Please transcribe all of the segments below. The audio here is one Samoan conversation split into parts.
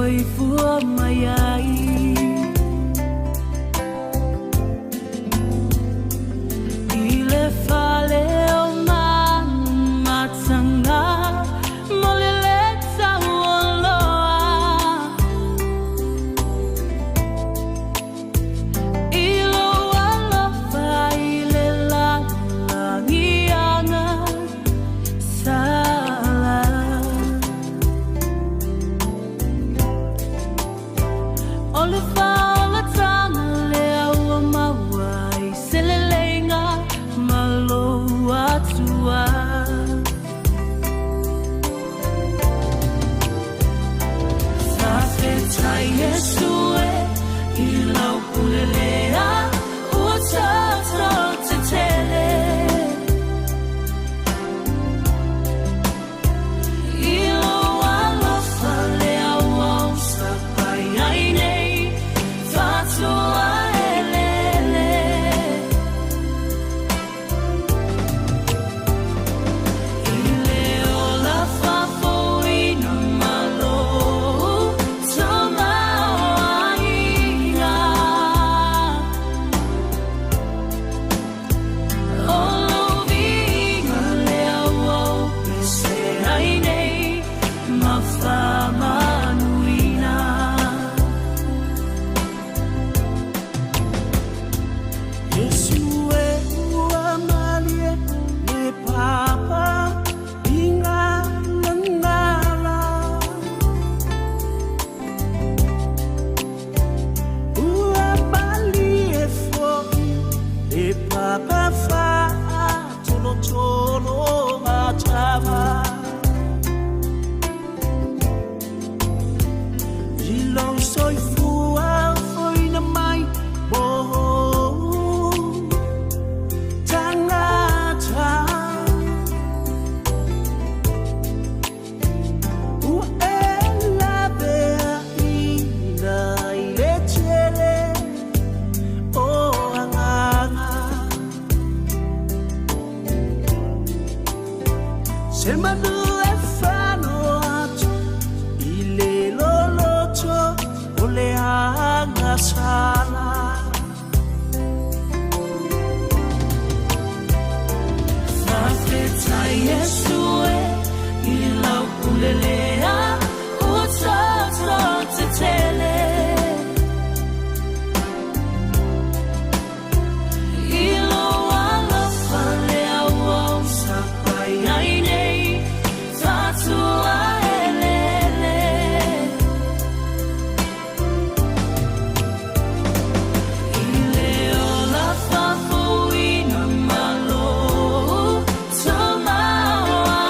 Soifua mai ai. I le fale o Mataga mo le lē taualoa. I lou alofa i le lalolagi agasala. O le faaolataga lea ua maua i se leleiga ma lou Atua. Faafetai Iesu e i lau pule lea ua tatou tetele. I lou alofa lea ua osapai ai nei fatuaeleele. I le ola faafouina ma lou tamaoaiga. O lou viiga lea ua ou pese ai nei ma faamanuina. Iesu e ua malie le papa ingalangala. Ua malie fo'i le papa fa'atolotolo atava. I lou soifua fo'ina mai mo tagata. Ua e laveaʻina i le tele o agaga. Se manu e fano atu i le loloto o le agasala. Faafetai Iesu e i lau pule lea ua tatou tetele. I lou alofa lea ua osapai ai nei fatuaeleele. I le ola faafouina ma lou tamaoaiga.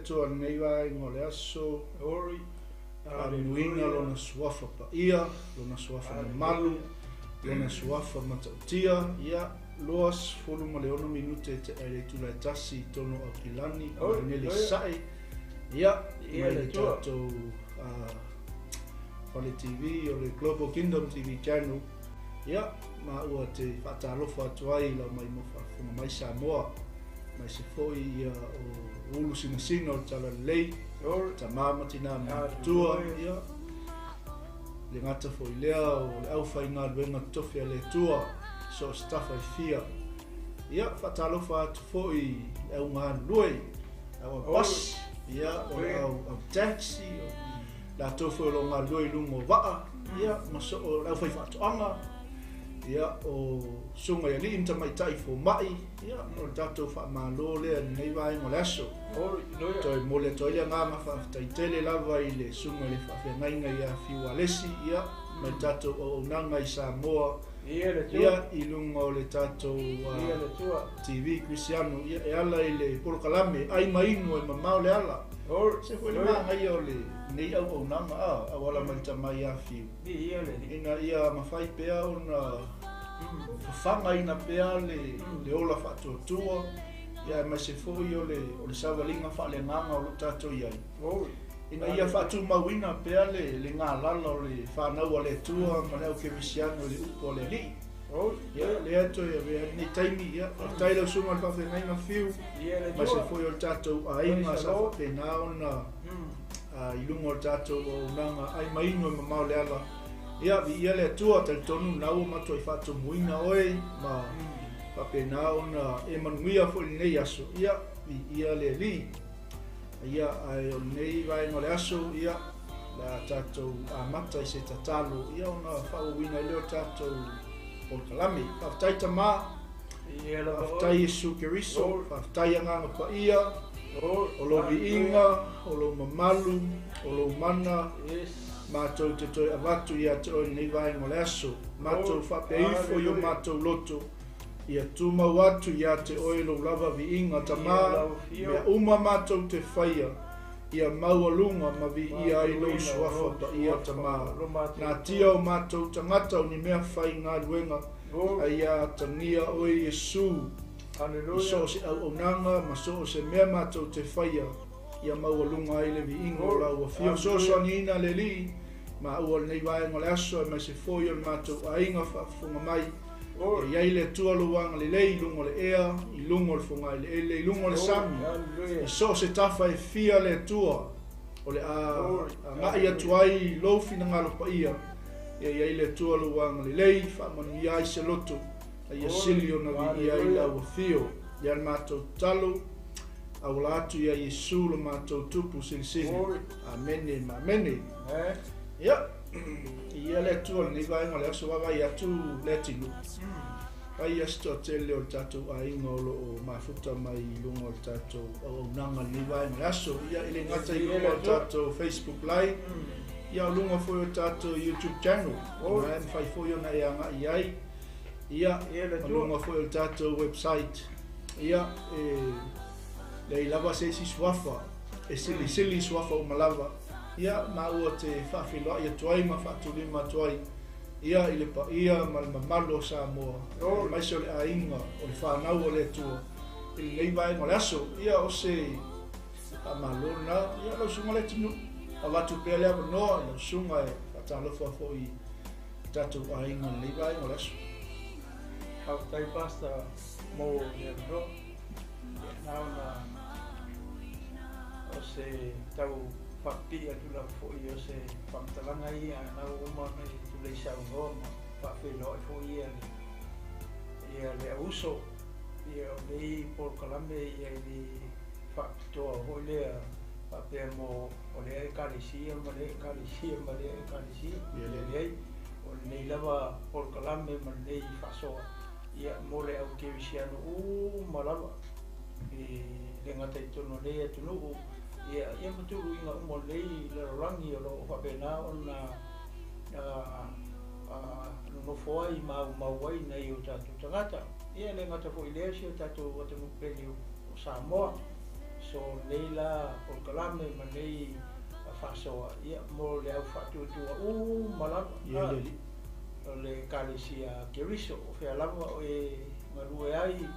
Atua i lenei vaega o le aso. Glory. Faamanuina Lona Suafa paia, Lona Suafa mamalu, Lona Suafa matautia. Ia, 26 minute e tea i le itula e tasi i totonu o Aukilani, Vainele Sasae. Ia, mai le tatou Fale TV o le Global Kingdom TV Channel. Ia, ma ua te faatalofa atu ai i lau mai mo faafofoga mai Samoa, aemaise foi ia o ulu sinasina o le Talalelei, tama ma tina matutua, ia, le gata foi lea o le aufaigaluega totofi a le Atua, so o se tafa e fia. Ia, faatalofa atu foi i le au galulue, au bus, ia, o le au taxi, o latou foi o lo o galulue i luga o vaa, ia, ma so o le aufaifaatoaga, ia, o susuga i alii ma tamaitai fomai, ia, o le tatou faamalo lea i lenei vaega o le aso. Toe momoli atu ai le agaga faafetai tele lava i le susuga i le faafeagaiga ia Fiu Alesi, ia, ma le tatou auaunaga i Samoa, ia, i luga o le tatou TV Kerisiano, ia, e ala i le polokalame Ai ma Inu e Mamao le Ala. Se foi le manaia o lenei auaunaga a auala mai le tama ia Fiu, ina ia mafai pea ona fafagaina pea le ola faatuatua, ia, aemaise foi o le savaliga faaleagaga o lo o tatou i ai, ina ia faatumauina pea le galala o le fanau a le Atua ma le au kerisiano i le upu a le Alii. Ia, lea toe avea lenei taimi, ia, faafetai lau susuga i le faafeagaiga Fiu, aemaise foi o le tatou aiga sa faapena ona i luga o le tatou auaunaga ai ma inu e mamao le ala. Ia, viia le Atua, talitonu na ua matuai faatumuina oe ma faapena ona e manuia foi lenei aso. Ia, viia le Alii. Ia, ae o lenei vaega o le aso, ia, le a tatou amata i se tatalo, ia, ona faaauauina ai lea o tatou polokalame. Faafetai Tama, faafetai Iesu Keriso, faafetai Agaga Paia, o lou viiga, o lou mamalu, o lou mana, matou te toe avatu ia te oe lenei vaega o le aso. Matou faapea ifo i o matou loto, ia tumau atu ia te oe lou lava viiga, Tama, mea uma matou te faia, ia maualuga ma viia ai lou suafa paia, Tama. Natia o matou tagata o ni mea faigaluega, a ia atagia oe Iesu, i so o se auaunaga ma so o se mea matou te faia, ia maualuga ai le viiga o lau afio. Fesoasoaniina le Alii, ma ua lenei vaega o le aso, aemaise foi o le matou aiga faafofoga mai. Ia i ai le Atua lou agalelei i luga o le ea, i luga o le fogaeleele, i luga o le sami, i so o se tafa e fia le Atua, o le a agai atu ai i lou finagalo paia. Ia i ai le Atua lou agalelei, faamanuia ai se loto, a ia sili ona viia ai lau afio. Ia le matou tatalo, auala atu ia Iesu lo matou tupu silisili. Amene ma amene. Ia, ia le Atua lenei vaega o le aso, vaavaai atu le atinuu. Ai ia se toatele o le tatou aiga o lo o mafuta mai i luga o le tatou auaunaga lenei vaega o le aso. Ia, e le gata i luga o le tatou Facebook Live, ia o luga foi o le tatou YouTube channel. Na e mafai foi ona e agai ai. Ia, o luga foi o le tatou website. Ia, e leai lava se isi suafa, e silisili suafa uma lava. Ia, ma ua te faafeiloai atu ai ma faatulima atu ai, ia, i le paia ma le mamalu o Samoa, aemaise o le aiga o le fanau o le Atua i lenei vaega o le aso. Ia, o se faamalo lena. Ia, lau susuga le atinuu, avatu pea le avanoa i lau susuga e faatalofa foi i tatou aiga i lenei vaega o le aso. Faafetai Pastor mo le avanoa. Ia, na ona o se tau faapipii atu lava foi o se faamatalaga ia na ua uma ona e tulei saunoa ma faafeiloai foi ia le ia le auuso ia o nei polokalame ia i le faapitoa foi lea faapea mo o lea ekalesia ma lea ekalesia ma lea ekalesia. Ia leai, o lenei lava polokalame ma lenei faasoa ia mo le au kerisiano uma lava e le gata i totonu o lenei atunuu ia ia ma tuluiga uma o lenei lalolagi o lo o faapena ona nonofo ai ma aumau ai nai o tatou tagata. Ia le gata foi i lea si o tatou atunuu pele o Samoa. So So o lenei la polokalame ma lenei faasoa, ia, mo le au faatuatua uma lava, Ia le Alii. O le Ekalesia a Keriso, o fea lava o e galue ai,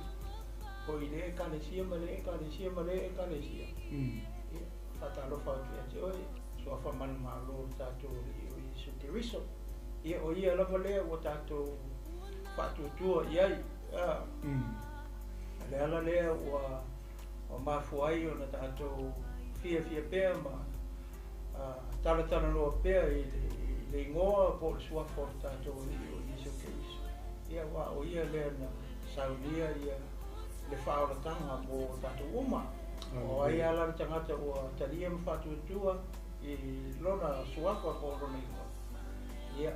foi i lea Ekalesia ma lea Ekalesia ma lea Ekalesia. Ia, faatalofa atu ia te oe, suafa manumalo o le tatou Alii o Iesu Keriso. Ia, o ia lava lea ua tatou faatuatua i ai. O le ala lea ua mafua ai ona tatou fiafia pea ma talatalanoa pea i le igoa po o le suafa o le tatou Alii o Iesu Keriso. Ia, aua o ia lea na saunia ia le faaolataga mo tatou uma. O ai lava la le tagata ua talia ma faatuatua i lona suafa po o lona igoa, ia,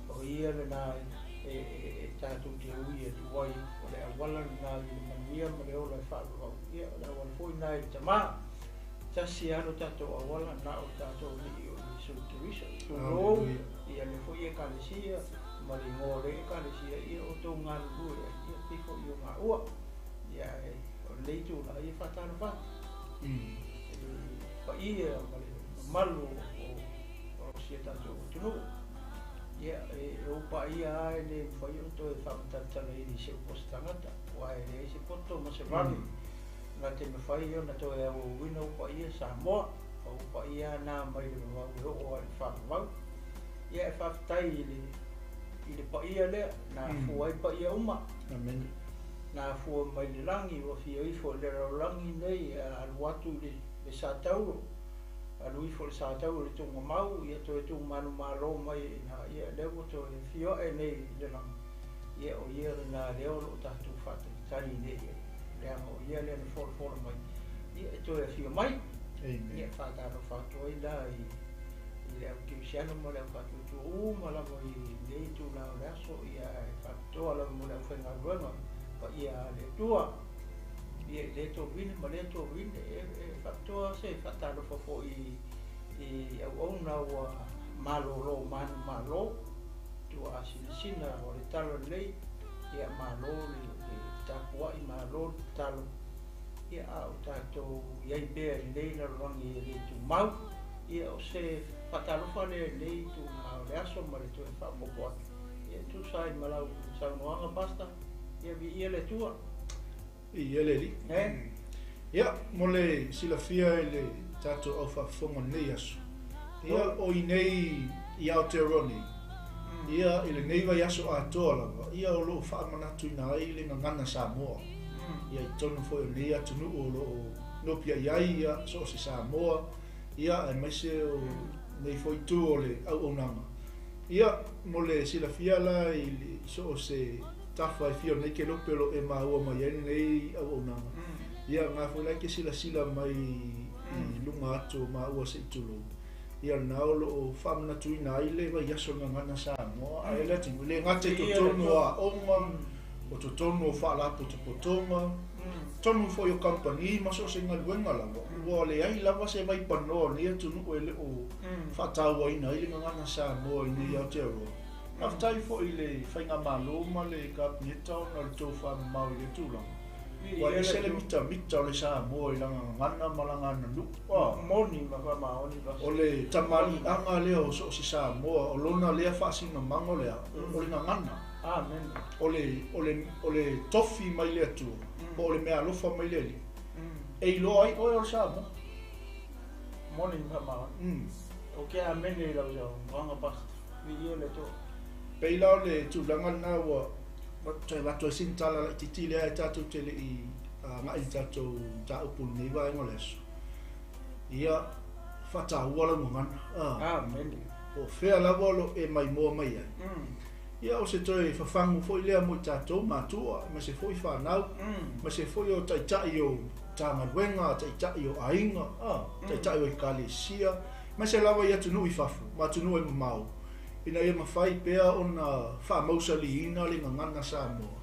o ia lena e tatou te ui atu ai, o le auala lena i le manuia ma le ola e faavavau, ia, o le auala foi lena i le Tama. Tasi lava lo tatou auala, na o le tatou Alii o Iesu Keriso. Tulou ia le foi Ekalesia ma le igoa o le Ekalesia, ia outou galulue ai, ia pei foi o gaua. Ia, ae o lenei itula, ia faatalofa atu i le paia ma le mamalu o si o tatou atunuu. Ia, e ou paia lava e le mafai ona toe faamatalatalaina i se upu a se tagata, aua e leai se poto ma se vave na te mafai ona toe auauina ou paia Samoa. O ou paia lava na mai le vavau e oo lava i le faavavau. Ia, e faafetai i le paia lea na afua ai paia uma. Amen. Na afua mai le lagi, ua fia ifo i le lalolagi nei, alu atu i le satauro, alu ifo i le satauro i le tuugamau, ia toe tuumanumalo mai i ina, ia lea ua toe afio ae nei i le lagi. Ia, o ia lena lea o lo o tatou faatalitali nei i ai, leaga o ia lea na folafola mai, ia e toe afio mai. Amen. Ia, faatalofa atu ai la i le au kerisiano ma le au faatuatua uma lava i lenei itula o le aso, ia e faapitoa lava mo le aufaigaluega paia a le Atua. Ia, i lea tovine ma lea tovine, e faapitoa se faatalofa foi i auauna ua malolo manumalo, tuaasinasina o le tala lelei, ia malo le tapuai, malo le tatalo, ia a o tatou i ai pea i lenei lalolagi e le tumau. Ia, o se faatalofa lea i lenei itula o le aso ma le toe faaopoopo atu. Ia, e tusa ai ma lau saunoaga, Pastor, ia viia le Atua. Viia le Alii. Ia, mo le silafia e le tatou au faafofoga i lenei aso, ia, o i nei i Aotearoa nei, ia, i lenei vaiaso atoa lava, ia, o lo o faamanatuina ai le gagana Samoa, ia, i totonu foi o lenei atunuu o lo o nopiai ai, ia, so o se Samoa, ia, aemaise o lenei foi itu o le auaunaga. Ia, mo le silafia la i so o se tafa e fia o lenei kelope o lo o e maua mai ai lenei auaunaga, ia, na foi la e te silasila mai i luga atu o maua se i tulou, ia, lena o lo o faamanatuina ai le vaiaso o le Gagana Samoa ae le atunuu, e le gata i totonu o aoga, o totonu o faalapotopotoga, totonu foi o kamupani ma so o se galuega lava, ua leai lava se vaipanoa o lenei atunuu e le o faatauaina ai le Gagana Samoa i nei Aotearoa. Faafetai foi i le Faigamalo ma le Kapeneta ona o le tou faamamao i lea tulaga. Ua ese le mitamita o le Samoa i lana gagana ma lana aganuu. Moni ma faamaoni. O le tamaliiaga lea o so o se Samoa, o lona lea faasinomaga o le a? O le gagana. Amen. O le, o le, o le tofi mai le Atua, po o le meaalofa mai le Alii, e iloa ai oe o le Samoa. Moni ma faamaoni. Ou te amene i lau saunoaga, Pastor. Viia le Atua. Pei la o le tulaga lena ua toe avatu ai sina tala laitiiti lea e tatou te le i agai i le tatou mataupu i lenei vaega o le aso. Ia, faataua lau gagana. Amene. Po o fea lava o lo o e maimoa mai ai. Ia, o se toe fafagu foi lea mo i tatou matua, aemaise foi fanau, aemaise foi o taitai o Matagaluega, taitai o aiga, taitai o ekalesia, aemaise lava i atunuu i fafo ma atunuu e mamao, ina ia mafai pea ona faamausaliina le gagana Samoa,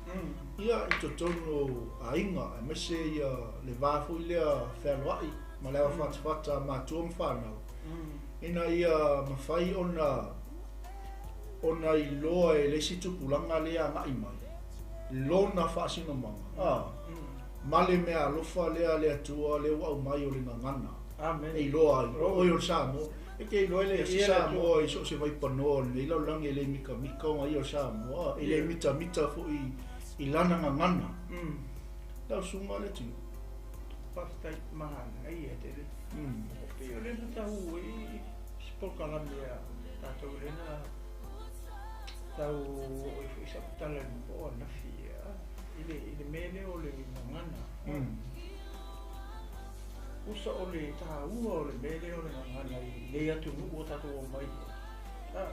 ia, i totonu o aiga, aemaise ia le va foi lea fealoai ma le avafatafata a matua ma fanau, ina ia mafai ona ona iloa e le isi tupulaga lea agai mai lona faasinomaga. Ma le mea alofa lea a le Atua lea ua aumai o le gagana Amen. e iloa ai, o oe o le Samoa. E te iloa le Ia se Samoa i so o se vaipanoa o lenei lalolagi e le mikamika ona ia o le Samoa, e le mitamita foi i lana gagana. Lau susuga le tino. Faafetai manaia tele. Pei o lea na tau ai se polokalame a tatou lea na tau oo ai foi sau tala i le po ananafi i le mea lea o le gagana. Usa o le taua o le mea lea o le gagana i lenei atunuu ua tatou omai ai,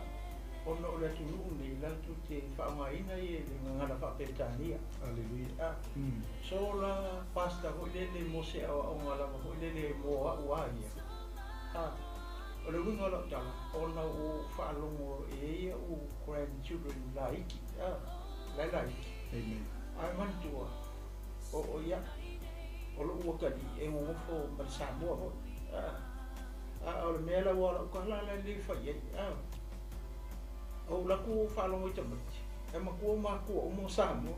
ona o le atunuu lenei latou te faaaogaina le gagana faa-Peretania. Aleluia. So la pastor foi lele mo se aoaoga lava foi lele mo au a ia. O le uiga o lau tala, ona ua ou faalogo e i ai a'u grandchildren laiti, la e laiti. Amen. Ae manatua, o ia, o lo'u atalii e gogofo ma le Samoa foi. A o le mea la ua lau tala la e le fai ai. Ou alu atu ou faalogo i tamaiti, e matua o matua uma o Samoa.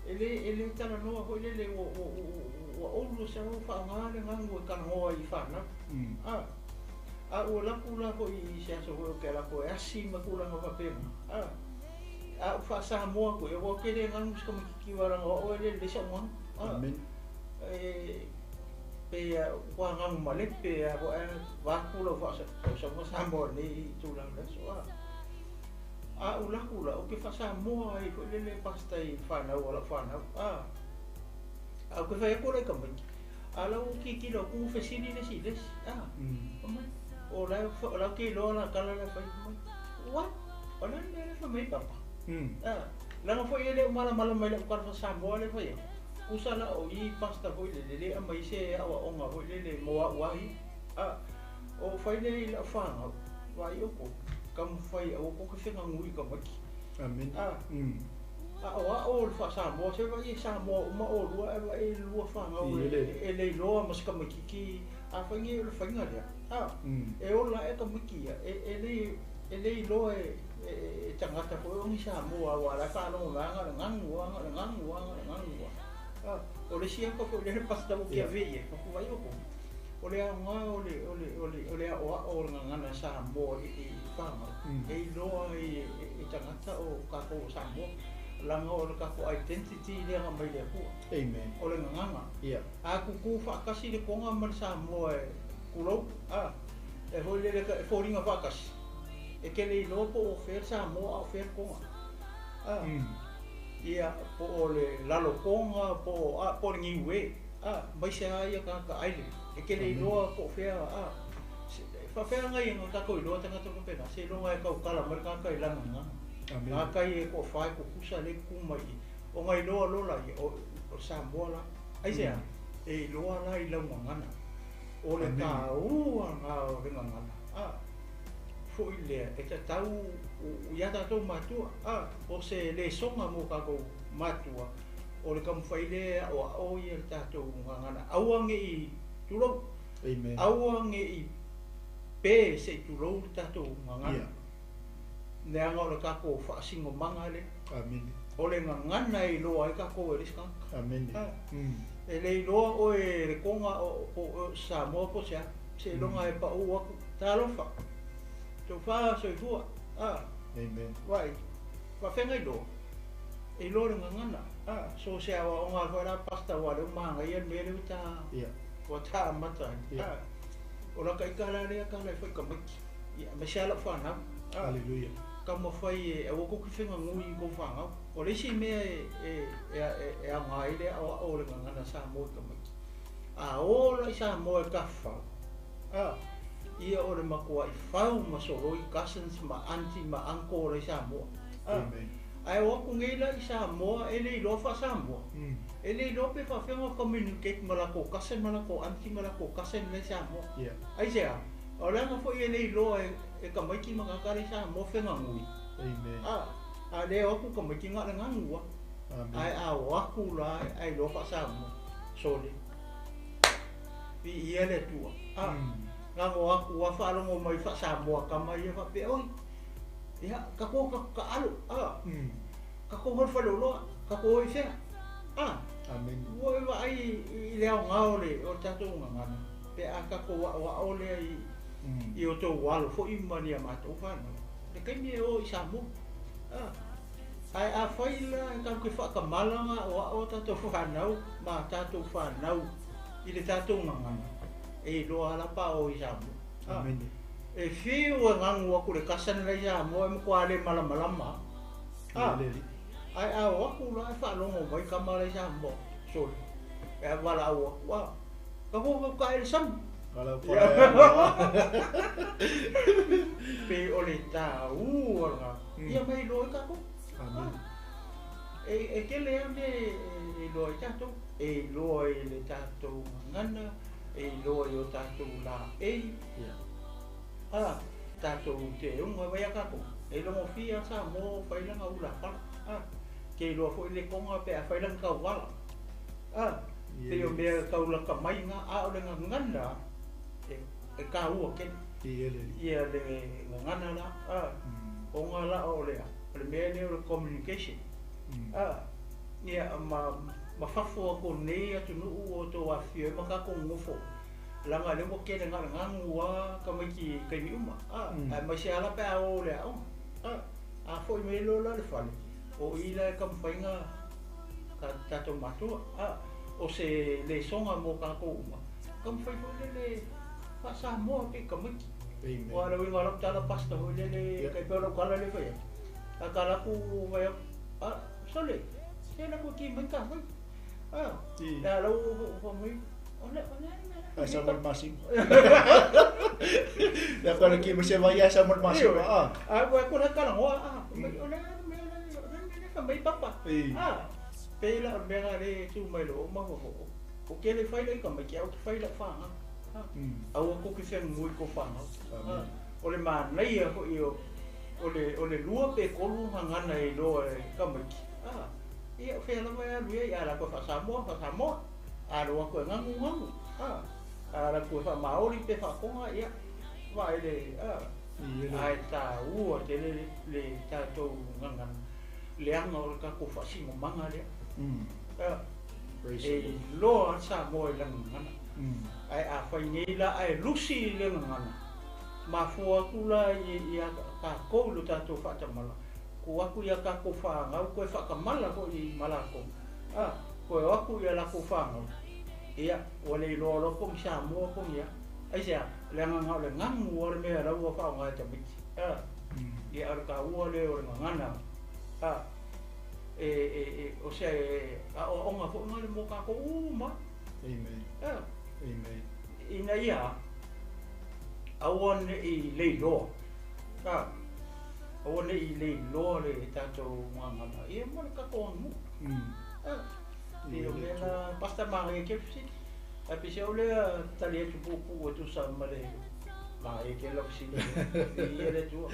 E le talanoa foi lele ua olu se ua faaaoga le gagu e talanoa i fanau. A ua alu atu la foi i se aso foi ou te alu atu e asi ma tulaga faapena. A ou faa-Samoa atu ai, aua ou te le gagu i se tamaititi leaga o au e le lelei sau gagu. Amen. Pe ua gagu malepe a foi ae vaeatu lau faasausauga Samoa i lenei itula o le aso. A ou alu atu la, ou te faa-Samoa ai foi lele pastor i fanau a lau fanau. A ou te fai atu la i tamaiti, a la ua tilotilo atu ua fesili le isi i le isi. Fai mai, o la ou te iloa la tala la e fai. Fai mai, what? O le a le mea lea e fai mai ai papa? Leaga foi e le o malamalama i lau tala faa-Samoa lea e fai atu. Tusa la o i pastor foi lele, le aumai se aoaoga foi lele mo au a ia. O fai lea i lau fanau, vaai outou, taumafai aua tou te feganui i tamaiti. Amen. A o a'o le faa-Samoa, se vaai e Samoa uma oulua, ae vaai e lua fanau e le iloa ma se tamaititi. Afai nei o le faiga lea, e ola ae tamaiti ia, e le iloa e tagata foi o ni Samoa, aua o la e faalogo mai lava na o le gagu lava, na o le gagu lava, na o le gagu lava. O le isi ata foi lea pastor ua ke ave i ai, fai outou, o le aoga o le aoao o le gagana Samoa i fanau, e iloa ai e tagata o tatou o Samoa, leaga o le tatou identity lea na aumai le Atua. Amen. O le gagana. A tutu faatasi le Toga ma le Samoa e tulou, e foi lele e foliga faatasi, e te le iloa po o fea le Samoa a o fea le Toga. Ia, po o le Lalotoga, po o le Niue, aemaise lava ia tagata island, e te le iloa po o fea, faafefea nai ona tatou iloa tagata faapena, seiloga e tautala mai le tagata i lana gagana. Tagata ia e toafa e tutusa lea e tutu mai i i, ona iloa loa laia, o le Samoa la. Aisea? E iloa la i lau gagana. O le taua lena o le gagana, foi lea e tatau ia tatou matua, o se lesoga mo tatou matua, o le taumafai lea e aoao ia le tatou gagana, aua ne i tulou, aua ne i pe se i tulou le tatou gagana. Leaga o le tatou faasinomaga lea. Amen. O le gagana e iloa ai tatou e le isi tagata. Amen. E le iloa oe e le Toga po o Samoa po o se a, seiloga e pau atu, talofa, tofa soifua. Amen. Vaai, faafeagai iloa, e iloa le gagana. So se aoaoga foi la pastor aua o lea ua manaia le mea lea ua ta ua ta amata ai. O lata ita la lea tala e fai i tamaiti, aemaise lava lau fanau. Aleluia. Taumafai e aua tou te feganui i tou fanau. O le isi mea e aoga ai le aoao o le gagana Samoa i tamaiti, a o la i Samoa e tafafao, ia o le matuai fau ma soloi cousins ma aunty ma uncle la i Samoa. Amen. Ae o atu nei la i Samoa e le iloa faa-Samoa. E le iloa pe faafefea ona communicate ma latou cousin ma latou aunty ma latou cousin la i Samoa. Aisea? O le aga foi e le iloa e tamaiti ma tagata la i Samoa feganui. Amen. A le o atu tamaiti na o le gagu lava. Amen. Ae a o atu la ae iloa faa-Samoa, sole. Viia le Atua. Gago atu lava faalogo mai faa-Samoa tama ia faapea, oi, ia, tatou taalo, tatou o i le faleoloa, tatou o i fea. Amene. Ua e vaai i le aoga o le tatou gagana pe a tatou aoao lea i o outou alo foi ma ni a matou fanau le taimi e o i Samoa. Ae afai la e tatou te faatamala ma aoao a tatou fanau ma a tatou fanau i le tatou gagana, e iloa lava la pa o i Samoa. Amene. E fiu e gagu atu le kasa lenei i Samoa e matua le malamalama lava. Ae a o atu la e faalogo mai tama la i Samoa, sole, e valaau atu, a, ka fua kau tae i le sami. Pei o le taua lena, ia ma e iloa ai tatou. E tele lava mea e iloa ai tatou, e iloa i le tatou gagana, e iloa i o tatou laei, a, tatou teuga vai a tatou. E logofia lava Samoa ua fai lana ula pala, a, te iloa foi le toga pe a fai lana tauvala, a, pei o mea e tau lata mai na, a o le gagana e taua tele. Ia le gagana la, a, ona la o le mea lea o le communication, a, ia ma fafo atu o lenei atunuu ua outou afifio ai ma tatou nonofo, leaga lea ua tele na o le gagu lava tamaiti i taimi uma, a, aemaise lava la pe a o i le aoga, a, a foi mai loa la i le fale, o i la e taumafai na tatou matua, a, o se lesoga mo tatou uma, taumafai foi lele faa-Samoa pei tamaiti. Aua o le uiga o lau tala pastor foi lele, tai pei o lau tala lea e fai atu, a tala atu fai atu, a, sole, se la koe ki mai ka fai. A, a lau fai mai, Ai sa mo le masima. Ia koe ki mo se vai ai sa mo le masima. A. A koe ko la kala ngoa a. Mai o le me le me le mai papa. A. Pe la o mea nga le tu mai lo ma ho ho. O ke le fai le ka mai ke au ke fai la fa nga. Aua ko ke fenga ngui ko fa nga. O le manaia foi o o le lua pe tolu gagana e iloa e tamaiti. A. Ia o fea lava e alu i ai a la koe faa-Samoa, faa-Samoa. A alu atu e gagu, gagu. A. A alu atu e faamaoli pe faakoga, ia, vaai le, a. Ae taua tele le tatou gagana, leaga o le tatou faasinomaga lea. A. E iloa lava Samoa i lana gagana. Ae afai nei la ae lusi i le gagana, mafua atu la ia tatou i lo tatou faatamala, tuu atu ia tatou fanau toe faatamala foi ma latou, a, toe o atu ia latou fanau, ia, ua le iloa loa po o ni Samoa po o ni a. Aisea? Leaga na o le gagu lava le mea la ua faaaoga e tamaiti, a, ia, a o le taua lea o le gagana, a, e, o se aoaoga foi lena mo tatou uma. Amen. A, Amen. Ina ia aua ne'i leiloa, a, aua ne'i leiloa le tatou gagana, ia ma le tatou aganuu. A, pei o mea na Pastor manaia tele fesili. Ae peiseai o lea tali atu puupuu e tusa ma le manaia tele lau fesili. Viia le Atua.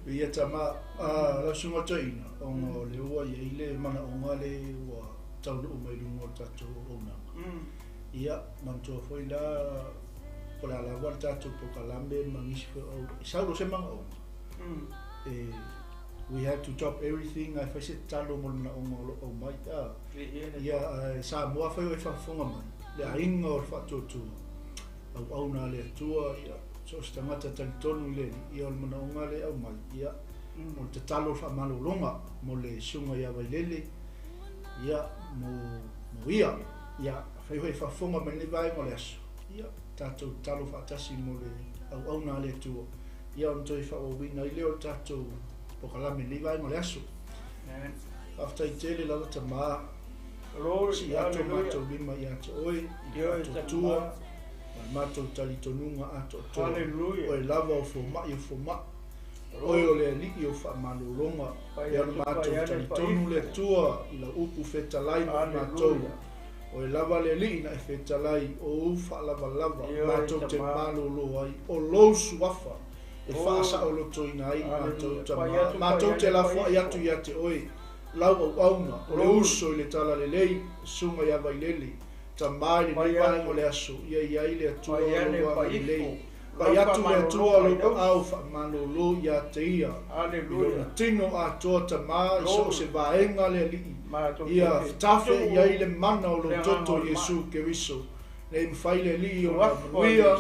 Viia tama, a, lau susuga toeaina, ona o lea ua i ai le manaoga le ua taunuu mai luga o le tatou auaunaga. Ia, manatua foi la, po o le a lava le tatou polokalame ma nisi foi o, e sau loa se manaoga, e, we had to drop everything ae fai se tatalo mo le manaoga o lo o aumai. A, ia, ae Samoa afai o e faafofoga mai, le aiga o le faatuatua, auauna a le Atua, ia, so o se tagata talitonu i le Alii, ia o le manaoga lea e aumai, ia, o le tatalo o le faamalologa mo le susuga ia Vailele, ia, mo, mo ia, ia, afai foi e faafofoga mai lenei vaega o le aso, ia, tatou tatalo faatasi mo le auauna a le Atua, ia ona toe faaauauina ai lea o le tatou polokalame i lenei vaega o le aso. Amen. Faafetai tele lava tama, Glory, sii atu o hallelujah. matou lima ia te oe, i le Ioe, faatuatua, tama. ma le matou talitonuga atoatoa. Hallelujah. Oe lava o fomai o fomai, Oe o le Alii o faamalologa, Pai e ona atu, matou pai ane, talitonu pai le ifo. Atua i lau upu fetalai mo i matou. Hallelujah. Oe lava le Alii na e fetalai, o ou faalavalava Ioe, matou te tama. malolo ai, o lou suafa e Oh. faasaolotoina ai matou Hallelujah. tama. Pai atu, pai Matou te ane, pai lafoai ifo. atu ia te oe, lau auauna, o le Glory. uso i le talalelei, susuga ia Vailele, tama i lenei Pai vaega atu. o le aso, ia i ai le Atua Pai o ane, lou pai agalelei. ifo. Pai atu le Atua lou aao faamalolo ia te ia i lona tino atoa Tama i so o se vaega le Alii ia fetafe i ai le mana o lou toto Iesu Keriso nei mafai le Alii ona manuia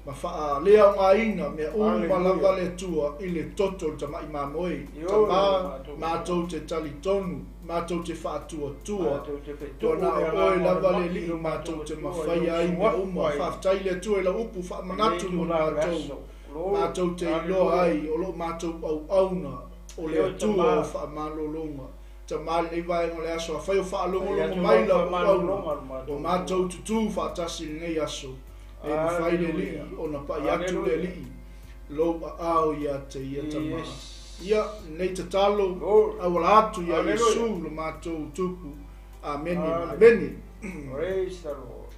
ma faaleaogaina mea uma lava le Atua i le toto o le Tamai Mamoe Tama matou te talitonu matou te faatuatua Ua na o Oe lava le Alii matou te mafaia ai mea uma. Faafetai le Atua i lau upu faamanatu mo matou, matou te iloa ai o lo matou auauna o le Atua o faamalologa. Tama lenei vaega o le aso, afai o faalogologo mai lau auauna, ua matou tutū faatasi i lenei aso, e mafai le Alii ona pai atu le Alii lou aao ia te ia Tama. Ia, lenei tatalo, auala atu ia Iesu lo matou Tupu. Amene ma amene. Praise the Lord.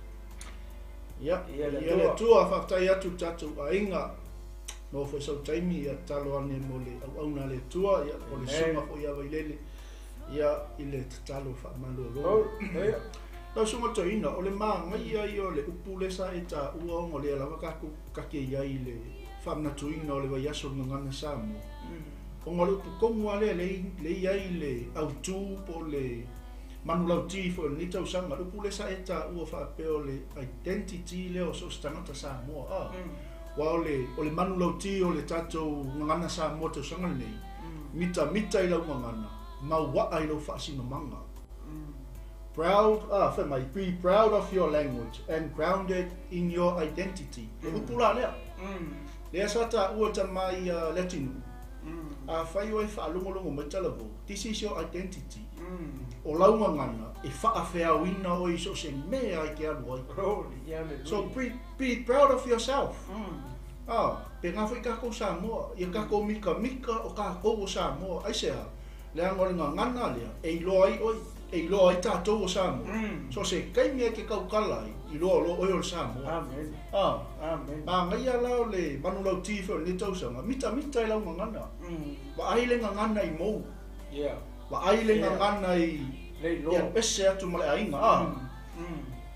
Ia, ia le Atua, faafetai atu i le tatou aiga. Maua foi sau taimi, ia tatalo ane mo le auauna a le Atua, ia, o le susuga foi ia Vailele, ia, i le tatalo faamalolo. Lau susuga toeaina, o le manaia ia o le upu lea sa e taua ona o lea lava tatou kake i ai i le faamanatuina o le vaiaso o le Gagana Samoa, ona o le upu tonu lava lea lea i ai le autu po o le manulauti foi o lenei tausaga, le upu lea sa e taua faapea o le identity lea o so o se tagata Samoa, a, aua o le, o le manulauti o le tatou Gagana Samoa tausaga lenei, mitamita i lau gagana, mauaa i lou faasinomaga. Proud, ah, fai mai, be proud of your language and grounded in your identity. Le upu la lea. Lea sa taua tama ia Leatinuu. Afai oe e faalogologo mai talavou, this is your identity. O lau gagana e faafeaoina oe i so o se mea e te alu ai. So be, be proud of yourself. Ah, pēnā foi kākou Samoa, ia kākou mikamika o kākou o Samoa. Aisea? Leaga o le gagana lea e iloa ai oe, e iloa ai tātou o Samoa. So se taimi e te tautala ai, iloa loa oe o le Samoa. Amen. Ah. Amen. Manaia la o le manulauti foi o lenei tausaga, mitamita i lau gagana. Vaai le gagana i mou. Yeah. Vaai le gagana i Le iloa. ia ese atu ma le aiga. Ah.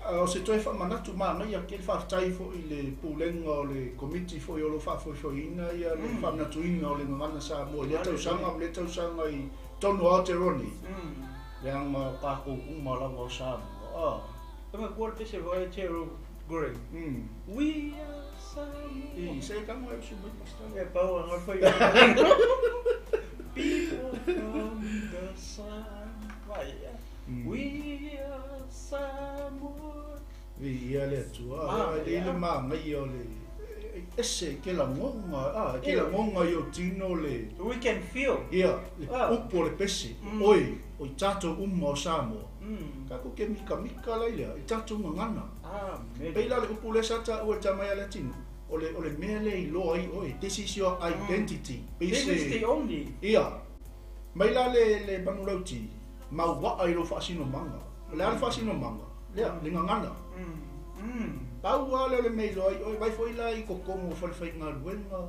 O se toe faamanatu manaia tele, faafetai foi i le pulega o le Komiti foi o lo o faafoefoeina ia le faamanatuina o le Gagana Samoa i lea tausaga ma lea tausaga i totonu o Aotearoa nei, leaga o tatou uma lava o Samoa. Ah. E matua le pese foi e Gerald Gray. We are Samoa. I se tago e usu mai Pastor. E pau a ngā whai People from the sun. Vai, yeah. We are Samoa. Viia le Atua. Ah, E lei le manaia o le ese ke lagonga, ah, ke lagonga i o tino le We can feel. ia le Ah. upu o le pese, oe, o i tātou uma o Samoa. Kākou ke mikamika la i lea, i tātou gagana. Amen. Pei la le upu lea sa taua e tama ia Leatinuu, o le, o le mea lea i loa ai oe, this is your identity. Pei This is se, the only. ia, mai la le, le manulauti, mauaa i lou faasinomaga. O le a le faasinomaga? Lea, le gagana. Pau lava lea o le mea i loa ai oe, vai foi la i totonu o falefaigaluega,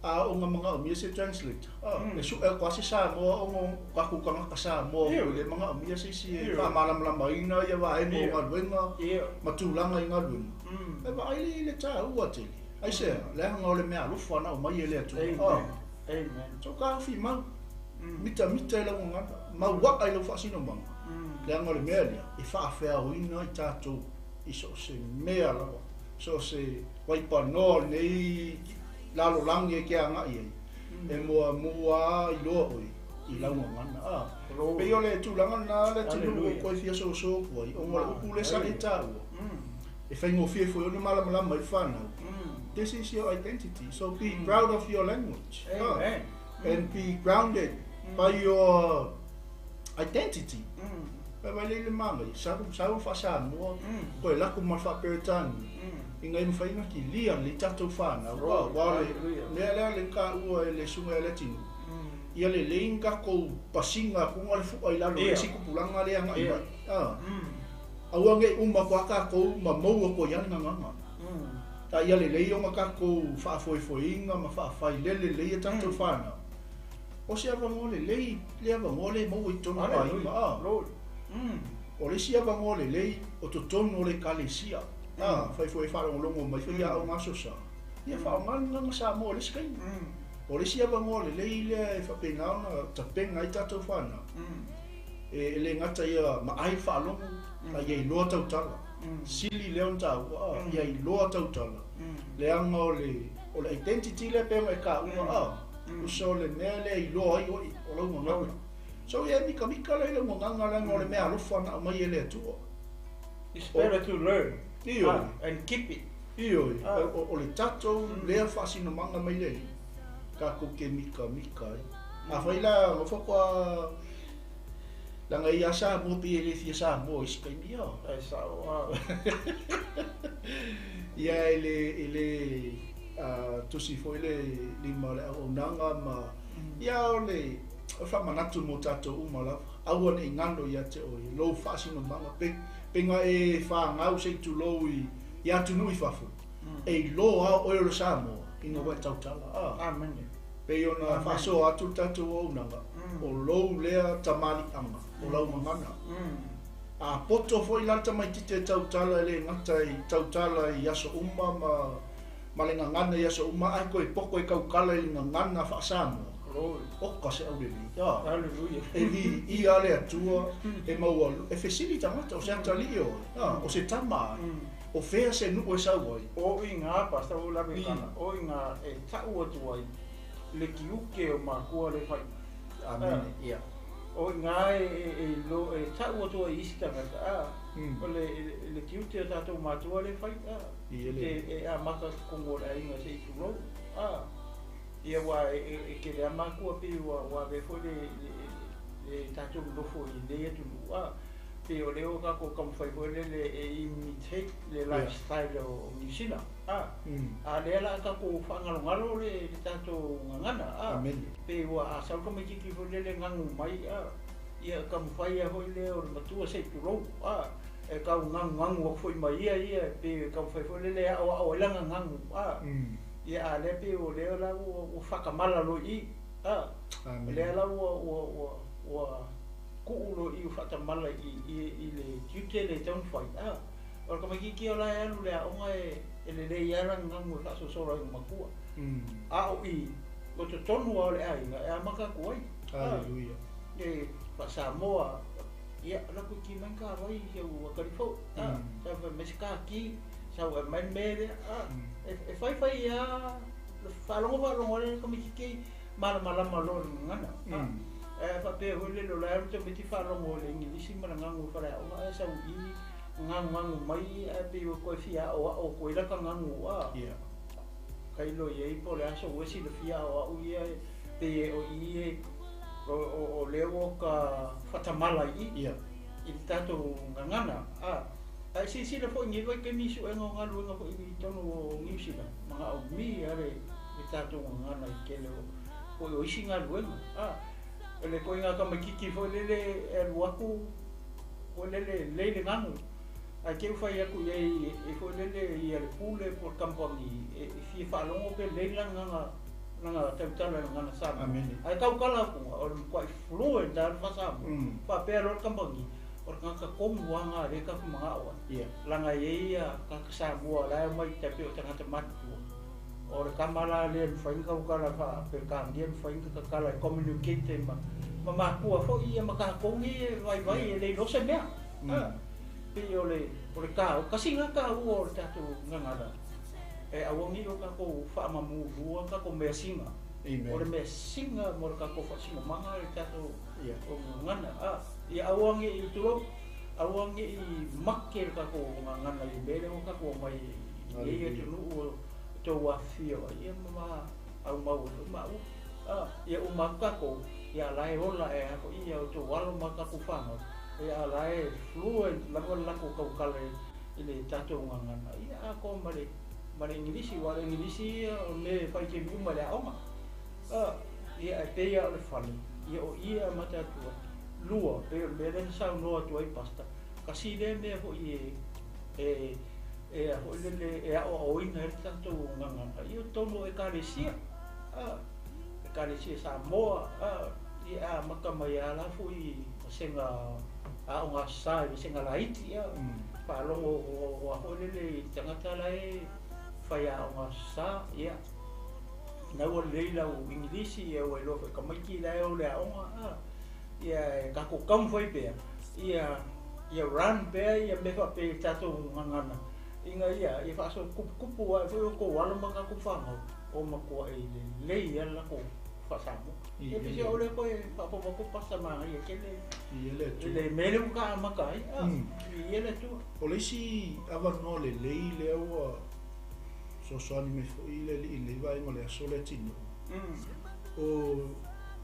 a o ngā manaomia se translator. Ah, e suʻe atu lava se Samoa ona o tatou tagata Samoa foi lea e manaomia se isi e faamalamalamaina ia vaega o galuega ma tulaga i galuega. E vaai le i le taua tele. Aisea, leaga o le meaalofa na aumai e le Atua. Ah, Amen. so taofi mau, mitamita i lau gagana, mauaa i lau faasinomaga. Leaga o le mea lea e faafeaoina i tatou i so o se mea lava, so o se waipanoa o lenei lalolagi e ke agai ai, e muamua lava iloa oe i lau gagana. Ah, pei o le tulaga lena le atunuu o koe fia soso atu ai, ona o le upu lea sa e taua, e faigofie foi ona malamalama ai le whanau. This is your identity, so be proud of your language. Ah, Amen. and be grounded by your identity. Pai vai le manga, sau sau whaasamoa, koe lako ma le whaaperetani. I ngai mawhai ngā ki lia le tātou whānau. Wa, wa le, mea lea le ka ua e le sunga e le tino. Ia le lein kākou pasinga kunga le fua i lalo, le si kupulanga le anga i mai. Ah. Aua nge uma kua kākou ma maua ko ian nganganga. Ta ia le lei o ngā kākou whaafoefoeinga ma whaawhai lele lei e tātou whānau. O se avangoa le lei, le avangoa le maua i tonu Hallelujah. paima. Ah. Lord. O le isi avangoa lelei o totonu o le ekalesia. Ah, fai foi e faalogologo mai foi ia au gasosa. Ia faaaoga le gagana Samoa i le isi taimi. O le isi avanoa lelei lea e faapena ona tapena ai tatou fanau, e le gata ia maai le faalogo, a ia iloa tautala. Sili lea ona taua, a, ia iloa tautala, leaga o le o le identity lea pei ona e taua, a, uso o le mea lea e iloa ai oe, o lau gagana. So ia e mikamika la i lau gagana leaga o le meaalofa na aumai e le Atua. It's better to learn Ioe. and keep it. Ioe, o le tatou lea faasinomaga mai le Alii, tatou te mikamika ai. Afai la na faatoa leaga ia Samoa pei e le fia Samoa i isi taimi a. E sao a. Ia e le e le tusi foi le lima o le auaunaga ma ia o le faamanatu mo tatou uma lava. Aua ne i galo ia te oe lou faasinomaga pe pe na e fanau se i tulou i atunuu i fafo, e iloa lava oe o le Samoa ina ua e tautala. A. Amene. Pei ona faasoa atu le tatou auaunaga, o lou lea tamaliiaga, o lau gagana. A poto foi la le tamaitiiti e tautala e le gata i tautala i aso uma ma le gagana i aso uma, ae toe poto e tautala i le gagana faa-Samoa. Glory. Oka se aulelei. A. Hallelujah. E viia le Atua e maua e fesili tagata o se atalii oe, a, o se tama ai, o fea se nuu e sau ai. O iga pastor o lave kana, o iga e ta'u atu ai le tiute o makua le fai. Amene. Ia. O iga e lo e ta'u atu ai isi tagata a, o le tiute o tatou matua le fai a. Ia le. E amata totonu o le aiga se'i tulou a. Ia ua e tele a makua pei ua avea foi le tatou nonofo i lenei atunuu a. Pei o lea ua tatou taumafai foi lele e imitate le lifestyle o Niu Sila a. A lea la a tatou faagalogalo le tatou gagana a. Amene. Pei ua a sau le tamaitiiti foi lele gagu mai a. Ia taumafai a foi lea o le matua se'i tulou a. E tau gagugagu atu foi ma ia ia pei e taumafai foi lele e a'oa'o ai lana gagu a. Ia a lea pei o lea la ua faatamala loa i i a. Amene. Lea la ua tuu loa i i ua faatamala i le tiute lea e tatau ona fai a. O le tamaitiiti o la e alu i le aoga e lelei lava lana gagu e faasoasola ai ma matua. A o i o totonu lava o le aiga e amata atu ai. Hallelujah. E faa-Samoa, ia lako i ki mai ka vai si au atalii foi a. Sau fai mai se kaki, sau e aumai le mea lea a. E faifai a le faalogo faalogo ai le tamaitiiti malamalama loa i le gagana a. Ae faapea foi lele o la e alu tamaiti faalogo i le Igilisi ma le gagu i faleaoga ae sau i gagugagu mai ae pei ua toe fia a'oa'o atu ai lata gagu a. Tailo i ai po o le a sou e silafia a'oa'o ia pei e o i e o lea ua ka faatamala i i i le tatou gagana a. Ae silasila foi i lenei vaitaimi i suega o galuega foi i totonu o Niu Sila, manaomia le tatou gagana i tele o foi o isi galuega a. O le ituaiga tamaitiiti foi lele e alu atu foi lele lelei le gagu, ae te i ua fai atu i ai e foi lele ia le pule po o le kamupani e fia faalogo pe lelei lana gaga lana tautala i le gagana Samoa. Amene. Ae tautala atu o le matuai fluent lava le faa-Samoa. Faapea loa le kamupani, o le tagata tonu lava lena lea tatou te mana'o ai. Leaga e i ai ia tagata Samoa la e omai tai pei o tagata matutua. O le tama la lea e mafai ona tautala faa-Peretania, e mafai ona tatala e communicate ma matua foi ia ma tatou nei e vaivai e le iloa se mea. Pei o le taua, tasi lena taua o le tatou gagana, e aua ne i o tatou faamamulua tatou measina. Amen. O le measina mo le tatou faasinomaga le tatou gagana a. Ia aua ne i tulou, aua ne i make le tatou gagana i le mea lea ua tatou omai i nei atunuu o tou afifio ai ia ma aumau ai foi maua. Ia uma atu tatou, ia la e ola e a foi ia outou alo ma tatou fanau, ia la e fluent lava le latou tautala i le tatou gagana, ia atoa ma le Igilisi, aua o le Igilisi ia o le mea e fai i taimi uma i le aoga. Ia e pei lava o le fale, ia o i e amata atu ai. Lua, pei o le mea lea na saunoa atu ai pastor, tasi lea mea foi e e a foi lele e a'oa'oina ai le tatou gagana, ia o totonu o ekalesia. Ekalesia Samoa, ia e amata mai lava la foi vasega aoga aso Sa i vasega laiti, faalogo foi lele i tagata la e Faiaoga Aso Sa, ia, na ua lelei lau Igilisi, ia ua iloa foi e tamaiti la e o le aoga, a, ia e tatou taumafai pea, ia, ia run pea ia mea faapea i tatou gagana, ina ia, ia faasoa tuputupu ae foi outou alo ma tatou fanau, o matuai lelei lava le latou faa-Samoa. Ia pei se o lea toe faaopoopo atu pasa manaia tele i le mea lea ua ta amata ai, a, viia le Atua. O le isi avanoa lelei lea ua fesoasoani mai foi le Alii i lenei vaega o le aso lea Tino, o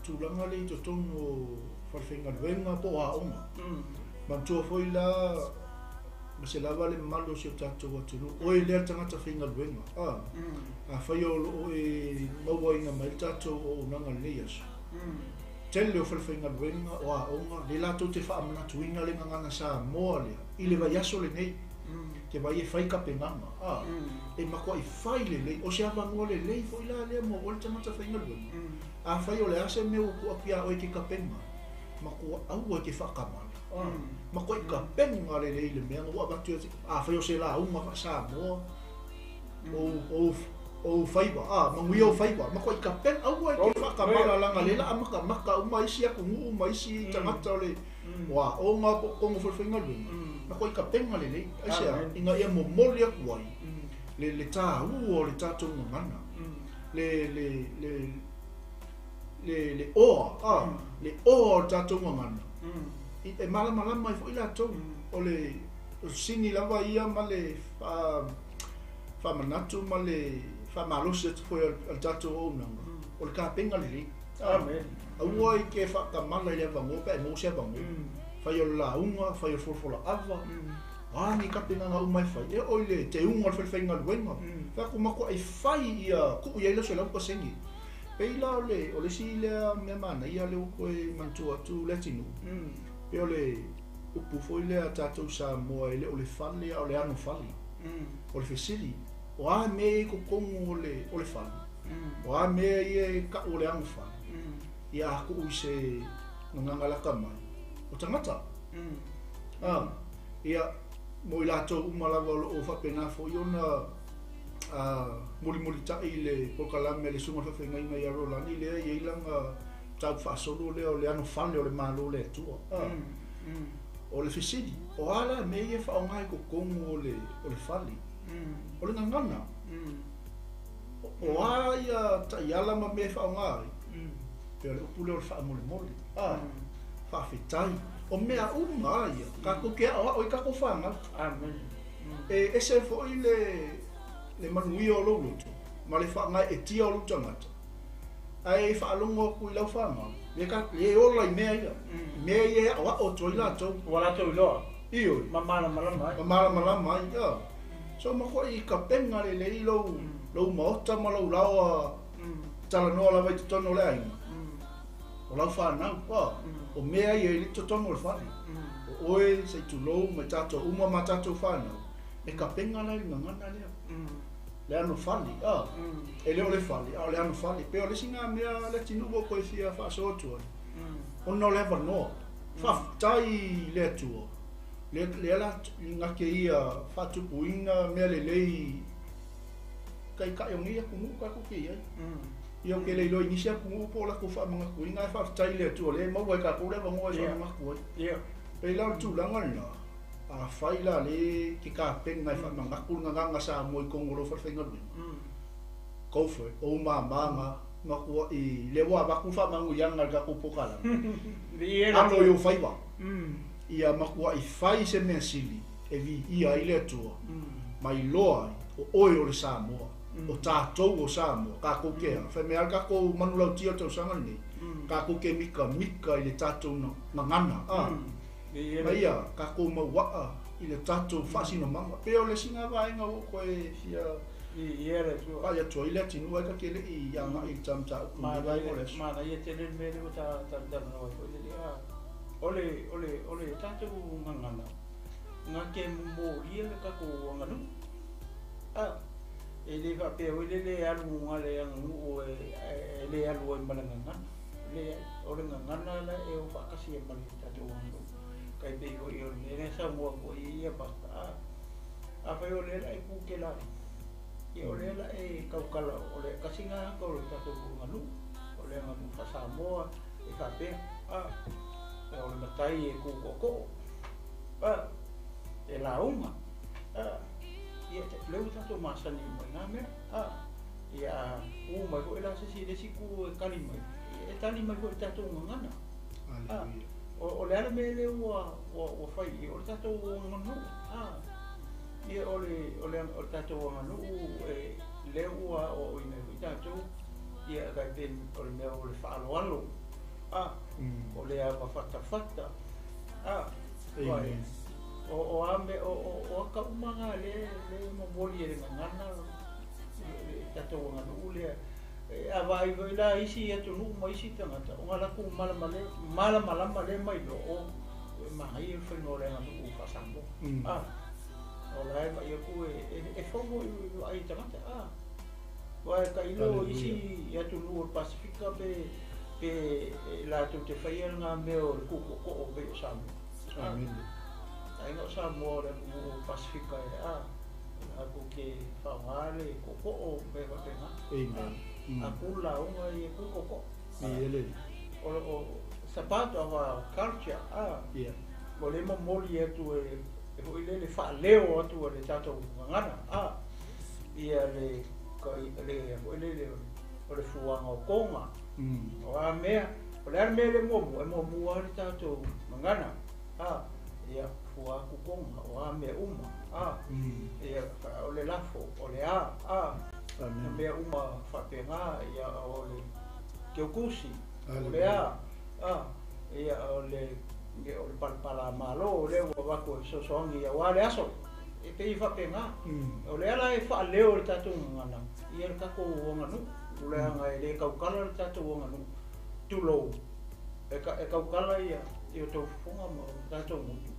tulaga lea i totonu o falefaigaluega po o aoga. Manatua foi la ma se lava le mamalu o si o tatou atunuu, oe lea le tagata faigaluega, a, afai o lo o e mauaina mai le tatou auaunaga i lenei aso, tele o falefaigaluega, o aoga, lea latou te faamanatuina le gagana Samoa lea i le vaiaso lenei. Ke vai e fai tapenaga, a, e matuai fai lelei, o se avanoa lelei foi la lea mo oe le tagata faigaluega. Afai o le a se mea ua tuu atu ia oe e te tapena, matua aua e te faatamala, a, matuai tapena lelei le mea na ua avatu ia te, afai o se lauga faa-Samoa, ou, ou, ou faiva, a, manuia ou faiva, matuai tapena, aua e te faatamala leaga lea la amatamata uma isi atunuu ma isi tagata o le o aoga po o totonu o falefaigaluega, matuai tapena lelei. Aisea? Ina ia momoli atu ai le, le taua o le tatou gagana, le, le, le, le, le oa, a, le oa o le tatou gagana, e malamalama ai foi latou. O le sini lava ia ma le faamanatu ma le faamalosi atu foi a le tatou auaunaga, o le tapena lelei. Amen. Aua e te faatamala i le avanoa pe a e maua se avanoa. Fai o le lauga, fai o le folafolaava, o a ni tapenaga uma e fai, e oo i le teuga o le falefaigaluega. Fai atu matuai fai ia tuu i ai le 100%. Pei la o le, o le isi lea mea manaia lea ua toe manatua atu le atinuu, pei o le upu foi lea a tatou Samoa, e le o le fale a o le anofale. O le fesili, o a mea ia i totonu o le, o le fale? O a mea ia e tau o le anofale? Ia a tuu i se gagana lata mai, o tagata. A, ia, mo i latou uma lava o lo o faapena foi ona mulimulitai i le polokalame a le Susuga i le Faafeagaiga ia Rolani lea e i ai lana mataupu faasolo lea o le anofale o le Malo o le Atua. O le fesili, o a la mea ia e faaaoga i totonu o le, o le fale? O le gagana. O a ia taiala ma mea e faaaoga ai? Pei o le upu lea o le faamolemole. Faafetai. O mea uma lava ia, tatou te aoao i tatou fanau. Amen. E ese foi le, le manuia o lou loto ma le faagaeetia o lou tagata, ae faalogo atu i lau fanau, le, ka, le ola i mea ia. Mea ia e aoao atu ai latou. Ua latou iloa. Ioe. Ma malamalama ai. Ma malamalama ai, ia. So matuai tapena lelei lou, lou maota ma lou laoa talanoa lava i totonu o le aiga. O lau fanau, a, o mea ia e le i totonu o le fale. O oe, se i tulou, ma i tatou uma ma tatou fanau, e tapena la i le gagana lea. Le anofale, a, e le o le fale, a o le anofale. Pei o le isi lena mea le atinuu ua toe fia faasoa atu ai, ona o le avanoa. Faafetai i le Atua, lea, lea la na te ia faatupuina mea lelei taitai o nei atunuu tatou te i ai. Ia ou te le iloa i nisi atunuu po o latou faamanatuina, ae faafetai i le Atua o lea e maua e tatou le avanoa e faamanatu ai. Pei la o le tulaga lena, afai la lea e te tapena e faamanatu le gagana Samoa i totonu o lou falefaigaluega, go for it, o ou mama na, matuai lea ua avatu le faamanuiaga i le tatou polokalame, alo i ou faiva, ia matuai fai se mea sili e viia ai le Atua ma iloa ai o oe o le Samoa, o tatou o Samoa, tatou te a, fai mai lava le tatou manulautia o le tausaga lenei, tatou te mikamika i le tatou gagana, a, ma ia tatou mauaa i le tatou faasinomaga. Pei o le isi lena vaega ua ou toe fia pai atu ai le atinuu ae ta te le i agai i le ta mataupu i lenei vaega o le aso. Manaia tele le mea lea ua ta talatalanoa ai foi lele, a, o le, o le, o le tatou gagana, na te momolia le tatou aganuu. A, e le faapea foi lele e alu na le aganuu e le alu ai ma le gagana. Leai, o le gagana la e o faatasi ai ma le tatou aganuu. Tai pei foi o le mea lea e saunoa atu ai ia Pastor, a, afai o lea la e tu ke la Ia o lea la e tautala o le tasi lena ata o le tatou aganuu, o le aganuu faa-Samoa e faapea, a, o le matai e tu tootoo, a, e lauga, a, ia lea ua tatou masani uma i na mea, a, ia a tu mai foi la se isi i le isi itu e tali mai, e tali mai foi i le tatou gagana. A, o le a le mea lea ua fai i i, o le tatou aganuu, a. Ia o le o le o le tatou aganuu e lea ua aoaoina ai foi tatou ia tai pei o le mea o le faaaloalo a o le ava fatafata a Amen. O o a mea o o o ata uma na lea lea e momoli e le gagana le tatou aganuu lea e a vaai foi la isi atunuu ma isi tagata ona latou malamalama lea mai loa o e manaia le faiga o le aganuu faa-Samoa a O la e vaai atu e fou foi i vaai i tagata a. Aua e tailo isi atunuu o le Pasefika pe pe latou te faia lena mea o le tutootoo pei o Samoa. Amen. Aiga o Samoa o le atunuu o le Pasefika e a latou te faaaoga le tootoo mea faapena. Amen. A ku lauga ia tutootoo. Ia le. O it's a part of our culture a. Yeah. O le momoli atu e e foi lele faaleo atu e le tatou gagana a ia le le foi lele o le fuaga o toga o a mea o le a le mea le muamua e muamua le tatou gagana a ia fua atu toga o a mea uma a ia o le lafo o le a a mea uma faapena ia o le keukusi o le a a ia o le o le palapala-malo lea ua avatu e fesoasoani aua le aso, e pei e faapena. O lea la e faaleo e le tatou gagana ia le tatou aganuu, leaga e le tautala le tatou aganuu, tulou, e tautala ia i outou fofoga ma o tatou gutu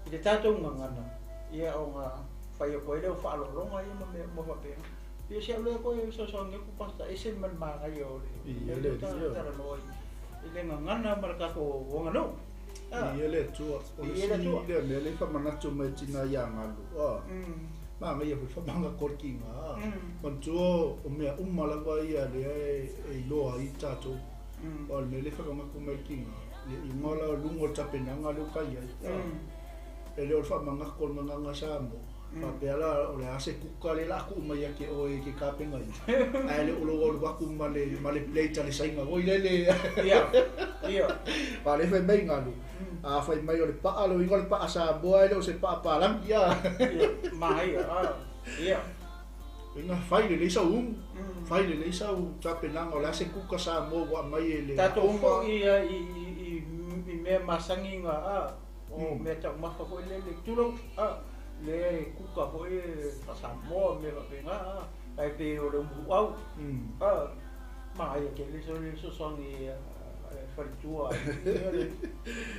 i le tatou gagana, ia ona fai atu ai lea o faaaloaloga ia ma mea uma faapena. Ia si au lea toe fesoasoani atu Pastor, ese ma le manaia o le mea lea ua talanoa i le gagana ma le tatou aganuu. Viia le Atua. O le isi lea mea lea e faamanatu mai e tina ia Galu, a, manaia foi faamagakolikiga, a, manatua o mea uma lava ia lea e iloa ai tatou. Aua o le mea lea e faamanatu mai e le tiga, le iuga la o luga o le tapenaga lea ua fai ai, a, e le o le faamanatu o le gagana Samoa, faapea la o le a se kuka lea o le a tuu mai ia te oe e te tapenaina, ae le o lou alu atu ma le ma le plate a le Saina foi lele. Aua o lea e fai mai Galu, a fai mai o le pa'a, lona uiga o le pa'a Samoa e le o se pa'a palagi a. Uiga fai lelei sau umu, fai lelei sau tapenaga o le a se kuka Samoa ua aumai e le Tatou aoga. foi i mea masani na a. O mea taumafa foi lele, tulou, a, lea e kuka foi e faa-Samoa ma mea faapena, a, ae pei o le umuluau, a, manaia tele le fesoasoani a le faletua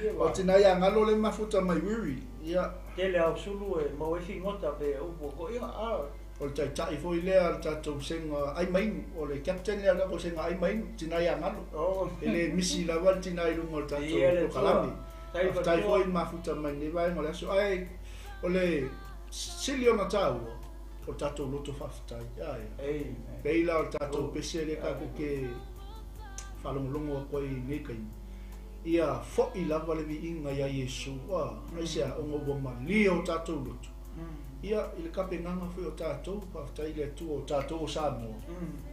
ia O tina ia galo le mafuta mai Wiri, ia. Tele lava o sulu e maua ai figota pe upu o toeia, a. O le taitai foi lea a le tatou sega ai mainu, o le captain lea o le tatou sega ai mainu, tina ia galo. E le misi lava le tina i luga o le tatou polokalame. Faafetai foi le mafuta mai lenei vaega o le aso. Ae o le sili ona taua, o le tatou loto faafetai. Ae pei la o le tatou pese lea tatou te faalogologo atu ai i lenei taimi, ia foi lava le viiga ia Iesu. Aisea? Ona ua malie o tatou loto. Ia, i le tapenaga foi o tatou, faafetai i le Atua, o tatou o Samoa,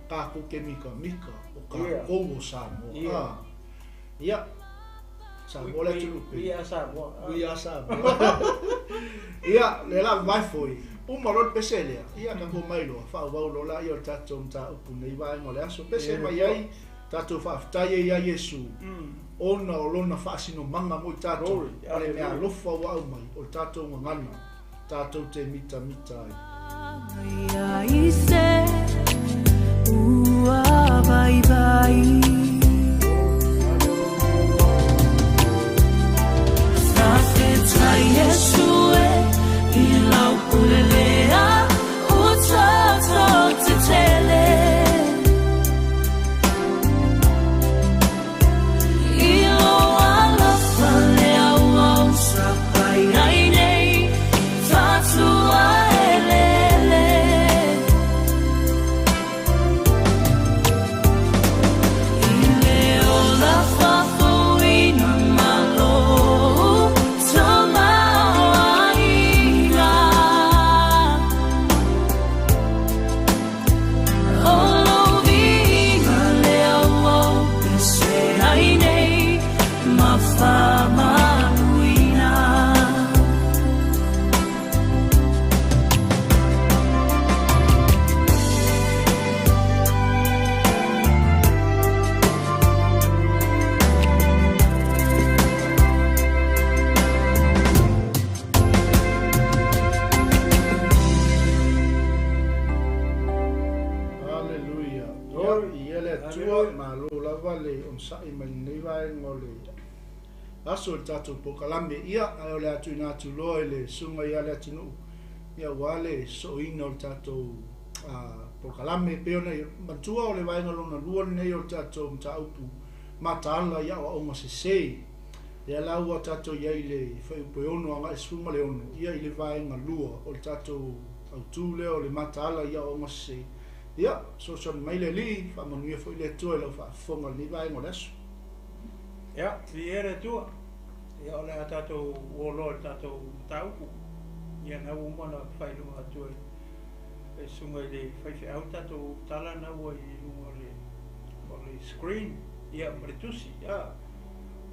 tatou te mikamika, o tatou o Samoa. A, ia, Samoa le atunuu pele. We are Samoa. We are Samoa. Ia, le la vae foi, uma loa le pese lea, ia, tatou omai loa, faaauau loa laia o le tatou mataupu i lenei vaega o le aso. Pese mai ai, tatou faafetai ai ia Iesu, ona o Lona faasinomaga mo i tatou, ma le meaalofa ua aumai, o le tatou gagana. Tatou te mitamita ai. ma faamanuina. Haleluia. Ia, ia le Atua, malo lava le onosai mai lenei vaega o le aso i le tatou polokalame. Ia, ae o le a tuuina atu loa i le susuga ia Leatinuu, ia aua le sosooina o le tatou polokalame. E pei ona manatua o le vaega lona lua lenei o le tatou mataupu mataala i aoaoga sese. Lea la ua tatou i ai i le fuaiupu e 6 agai 16, ia i le vaega lua o le tatou autu lea o le mataala i aoaoga sese. Ia, fesoasoani mai le Alii, faamanuia foi le Atua i lau faafofoga i lenei vaega o le aso. Ia, viia le Atua. Ia, o le a tatou uo loa i le tatou mataupu. Ia, na ua uma ona faailoa atu e le susuga i le faifeau le tatou tala na ua i luga o le, o le screen, ia, ma le tusi. Ia,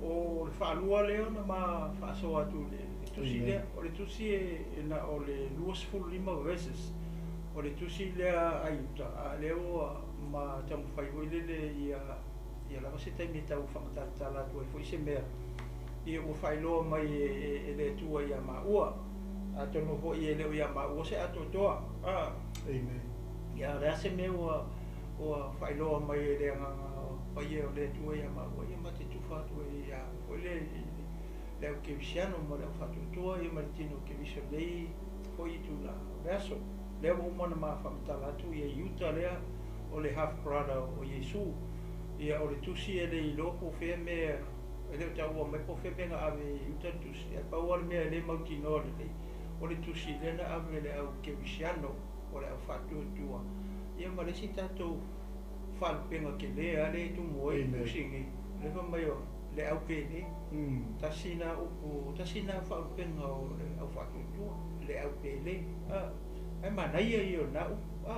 o le faalua lea ona ma faasoa atu i le tusi lea. O le tusi e, e na o le 25 verses. O le tusi lea a Iuta, a lea ua ma taumafai foi lele ia ia lava se taimi e tau faamatalatala atu ai foi se mea ia ua faailoa mai e le Atua ia maua. Atonu foi e le o ia maua se atoatoa. Amen. Ia, o le a se mea ua ua faailoa mai e le Agaga Paia o le Atua ia maua, ia ma te tufa atu ai ia foi le le au kerisiano ma le au faatuatua ia ma le tino keriso nei foi itula o le aso. Lea ua uma ona ma faamatala atu ia Iuta lea o le half brother o Iesu. Ia o le tusi e le iloa po o fea mea, e le o taua mai po o fea mea na ave e Iuta le tusi, ae pau lava le mea e le mautinoa lelei, o le tusi lea na ave e le au kerisiano, o le au faatuatua, ia ma le isi tatou faalupega tele lava lea e tumu ai le tusi lenei, lea fai mai o le au pele. Tasi lena upu, tasi lena faalupega o le au faatuatua, le au pele. Ae manaia ia o lena upu,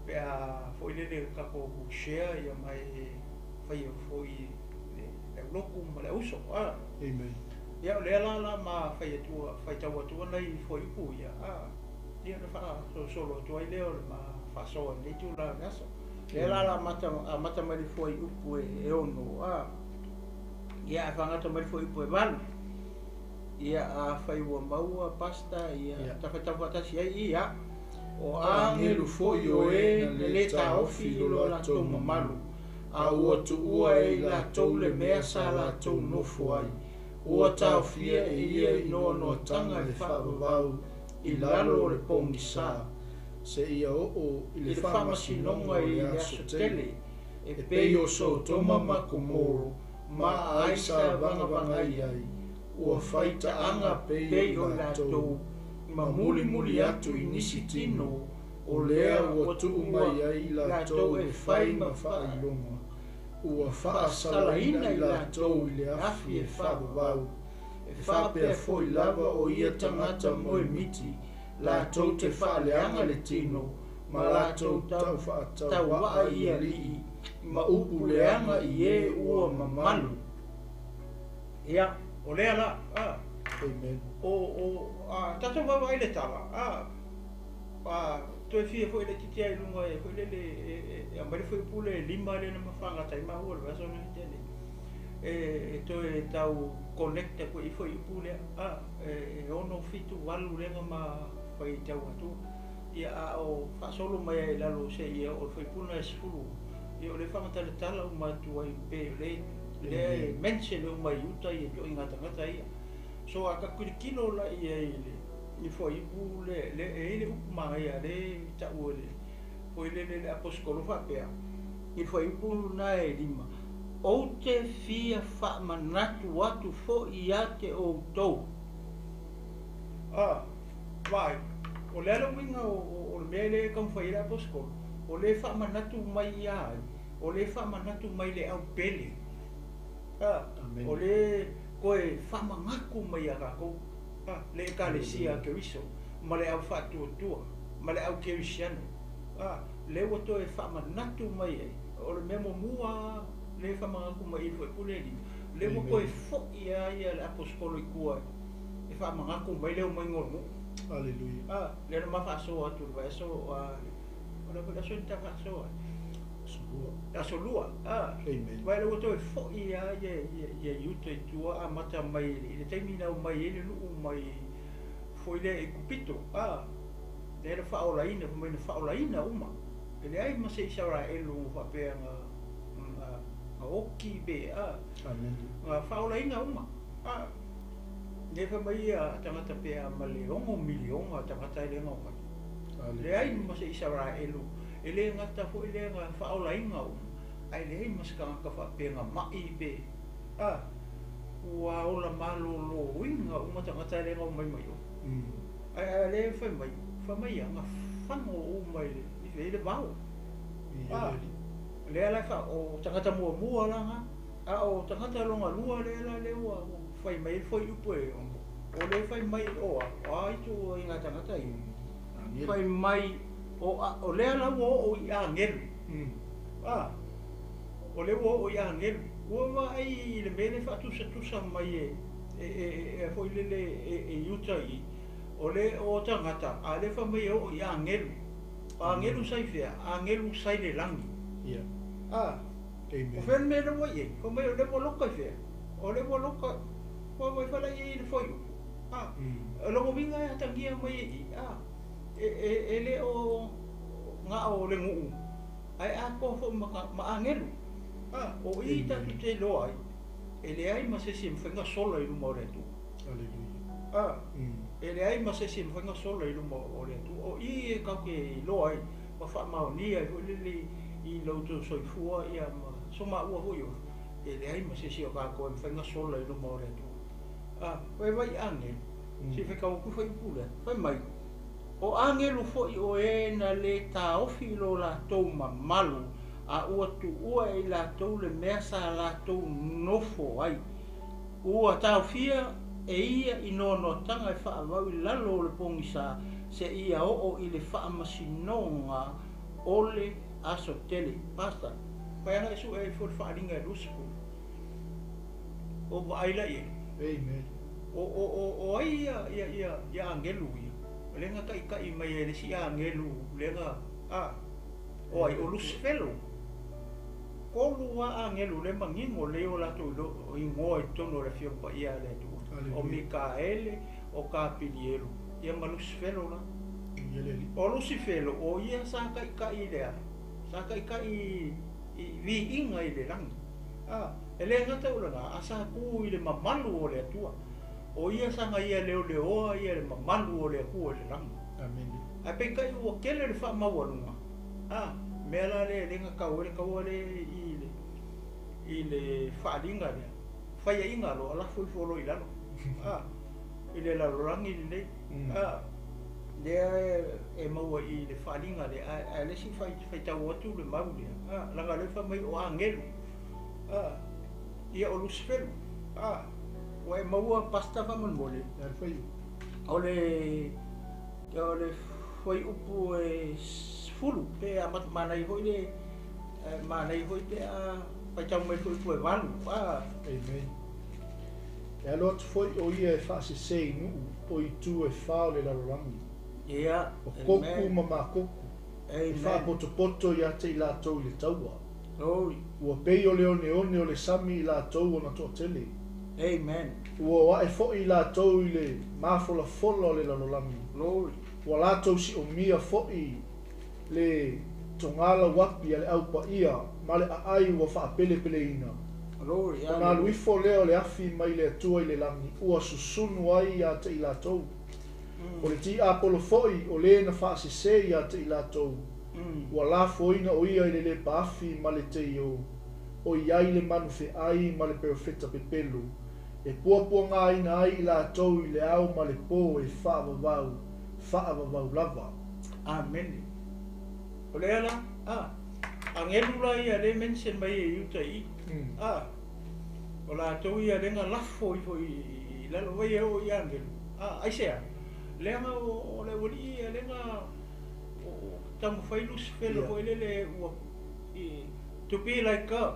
pe a foi lele tatou share ia ma e faia foi le aulotu ma le auso. Amen. Ia o lea la la ma fai atu, faitau atu nai fuaiupu ia, ia ona faasolosolo atu ai lea o le ma faasoa i lenei itula o le aso. Lea la la amata mai le fuaiupu e 6, ia ae faagata mai le fuaiupu e 8. Ia afai ua maua pasta ia tafaitau faatasi ai ia o agelu foi o e na le taofi i lo latou mamalu, a ua tuua e i latou le mea sa latou nofo ai, ua taofia e ia i noanoataga le faavavau i lalo o le pogisa, seia oo i le faamasinoga i le aso tele, e pei o Sotoma ma Komoro ma ai sa vagavagai ai, ua fai taaga pei o latou, ma mulimuli atu i nisi tino, o lea ua tuu mai ai i latou e fai ma faailoga, ua faasalaina i latou i le afi e faavavau, e faapea foi lava o ia tagata moemiti, latou te faaleaga le tino, ma latou taufaatauvaa i alii, ma upu leaga i e ua mamalu. Ia, o lea la, Amen. O tatou vaavaai le tala, toe fia foi laitiiti ai i luga e foi lele e aumai le fuaiupu le 5 lea na faagata ai maua i le vaiaso lea na tea nei. E toe tau connect atu ai i fuaiupu lea, e 6, 7, 8 lea na ma faitau atu. Ia a o faasolo mai ai i lalo seia oo i le fuaiupu lena e 10, ia o lea e faagata le tala uma atu ai pei o lea e mention uma i uta ia ituaiga tagata ia. So a tatou tilotilo la i ai i le fuaiupu le e i ai le upu manaia lea e tau e le foi lele le aposetolo faapea i le fuaiupu lena e 5, ou te fia faamanatu atu foi ia te outou. Vaai, o le a le uiga o le mea lea e taumafai ai le aposetolo, o lea e faamanatu mai ia ai, o lea e faamanatu mai le aupele. O lea toe faamanatu mai ia tatou, le Ekalesia a Keriso ma le au faatuatua ma le au kerisiano. Lea ua toe faamanatu mai ai, o le mea muamua lea e faamanatu mai i le fuaiupu lea e 5, Lea ua toe fo'i lava ia le aposetolo i tua e faamanatu mai le omaiga o le nuu. Aleluia. A, lea na ma faasoa atu i le vaiaso, a, o le a foi le aso na ta faasoa ai? Aso Lua. Aso Lua, a. Amen. Aua lea ua toe fo'i lava ia, ia, ia Iuta i tua amata mai i le taimi na omai ai le nuu mai foi lea Aikupito, a, lea na faaolaina, fai mai na faaolaina uma. E leai ma se Isaraelu faapea na, na, na oti pe, a, Amen. na faaolaina uma. A, lea fai mai ia tagata pe a ma le 6 miliona tagata e le na omai. Leai ma se Isaraelu, e le gata foi lea na faaolaina uma, ae leai ma se tagata faapea na ma'i pe, a, ua ola maloloina uma tagata e le na omai mai o. Ae a lea fai mai, fai mai ia, na fago uma i le, i le vao. A, lea la e fa, o tagata muamua la na, a o tagata lona lua lea la lea ua fai mai le fuaiupu e ono, o lea fai mai o a, o a itu i ngā tagata ia. Fai mai, o, a, o lea la ua oo i agelu. A, o lea ua oo i agelu. Ua vaai i le mea lea faatusatusa mai e, e, e, e, foi lele e, e Iuta i, o le o tagata, a lea fai mai e oo i agelu. O agelu sa i fea? Agelu sa i le lagi. Ia. A, Amen. o fea le mea lea ua i ai? Fai mai o lea ua loka i fea? O lea ua loka, ua vai fala i ai i le fuaiupu. A, o lona uiga e atagia mai e i, a, e, e, e le o na o le nuu, ae atoa foi ma, ma agelu. A, o i tatou te iloa ai, e leai ma se isi e mafai ona sola i luma o le Atua. Aleluia. A, e leai ma se isi e mafai ona sola i luma o le Atua. O i e tatou te iloa ai, ma faamaonia ai foi lele i lo outou soifua ia ma so maua foi oe, e leai ma se isi o tatou e mafai ona sola i luma o le Atua. A, e vaai i agelu, se i faitau atu fuaiupu lea, fai mai, o agelu foi o e na lē taofi i lo latou mamalu, a ua tuua e i latou le mea sa latou nofo ai. Ua taofia e ia i noanoataga e faavau i lalo o le pogisa seia oo i le faamasinoga o le aso tele. Pastor, fai ana e sue ai foi le faaaliga e 20. O vaai la i ai. Amen. O, o, o, o ai ia, ia, ia, ia agelu ia? O lea na taitai mai e le isi agelu, lea na, a, o ai, o Lusifelo. Tolu lava agelu lea manino lelei o latou igoa i totonu o le Afioga Paia a le Atua. O Mikaele, o Kapilielu, ia ma Lusifelo la. O Lusifelo, o ia sa taitai i le a? Sa taitai i viiga i le lagi. A, e le gata o lena, a sa tu i le mamalu o le Atua. O ia sa na ia leoleoa ia le mamalu o le Atua i le lagi. Amen. Ae peitai ua tele le faamaualuga, a, mea la lea e le na tau ai le taua lea i le, i le faaaliga lea, faiaiga loa, lafo ifo loa i lalo, a, i le lalolagi lenei, a, lea e maua i le faaaliga lea, ae, ae le isi faitau atu le mau lea, a, leaga o lea fai mai o agelu, a, ia o Lusifelu, a, ua e maua Pastor faamolemole. Le faiupu. O le, o le fuaiupu e 10, pe a manaia foi le, manaia foi pe a faitau mai le fuaiupu e 8, a. Amen. E alo atu foi o ia e faasese i nuu o itu e fa o le lalolagi. Ia. O Koku ma Makoku. E Amen. faapotopoto ia te i latou i le taua. Glory. Ua pei o le oneone o le sami i latou ona toatele. Amen. Ua o ae foi i latou i le mafolafola o le lalolagi. Glory. Ua latou siomia foi le togala uapi a le aupaia ma le aai ua faapelepeleina. Glory. Ona alu ifo lea o le afi mai le Atua i le lagi, ua susunu ai ia te i latou. O le tiapolo foi o le na faasese ia te i latou. Ua lafoina o ia i le lepa afi ma le teio, o i ai le manu feai ma le perofeta pepelo, e puapuagaina ai i latou i le ao ma le po e faavavau, faavavau lava. Amene. O lea la, a, agelu la ia le mention mai e Iuta i, a, o latou ia le na lafo ifo i lalo vai e o i agelu. A, aisea, lea na o le ualii ia le na o taumafai Lusifelo foi lele ua i, to be like God.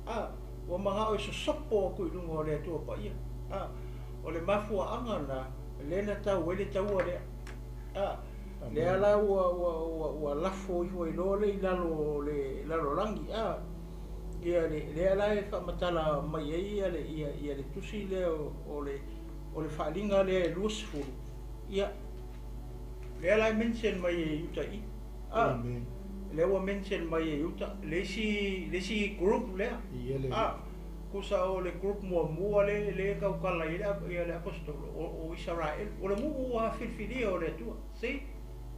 A, Ua mana'o e sosopo atu i luga o le Atua Paia. A, o le mafuaaga lena lea na tau ai le taua lea. A, lea la ua, ua, ua, ua lafo ifo ai loa le i lalo o le lalolagi. A, ia le, lea la e faamatala mai ai ia le, ia, ia le tusi lea o, o le, o le Faaaliga lea e 20. Ia, lea la e mention mai e Iuta i i. A, Amen. lea ua mention mai e Iuta le isi, le isi group lea. Ia le A, tusa o le group muamua le, le tautala ai le, ia le aposetolo o, o Isaraelu. O le nuu ua filifilia o le Atua. See?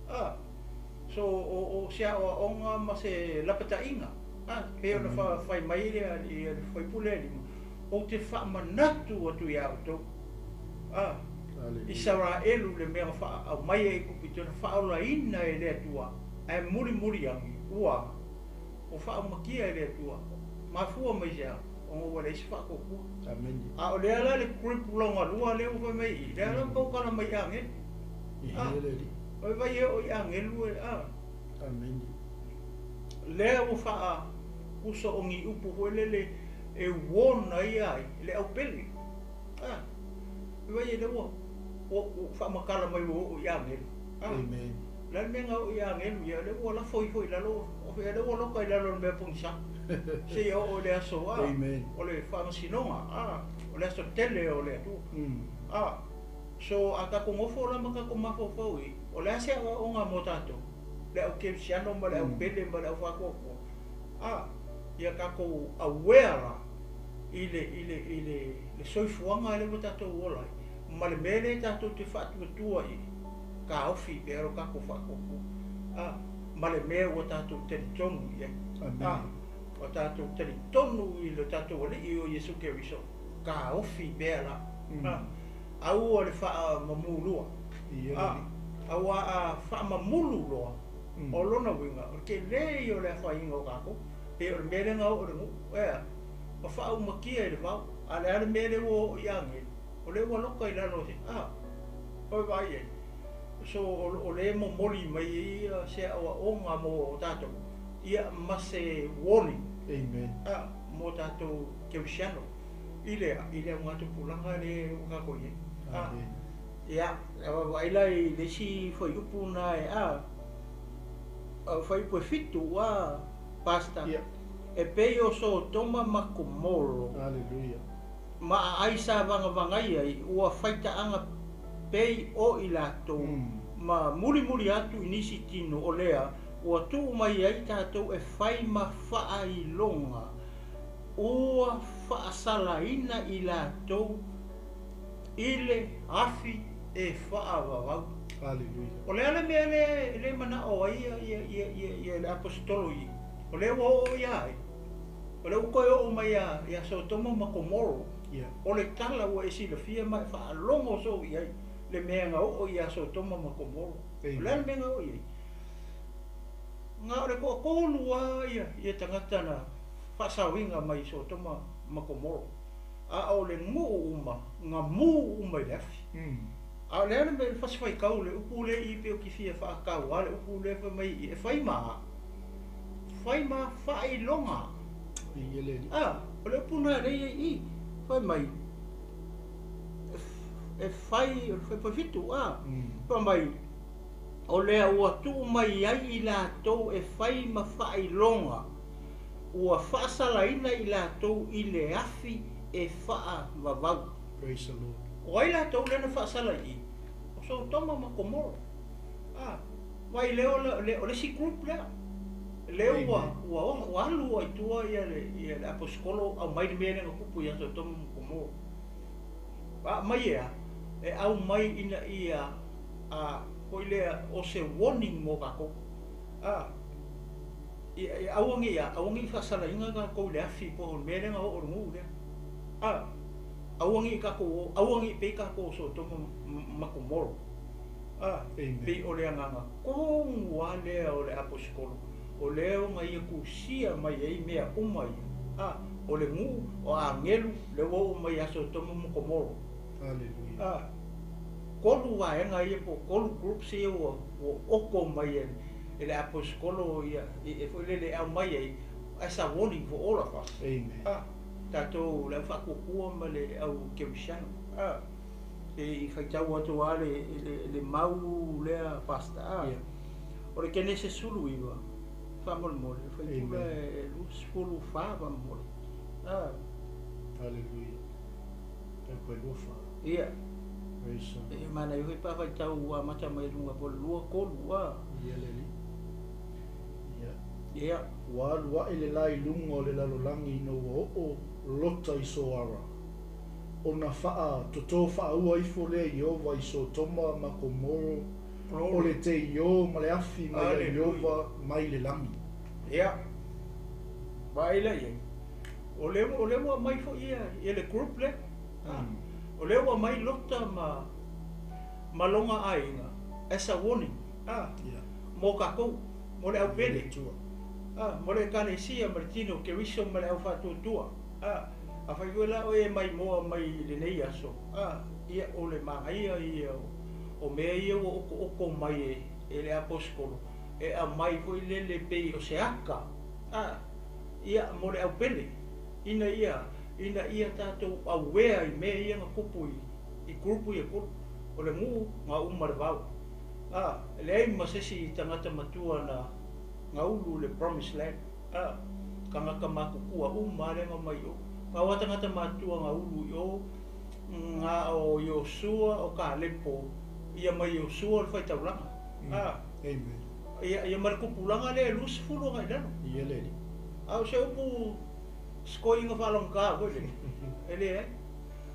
A, so o, o se aoaoga ma se lapataiga. A, pei ona fa, fai mai le, ia le fuaipule e 5, ou te faamanatu atu iā outou. A, Hallelujah. Isaraelu le mea na faaaumaia i Ekupito na faaolaina e le Atua, ae mulimuli agi ua ua faaumakia e le Atua. Mafua mai i se a? Ona ua leai se faatuatua. Amene. A o lea la le group lona lua lea ua fai mai i i, lea la ua tautala mai i agelu. A, Ia le Alii. o vai e oo i agelu e, a. Amene. Lea ua faauso o ni upu foi lele e warn ai ai le aupele. A, vai e lea ua, ua, ua faamatala mai ua oo i agelu. A, Amen. o le a le mea na oo i agelu ia, lea ua lafo ifo i lalo, o lea ua loka i lalo o le mea pogisa. Seia oo i le aso, a, Amen. o le faamasinoga, a, o le aso tele o le Atua. A, so a tatou nofo la ma tatou mafaufau i, o le a se aoaoga mo tatou, le au kerisiano ma le aupele ma le au faatuatua. A, ia tatou aware la i le, i le, i le, le soifuaga lea ua tatou ola ai, ma le mea lea tatou te faatuatua i, taofi pea lo tatou faatuatua. A, ma le mea ua tatou talitonu i ai. Amen. A, ua tatou talitonu i le tatou Alii o Iesu Keriso, taofi pea la. A, aua le faamamulua. Ia le A, Alii. aua a faamamulu loa, o lona uiga, o le tele ia o le afaina o tatou, pe o le mea lea na oo i le nuu, ea, ma faaumakia i le vao, a le a le mea lea ua oo i agelu, o lea ua loka i lalo o se, a, o vaai ai. So, o, o le momoli mai ai ia se aoaoga mo tatou, ia ma se warning. Amen. A, mo tatou kerisiano, i le, i le augatupulaga le ua tatou i ai. A, Amen. ia, e vaavaai la i le isi fuaiupu na e, a, a fuaiupu e 7, a, pastor. Ia. E pei o Sotoma ma Komoro. Hallelujah. Ma aai sa vagavagai ai, ua faitaaga pei o i latou, ma mulimuli atu i nisi tino o lea, ua tuu mai ai tatou e fai ma faailoga, ua faasalaina i latou i le afi e faavavau. Hallelujah. O le a le mea le, le manao ai ia, ia, ia, ia, ia le aposetolo i, o lea ua oo ia ai. O lea ua toe oo mai ia, ia Sotoma ma Komoro. Ia. O le tala ua e silafia ma e faalogo soo i ai, le mea na oo ia Sotoma ma Komoro. O le a le mea na oo i ai? Nga o le toatolu lava ia, ia tagata na faasaoina mai Sotoma ma Komoro. A o le nuu uma, na mu uma i le afi. A o le a le mea le fasifaitau le upu le i pe o ki fia faataua le upu le fai mai i, e fai ma, fai ma faailoga. Ia le Alii. A, o le upu na le i i, fai mai, e fai, o le fai 7, a, fai mai, o lea ua tuu mai ai i latou e fai ma faailoga, ua faasalaina i latou i le afi e faavavau. Praise the Lord. O ai latou lea na faasala i i? O Sotoma ma Komoro. A, vai lea o le, o le isi group lea. Lea ua, ua, ua alu ai tua ia le, ia le aposetolo au mai le mea lea na tupu ia Sotoma ma Komoro. A mai ea, e au mai ina ia, a, foi lea o se warning mo tatou. A, ia, ia aua nei ia, aua nei faasalaina tatou i le afi po o le mea lea na oo i le nuu lea. A, aua nei tatou, aua nei pei tatou o Sotoma ma Komoro. A, Amen. pei o le agaga tonu lava lea o le aposetolo, o lea ona ia tusia mai ai mea uma ia. A, o le nuu, o agelu, le ua oo mai ia Sotoma ma Komoro. Hallelujah. A, tolu vaega ia po o tolu groups ia ua, ua oko mai e, e le aposetolo ia, e, e foi lele e au mai ai, as a warning for all of us. Amen. A, Tatou le au faatuatua ma le au kerisiano. Se i faitau atu lava le mau lea Pastor. O le Kenese 19 faamolemole, le fuaitula e 24 faamolemole. Hallelujah. E lua fa. Ia. Praise God. E manaia foi pe a faitau amata mai luga po o le 2, 3. Ia le alii. Ia. Ia. Ua alu ae le la i luga o le lalolagi ina ua oo Lota i Soara, ona faatoto faaua ifo lea e Ieova i Sotoma ma Komoro, o le teio ma le afi mai ia Ieova mai le lagi. Ia, vaai la i ai, o lea, o lea ua aumai foi ia, ia le group lea. O lea ua aumai Lota ma, ma lona aiga as a warning, mo tatou, mo le aupele, mo le Ekalesia ma le tino o Keriso ma le au faatuatua. Afai foi la oe e maimoa mai i lenei aso, ia o le manaia ia o mea ia ua okooko mai e le aposetolo, e aumai foi lele pei o se aka, ia mo le aupele, ina ia ina ia tatou aware i mea ia na tupu i group ia e tolu, o le nuu, gauu ma le vao. E leai ma se isi tagata matua na ulu i le promised land. A, tagata matutua uma lava lea na omai i o. Pau lava tagata matutua na ulu i o, na o Iosua, o Kalepo, ia ma Iosua o le faitaulaga. A, Amen. Ia, ia ma le tupulaga lea e 20 agai i lalo. Ia le alii. A o se upu sikoiga faalogogata foi lele, e leai.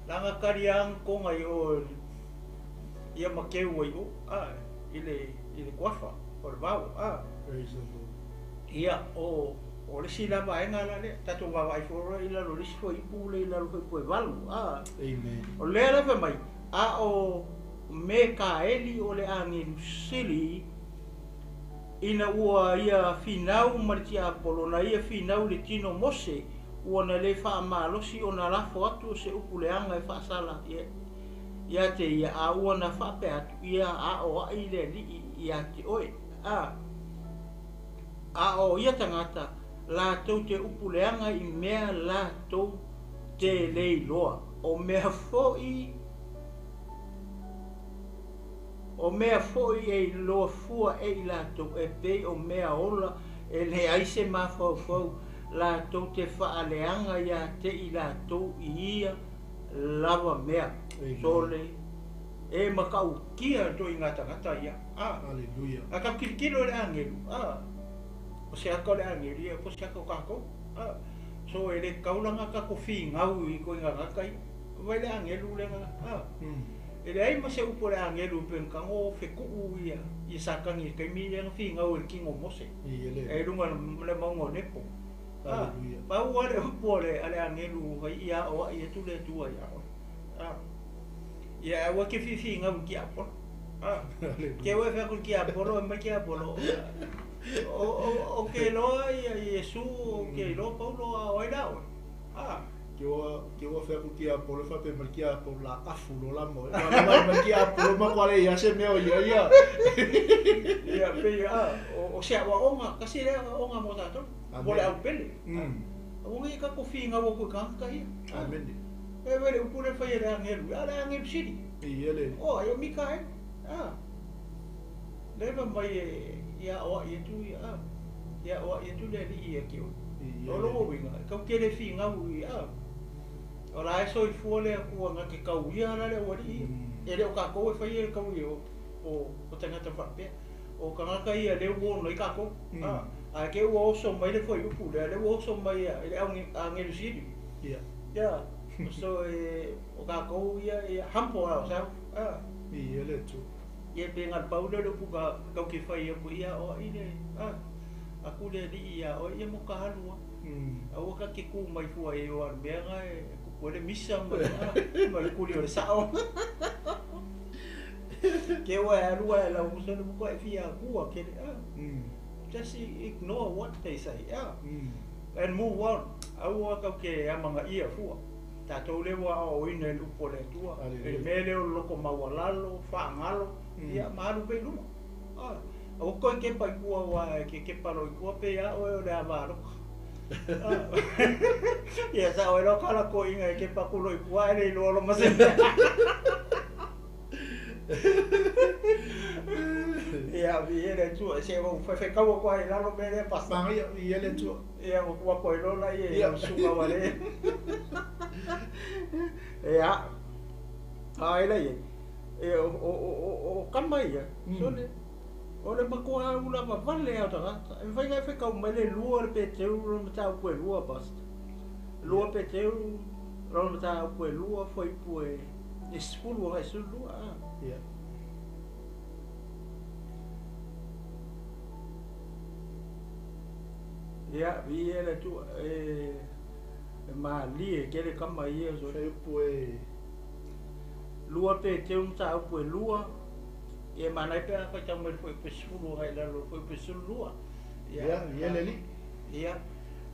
Leaga taliaga toga i o ia ma keu ai o, a, i le kuafa o le vao. A. Praise the Lord. Ia, o le isi la vaega la lea, tatou vaavaai foi i lalo o le isi fuaiupu lea i lalo fuaiupu e 8. A. Amen. O lea la fai mai, a o Mekaeli o le agelu sili, ina ua ia finau ma le tiapolo, na ia finau i le tino o Mose, ua na le faamalosi ona lafo atu o se upu leaga e faasala ia te ia, a ua na faapea atu, ia aoai le alii ia te oe. A, a o ia tagata, latou te upu leaga i mea latou te le iloa. O mea foi o mea foi e iloa fua e i latou e pei o mea ola e leai se mafaufau latou te faaleaga ia te i latou i ia lava mea. Amen. Sole e matautia ituaiga tagata ia. A. Hallelujah. A tatou tilotilo i le agelu, a, o se aka o le agelu ia, po o se aka o tatou. A, so e le tatau la ona tatou finau i ituaiga tagata ia. Vai le agelu lea a. E leai ma se upu a le agelu pe na tago fetuu ia ia Satani i le taimi lea na finau e le tino o Mose. Ia le. E luga le mauga o Nepo. Hallelujah. Pau lava le upu a le agelu fai ia aoai atu le Atua ia oe. A. Ia aua e te fifinau i le tiapolo. A. Ke ua e fai atu i le tiapolo, e mai le tiapolo. O ke iloa ia Iesu, o ke iloa Paulo, a o ai la oe? A. Ke ua fai atu tiapolo, faapea mai le tiapolo la afu loa la moe. Ua mai mai tiapolo ma kua le ia se mea o ia ia. Ia pei a o se aoaoga, tasi lea aoaoga mo tatou. Mo le aupele. Aua ne i tatou finau atu i tagata ia. Amen. E vai le upu le fai e le agelu, a le agelu sili. Ia le. O ai o Mikael. A. Le va mai e ia aoai atu ia a. Ia aoai atu le alii ia te oe. O lona uiga, e tatou te le finau i a. O la e soifua le Atua na te tauia la le aualii ia. E le o tatou e faia le tauia o tagata faapea. O tagata ia lea ua ona ai tatou. A, ae te i ua oso mai le fuaiupu lea, lea ua oso mai i le agelu sili. Ia. Ia, so e, o tatou ia, ia humble ourselves. A. Ia le Atua. Ia pe na pau lea o le upu ka tau ke fai atu ia o ai le a aku le alii ia oe ia mo ka alu a. Aua ka te ku mai fua e o a le mea na e kupu ai le misa ma ma le kuli o le sao. Ke ua e alu ai lau musa le muka e fia akua ke le a. Just ignore what they say. Yeah. And move on. Aua kau ke amanga ia fua. Tatou lea ua aoaoina i le upu a le Atua, i le mea lea o le loko maualalo, faagalo, ia ma alu pea i luma. Aua koe kepa i tua aua e ke kepa loa i tua pei lava oe o le ava aloka. Ia sa'o ai loa kala toeaina e kepa atu loa i tua ae le iloa loa ma se mea. Ia viia le Atua, se ua ou faifetau atu lava i lalo mea lea pastor. Manaia, viia le Atua. Ia ua tuu atu ai loa laia i lau susuga ua le. Ia, a ai la i ai, e o, o, o, o tama ia, sole, o le matua ula vavale lava o tagata. E mafai ona e fetau mai le lua le Peteru lona mataupu e lua, pastor. Lua Peteru lona mataupu e lua, fuaiupu e 10 agai 12. A. Ia. Ia, viia le Atua, e, e malie tele tama ia, sole. Fuaiupu e Lua Peteru mataupu e lua, ia manaia pe a faitau mai le fuaiupu e 10 agai i lalo o le fuaiupu e 12. Ia, viia le Alii. Ia.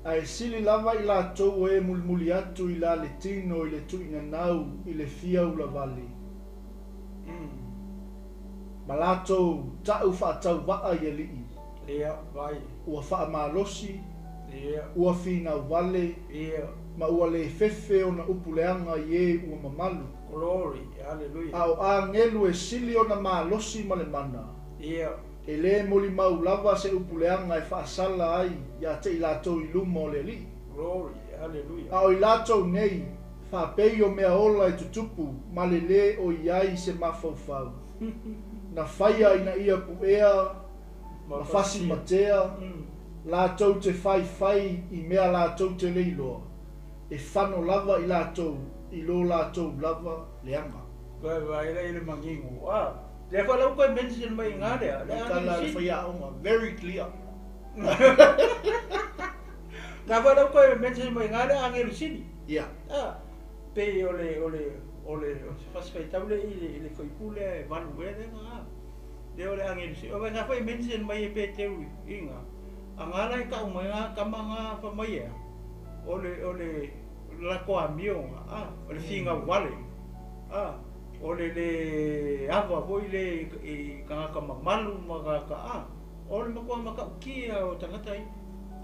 Ae sili lava i latou o e mulimuli atu i la le tino i le tuuinanau i le fia ulavale. Ma latou ta'u faatauvaa i alii. Ia, vai. Ua faamalosi, Ia. ua finau vale, Ia. ma ua le fefe ona upu leaga i e ua mamalu. Glory, hallelujah. A o agelu e sili ona malosi ma le mana. Ia. E lē molimau lava se upu leaga e faasala ai iā te i latou i luma o le Alii. Glory, hallelujah. A o i latou nei, faapei o mea ola e tutupu ma le lē o i ai se mafaufau. Na faia ina ia puea ma fasimatea, latou te faifai i mea latou te le iloa, e fano lava i latou i lo latou lava leaga. Vai vai la i le manino. Ah, lea foi la ua toe mention mai i ina lea. Le Tala a le faiaoga, very clear. Na foi la ua toe mention mai i ina le agelu sili. Ia. Ah, pei o le o le o le o se fasi faitau lea i le fuaiupu lea e valu ea lea na. Lea o le agelu sili. O na foi mention mai e Peteru i ina. A ngā la e ta'u mai ngā tama ngā fa mai ea. O le o le latou amio nga. Ah, o le finau vale. Ah, o le le ava foi le i tagata mamalu ma tagata a. O le matua matautia o tagata ia.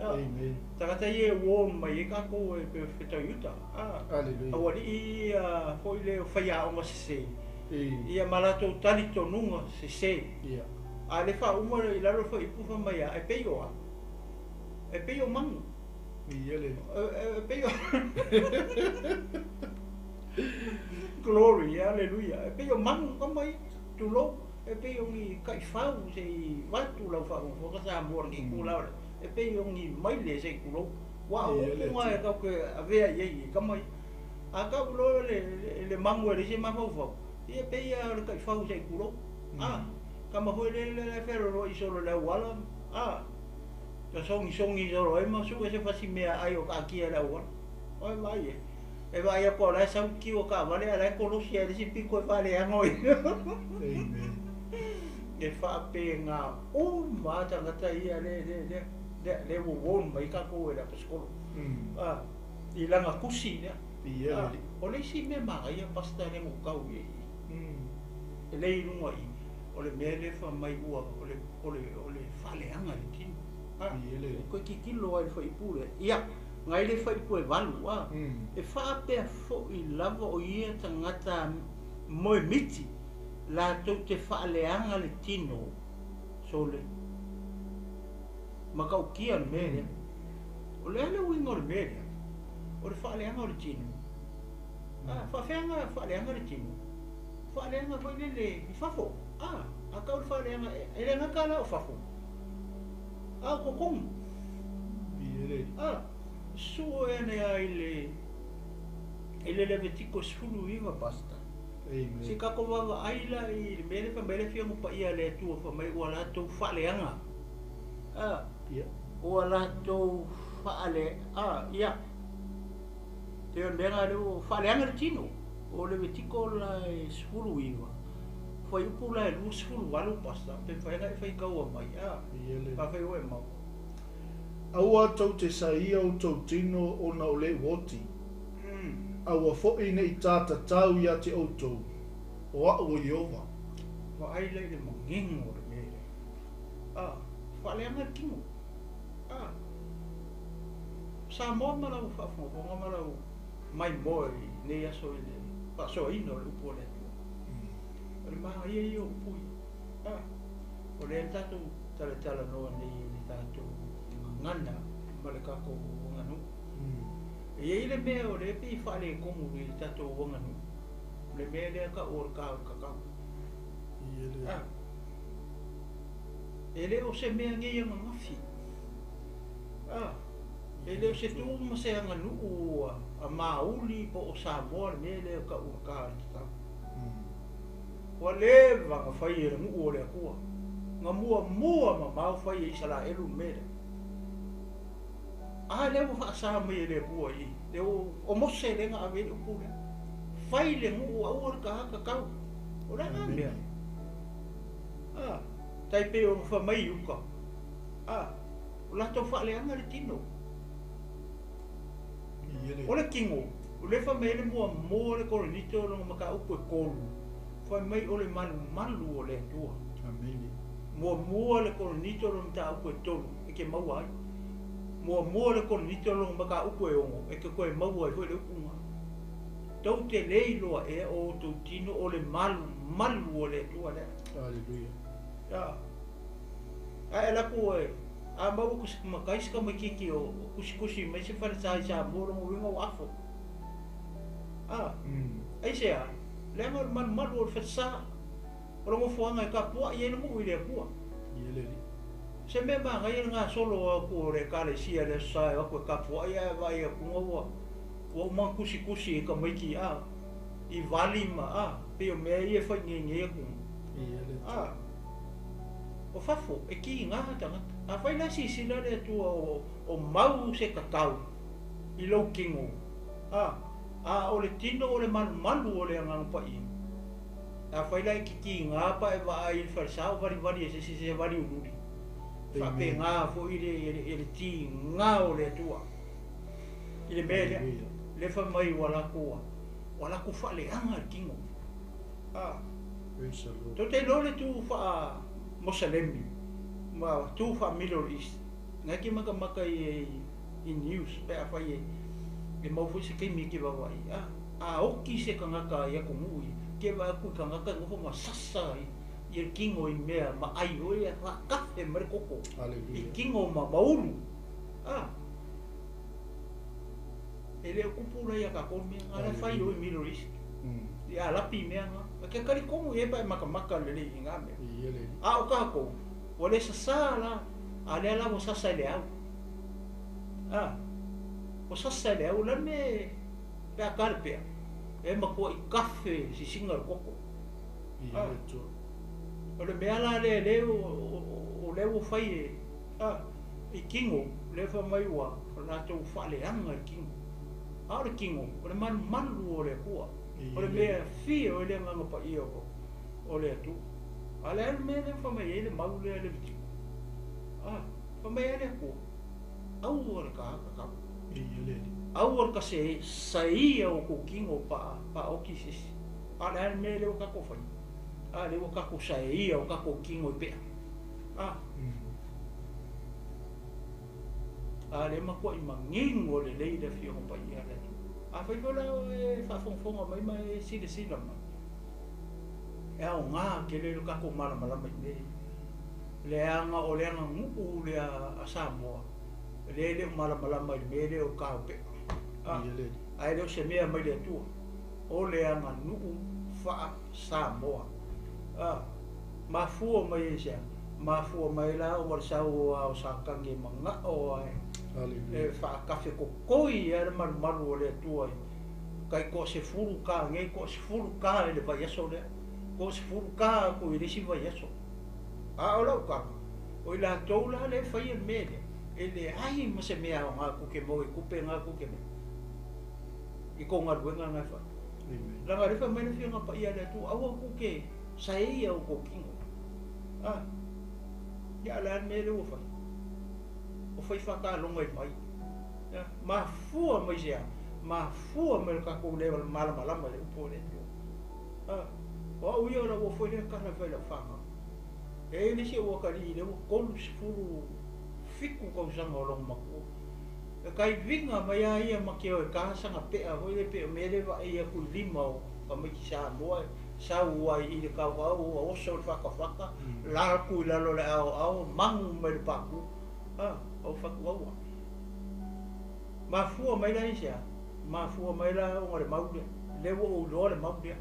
Ah, Amen. tagata ia e warn mai ai tatou e pe fetau i uta. Ah, Hallelujah. aualii ia foi le o faiaoga sesē. E. Ia ma latou talitonuga sesē. Ia. A le faauma i lalo fuaiupu fa mai a, e pei o a. E pei o manu. Viia le E pei o Glory, hallelujah. E pei o manu tama ia, tulou. E pei o ni taifau se i vaeatu lau faafogafoga Samoa i lenei itula o le. E pei o ni maile se i tulou. Ua o Ia le upu na e tatou te avea i ai i tama ia. A tau loa le, le manu e leai se mafaufau, ia pei lava o le taifau se i tulou. A, tama foi le le le fealoloai solo i le auala, a, ta sogisogi solo ai ma sue se fasi meaai o taatia i le auala. Oi vaai e. E vaai atu o la e sau kiu o taavale ae o la e kolosi ai le isi pito e faaleaga o ia. Amen. E faapena uma lava tagata ia le le le le le ua warn mai tatou e le aposetolo. A, i lana tusi lea. Viia le A, Alii. o le isi mea manaia pastor lea na ou tau i ai. E le i luga i o le mea lea fai mai ua o le o le o le faaleaga i le tino. A, Viia le Alii. toe tilotilo ai i le fuaiupu lea. Ia, nai le fuaiupu e 8 a. E faapea fo'i lava o ia tagata moemiti latou te faaleaga le tino sole. Matautia le mea lea. O le a le uiga o le mea lea? O le faaleaga o le tino. A, faafeaga faaleaga le tino. Faaleaga foi lele i fafo. A, a tau le faaleaga e le gata la o fafo. A o totonu. Viia le Alii. A, su'u e ane ai le i le Levitiko 19 pastor. Amen. Se tatou vaavaai la i le mea lea fai mai le Afioga Paia a le Atua fai mai ua latou faaleaga. A, Ia. ua latou faale a ia. Te o le mea lena lea ua faaleaga le tino. O Levitiko la e 19. Fuaiupu la e 28 pastor, pe mafai ona e faitaua mai. A, Viia le Alii. afai ua e mau. Aua tou te saia outou tino ona o le oti. Aua fo'i ne'i tatatau ia te outou. O a'u o Ieova. Vaai la i le manino o le mea lea. A, faaleaga le tino. A. Samoa ma lau faafogafoga ma lau maimoa i lenei aso i le faasoaina o le upu a le Atua. O le manaia ia o upu ia. A, o lea na tatou talatalanoa nei i le tatou gagana ma le tatou aganuu. E i ai le mea o lea e pei e faaletonu i le tatou aganuu, o le mea lea e tau o le ta o le tatau. A, e le o se mea nei ananafi. A, e le o se tu ma se aganuu a Māuli po o Samoa le mea lea e tau o le ta o le tatau. Ua leva ona fai e le nuu o le Atua, na muamua mamao fai e Isaraelu le mea lea. A lea ua faasa mai e le Atua i i, o Mose lea na ave ai le upu lea, fai le nuu aua le ta tatau. O le a na mea? A, tai pei ona fai mai i uka, a, o latou faaleaga le tino. O le tino, o lea e fai mai ai le muamua o le Korinito o lona mataupu e 3, fai mai o le malumalu o le Atua. Muamua le Korinito o lona mataupu e 3 e te maua ai. Muamua le Korinito o lona mataupu e 6 e te toe maua ai foi le upu lena. Tou te le iloa ea o outou tino o le malumalu o le Atua lea. Aleluia. Ia. Ae alu atu e a maua ku se matai se tamaititi o kusikusi mai se falesa i Samoa lona uiga ua afo. A, aisea, leaga o le malumalu o le falesa o le nofoaga e tapuai ai le nuu i le Atua. Se mea manaia le gasolo atu o le Ekalesia i le Aso Sa e o atu e tapuai ae vaai atu ua uma ona tusitusi e tamaiti a i vali ma a pei o mea ia e fai nei nei atu. A, o fafo e kiga tagata. Afai la silasila le Atua o mau se tatau i lou tino, a, a o le tino o le malumalu o le Agaga Paia. Afai la e kikiga pa e vaai i le falesa o valivali e se isi se vali ululi. Faapena foi le tiga o le Atua i le mea lea. Le fai mai ua latou faaleaga le tino. A, tou te iloa le tu faa-Mosalemi ma tu faa-Middle East. Na e te matamata i news pe afai e mau foi se taimi e te vaavaai. A oti se tagata i atunuu ia, te vaai atu i tagata e nofo ma sasa i le tino i mea ma ai oi e faakafe mai le koko i tino ma ulu. A, e le o tupu la ia tatou mea nga la e fai o i Middle East. I Alapi mea nga. A ke talitonu i ai pa e matamata lelei i nga mea. A o tatou, ua le sasa la, a lea la ua sasa i le au. A, ua sasa i le au, la me pe a ta le pea, e matua i kafe sisiga le koko. A, o le mea la lea le o lea ua fai e, a, i tino, lea fai mai ua latou faaleaga i tino. A o le tino, o le malumalu o le Atua. O le mea fia o le Agaga Paia o le Atua. A le a le mea lea fai mai ai le mau lea le Levitiko. A, fai mai ai le Atua, aua le ta tatau. Aua le ta saia o kou tino pa oti se isi. A le a le mea lea ua tatou fai. A lea ua tatou saia o tatou tino i pea. A, a le matua i manino lelei le Afioga Paia a le Atua. A fai foi la e faafogafoga mai ma e silasila mai. E aoga tele le tatou malamalama i mea ia. Leaga o le aganuu lea a Samoa, lea le o malamalama i le mea lea o taopea. A, ae le o se mea mai le Atua. O le aganuu faa-Samoa. A, mafua mai e sea. Mafua mai la o le sau o Satani e manao ai. E faakafe kokoi e le malumalu o le Atua. Kai ko se fulu ka nei, ko se fulu ka e le vaiaso lea. Ko se fulu ka ko i le isi vaiaso. A o lau kaka, o i latou la le fai e mea lea. E le ai ma se mea o ngā kuke mau e kupe ngā kuke mea. I ko galuega nga e fai. Leaga le fai mai le Afioga Paia a le Atua, aua kuke saeia o kou tino. A, ia a le a le mea lea ua fai. O fai faataloga i vai. Ia, mafua mai se a, mafua mai le tatou le malamalama i le upu o le Atua. A, o au ia o lau foi lea tala e fai lau fanau. E le isi ou atalii lea ua 37 tausaga o lona matua. E kaiviga mai lava ia ma ke o e ka saga pea foi lea pei o mea lea e vaai atu i lima o tamaiti Samoa e sau ai i le kaukau ua oso le fatafata la atu i lalo o le aoao magu mai le pāpū. A o fatu aua. Mafua mai la i se a? Mafua mai la ona le mau lea. Lea ua ou iloa le mau lea.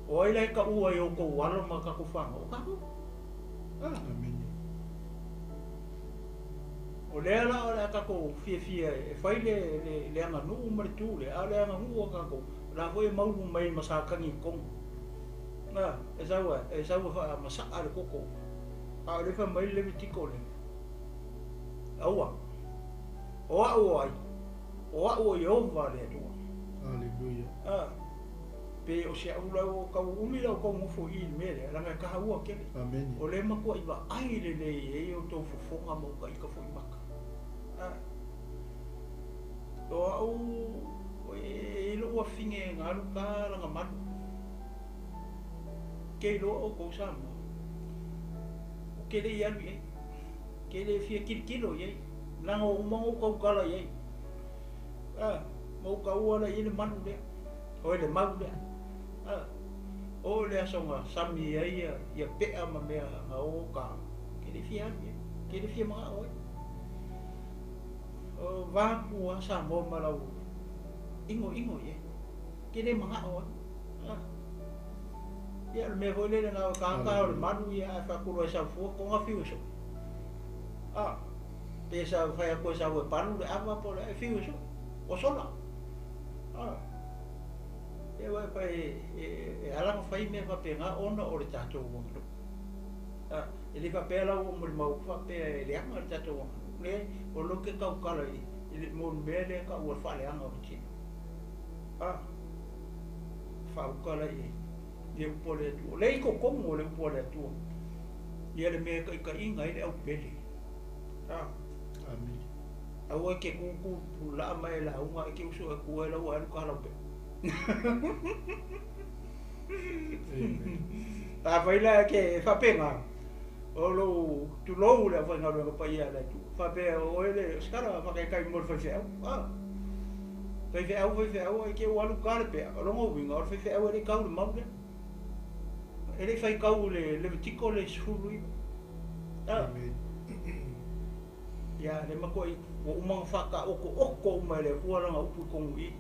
O ai la e taua i outou alo ma tatou fanau? O tatou. Amene. O lea la o le a tatou fiafia e fai le aganuu ma le tu lea, a o le aganuu a tatou, o la foi e maulu mai ma sakani i totonu. E sau e sau e faamasaa le toto. A o le fai mai le Levitiko lea. Aua. O au o ai? O au o Ieova le Atua. Aleluia. Pe o se au lau tau umi lau tau nofo i le mea lea, leaga e taua tele. Amene. O le matuai vaai lelei ai o outou fofoga ma ou taita foi maka. O au e i lou afine e galu ka laga malu. Ke iloa outou Samoa. O ke le i alu i ai. Ke le fia kilokilo i ai. Leaga ua uma ona ou tautala i ai. Ma ou taua la i ai le malu lea. O le mau lea. O le aso na sami ai ia pea ma mea na o ka. Ke le fia alu i ai. Ke le fia manao ai. O vaku a Samoa ma lau ingo ingo i ai. Ke le manao ai. Ia le mea foi lele na o kākā o le malu ia ae faatulu ai saufua kona fiu e so'o. Pe sa fai atu e sau e palu le ava po o le e fiu e so'o. Ua sola. Ia ua e e ala ona fai mea faapena ona o le tatou aganuu. E le faapea la ua molimau faapea e leaga le tatou aganuu. Leai, o lea ou te tautala i le mo le mea lea e taua o le faaleaga o le tino. Faauka la i le upu a le Atua. O lea i totonu o le upu a le Atua. Ia le mea e taitaiga ai le aupele. Amene. Aua e te tutu pulaa ma e lauga e te uso e tu ai lau alu ka lau pe. Amen. A fai la ke faapena. O lou tulou le aufaigaluega paia a le Atua. Faapea o oe le sikala faataitai mo le faifeau. Faifeau faifeau ai ke ua alu ka le pea. O lona uiga o le faifeau e le i tau le mau lea. E le i faitau le Levitiko le 19. Amen. Ia le matuai ua uma ona faataoto'oto uma e le Atua lana upu i totonu i i.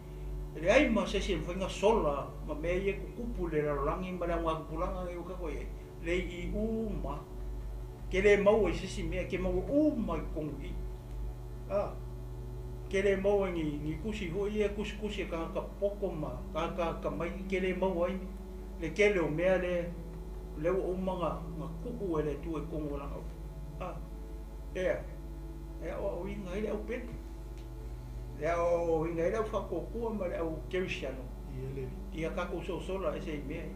E leai ma se isi e mafai ona sola ma mea ia e tutupu i le lalolagi ma le augatupulaga nei ua tatou i ai. Le i uma. Ke le maua i se isi mea, ke maua uma i totonu i i. Ke le maua i ni tusi foi ia e tusitusi e tagata poto ma tagata atamai, ke le maua ai le tele o mea lea lea ua uma ona tuu e le Atua i totonu o lana upu. Ea, e aoaoina ai le aupele. Le aoaoina ai le aufaatuatua ma le au kerisiano. Ia le Ia tatou sosola ese i mea ia.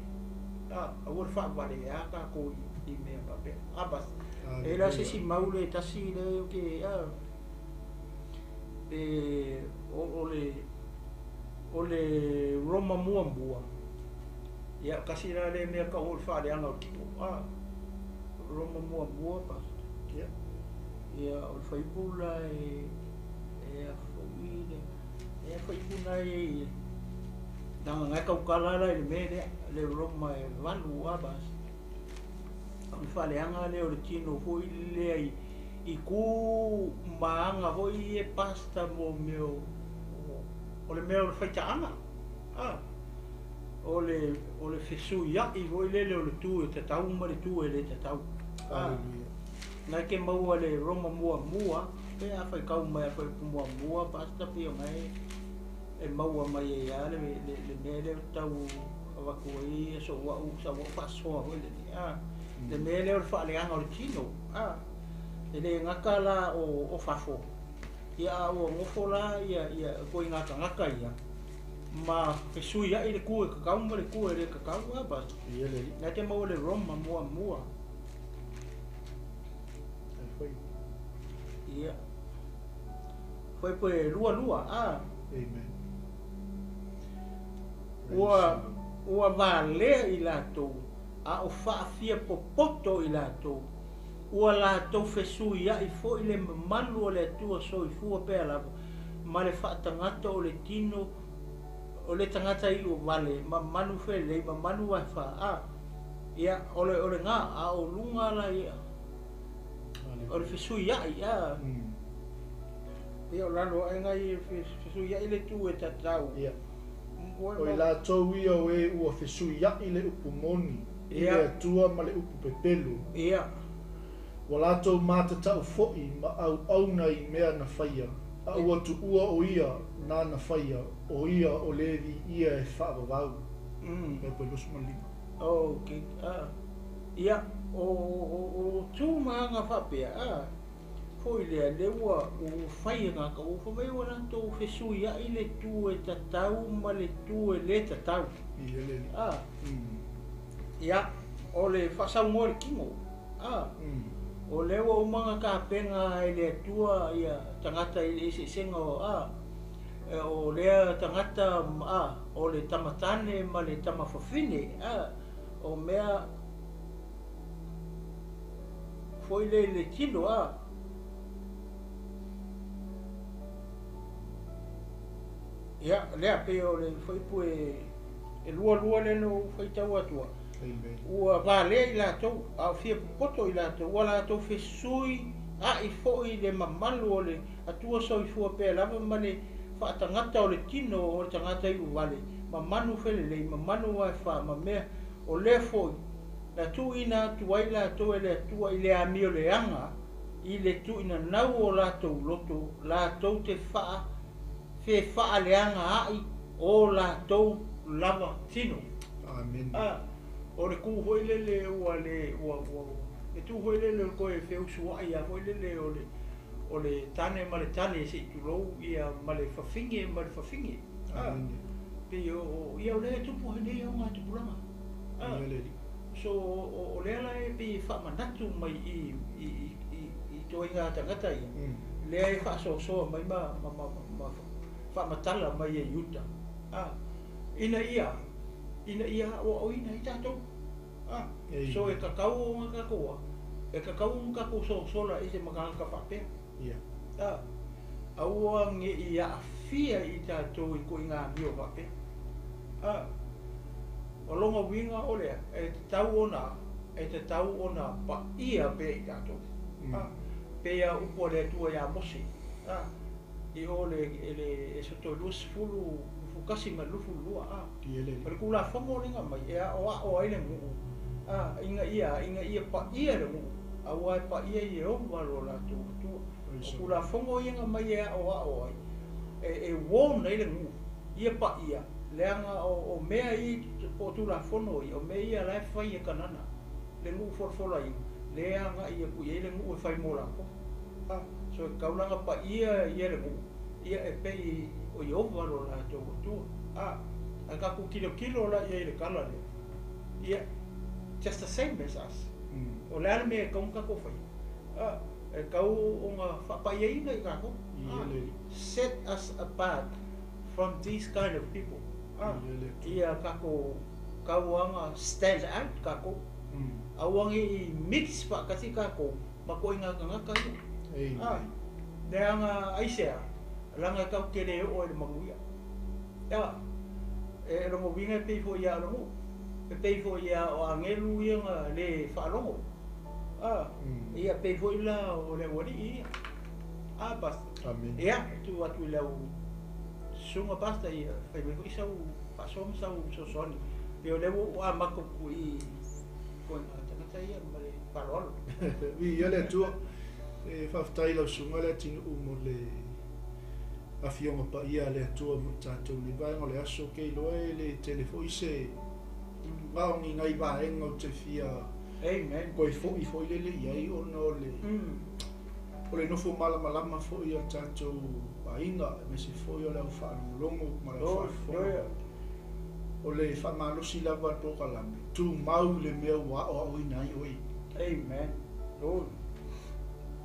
Aua le faavaleā tatou i mea faapea. Bas. E la se isi mau le tasi le o ke e o le Roma muamua. Ia kasi la le mea tau o le faaleaga o le tino. Roma muamua pa. Ia. Ia o le fuaiupu la e e a foi le e a fuaiupu na e leaga na e tautala la i le mea lea le Roma e 8 a bas. O le faaleaga lea o le tino foi lea i tu ma aga foi e pasta mo mea o le mea o le faitaaga. O le fesuiai foi lele o le tu e tatau ma le tu e le tatau. Aleluia. Na ke maua le Roma muamua, pe a faitau mai a fuaiupu muamua, pasta pe o ngai e maua mai ai lava le mea lea tau avatu ai so au sa au faasoa foi lele. Le mea lea o le faaleaga o le tino. E le gata la o fafo. Ia a ua nofo la ia ia ituaiga tagata ia ma fesuiai le tu e tatau ma le tu e le tatau a bas. Ia le Na te maua le Roma muamua. E foi. Ia. Fuaiupu e 22. Amen. Ua valea i latou a o faafia popoto i latou. Ua latou fesuiaʻi foi le mamalu o le Atua soifua pea lava, ma le faatagata o le tino o le tagata iʻu vale, ma manu felelei, ma manu vaefa, a, ia, o le, o lena, a o luga la ia, o le fesuiaʻi, a. Ia, o lalo aʻe na ia fesuiaʻi le tu e tatau. Ia. O i latou ia o e ua fesuiaʻi le upu moni i le Atua ma le upu pepelo. Ia. Ua latou matatau foi ma auauna i mea na faia, a ua tuua o ia nana faia, o ia o le viia e faavavau. Fuaiupu 25. Ok, a. Ia, o, o, o tu ma aga faapea, a, foi lea, lea ua, ua fai e gata, ua fai mai ua latou fesuiaʻi le tu e tatau ma le tu e le tatau. Ia le. A. Ia, o le faasaunoa i le tino. A, o lea ua uma ona tapena e le Atua ia tagata i le eseesega o, a, o lea tagata, a, o le tamatane ma le tamafafine, a, o mea foi lea i le tino, a. Ia, lea pei o le fuaiupu e lualua lea na ou faitau atua. Ua valea i latou, a o fia popoto i latou, ua latou fesuiaʻi foi le mamalu o le Atua soifua pea lava ma le faatagata o le tino o le tagata iu vale, ma manu felelei, ma manu vaefa, ma mea o lea foi na tuuina atu ai latou e le Atua i le amio leaga, i le tuuinanau o latou loto, latou te faa fefaaleagaaʻi o latou lava tino. Amene. A, o le ku foi lele ua le, ua, ua, le tu foi lele o le toe feusuaʻi a foi lele o le, o le tane ma le tane se i tulou ia ma le fafine ma le fafine. A, Amene. pei o, o, ia o lea e tupu ai nei augatupulaga. A, Ia le Alii. so o, o lea la e pei e faamanatu mai i, i, i, i ituaiga tagata ia, lea e faasoasoa mai ma, ma, ma, ma faamatala mai e Iuta, a, ina ia, ina ia aoaoina ai tatou. A, so e tatau ona tatou a, e tatau ona tatou sosola ese ma tagata faapea. Ia. A, aua ne i aafia i tatou i ituaiga amio faapea. A, o lona uiga o lea, e tatau ona, e tatau ona paia pea i tatou. A, pei a upu a le Atua ia Mose, a, i o le, le Esoto 20, 21 ma le 22, a. Ia le Alii. O le Tulafono lea na aumai e aoao ai le nuu, a, ina ia, ina ia paia le nuu, aua e paia Ieova lo latou Atua. O Tulafono ia na aumai e aoao ai, e, e warn ai le nuu, ia paia, leaga o, o mea ia po o Tulafono ia, o mea ia la e fai e Kanana, le nuu folafolaina, lea e agai atu i ai le nuu e fai mo latou. A, so e tatau la ona paia ia le nuu, ia e pei o Ieova lo latou Atua. A, a tatou tilotilo la i ai i le tala lea, ia, just the same as us. O le a le mea e tatau ona tatou faia? A, e tatau ona faapaiaina i tatou. Ia A, le Alii. set us apart from these kind of people. A, Ia le Atua. ia tatou tauaga stand out tatou. Aua ne i mix faatasi tatou ma ituaiga tagata ia. Amen. A, leaga aisea, leaga tatou te le oo ai i le manuia. A, e lona uiga e pei foi ia o le nuu, e pei foi ia o agelu ia na le faalogo. A, ia pei foi la o le aualii ia. A, Pastor. Amene. Ia, tuu atu i lau susuga Pastor ia fai mai foi sau faasoa ma sau fesoasoani. Pei o lea ua ou amata atu i ituaiga tagata ia ma le faaaloalo. Viia le Atua. E faafetai i lau susuga le atinuu mo le afioga paia a le Atua mo tatou i le vaega o le aso. Ou te iloa e le tele foi se na o ni nai vaega ou te fia Amen. toe foi foi lele i ai ona o le o le nofo malamalama foi a tatou aiga, aemaise foi o le au faalogologo ma le au faafofoga. O le faamalosi lava a le polokalame, tumau i le mea ua aoaoina ai oe. Amen. Lord.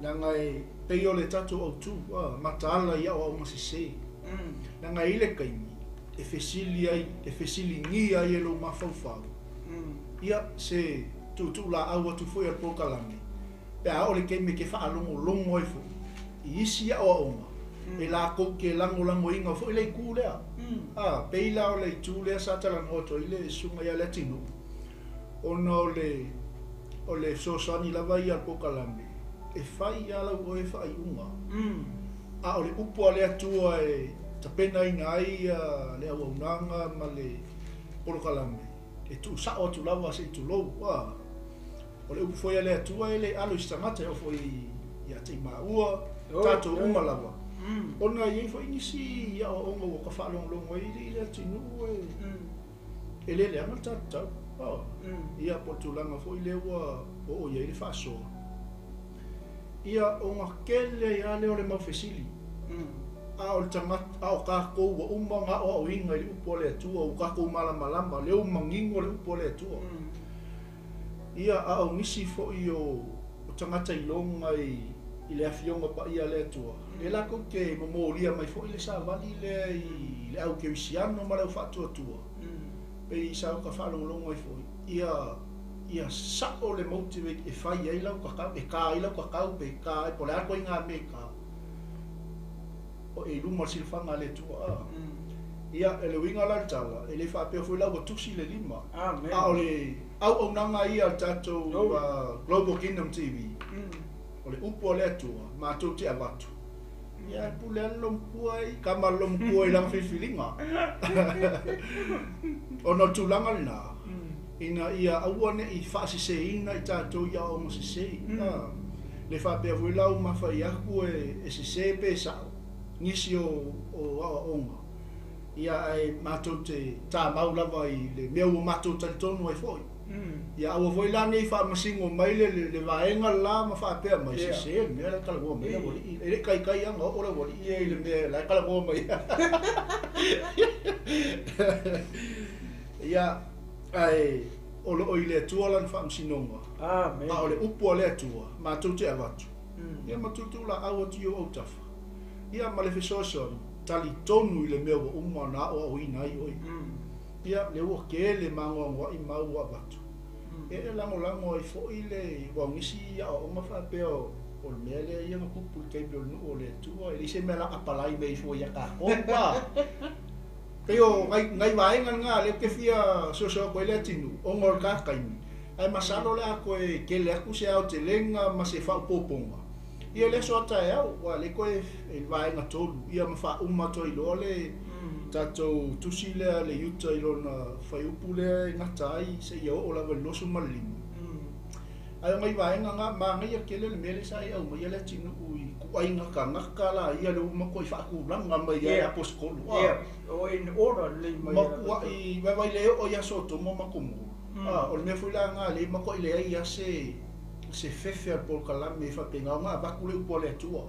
Leaga e pei o le tatou autu, a, mataala i aoaoga sesē. Leaga e i ai le taimi e fesili ai, e fesiligia ai e lou mafaufau, ia, se tuutuulaau atu foi a le polokalame. Pe a oo i le taimi e te faalogologo ai foi i isi aoaoga, e latou te lagolagoina foi le itu lea. A, pei la o le itu lea sa talanoa atu ai le susuga ia Leatinuu, ona o le o le fesoasoani lava ia a le polokalame, e fai lava lau oe faaiuga. A o le upu a le Atua e tapenaina ai le auaunaga ma le polokalame, e tuusao atu lava se i tulou. A, o le upu foi a le Atua e le alo i se tagata, e oo foi ia te i maua, tatou uma lava. Ona e i ai foi nisi aoaoga ua ta faalogologo ai i le atunuu e le leaga le tatou tau. Ia, po o le tulaga foi lea ua oo i ai le faasoa. Ia, ona tele ai lava lea o le mau fesili. A o le tagata, a o tatou ua uma ona aoaoina i le upu a le Atua, ua tatou malamalama, lea ua manino le upu a le Atua. Ia, a o nisi foi o tagata iloga i le Afioga Paia a le Atua, lea latou te momolia mai foi le savali lea i le au kerisiano ma le au faatuatua, pei sa ou ta faalogologo ai foi, ia sao le motivate e fai ai lau kakau, e ta ai lau kakau pe ta ai, po o le a le ituaiga mea e ta, o i luma o le silafaga a le Atua. A. Ia, o le uiga la o le tala, e le faapea foi la ua tusi le lima, a o le auaunaga ia a le tatou Global Kingdom TV, o le upu a le Atua, matou te avatu. Ia, e pule lava le lomatua i kama le lomatua i lana filifiliga. Ona o le tulaga lena, ina ia aua ne i faaseseina i tatou i aoaoga sese. Le faapea foi la ua mafai atu e sese pe sao nisi o aoaoga, ia ae matou te tamau lava i le mea ua matou talitonu ai foi. Ia aua foi la ne i faamasino mai le vaega la ma faapea mai, sese le mea la e talanoa mai le aualii. E le i taitai lava ona oo le aualii ia i le mea la e talanoa mai. Ia, ae o lo o i le Atua lana faamasinoga. A o le upu a le Atua, matou te avatu. Ia ma tuutuulaau atu i ou autafa. Ia ma le fesoasoani, talitonu i le mea ua uma ona aoaoina ai oe. Ia, lea ua tele magoagoai mau ua avatu. Ia e lagolago ai foi le aua o nisi aoaoga faapea o le mea lea ia na tupu i le taimi o le nuu o le Atua, e leai se mea la apalai mai fua ia tatou. Pei o nai vaega na lea ou te fia soso atu ai le atunuu ona o le ta taimi, ae masalo o le a toe tele atu se aotelega ma se faaopoopoga ia le aso a taeao, aua o lea toe i le vaega 3 ia ma faauma atu ai loa le tatou tusi lea a le Iuta i lona fuaiupu lea e gata ai seia oo lava i le 25. Ae o nai vaega na, manaia tele le mea lea sa e aumaia le atunuu i ituaiga tagata la ia lea ua matuai faatulaga mai ai e Aposetolo. Yeah, o in order lelei mai. Matuai vaivai le oo ia Sotomo ma Komoro. O le mea foi la na lea matuai leai lava se fefe a le polokalame e faapena ona avatu le upu a le Atua.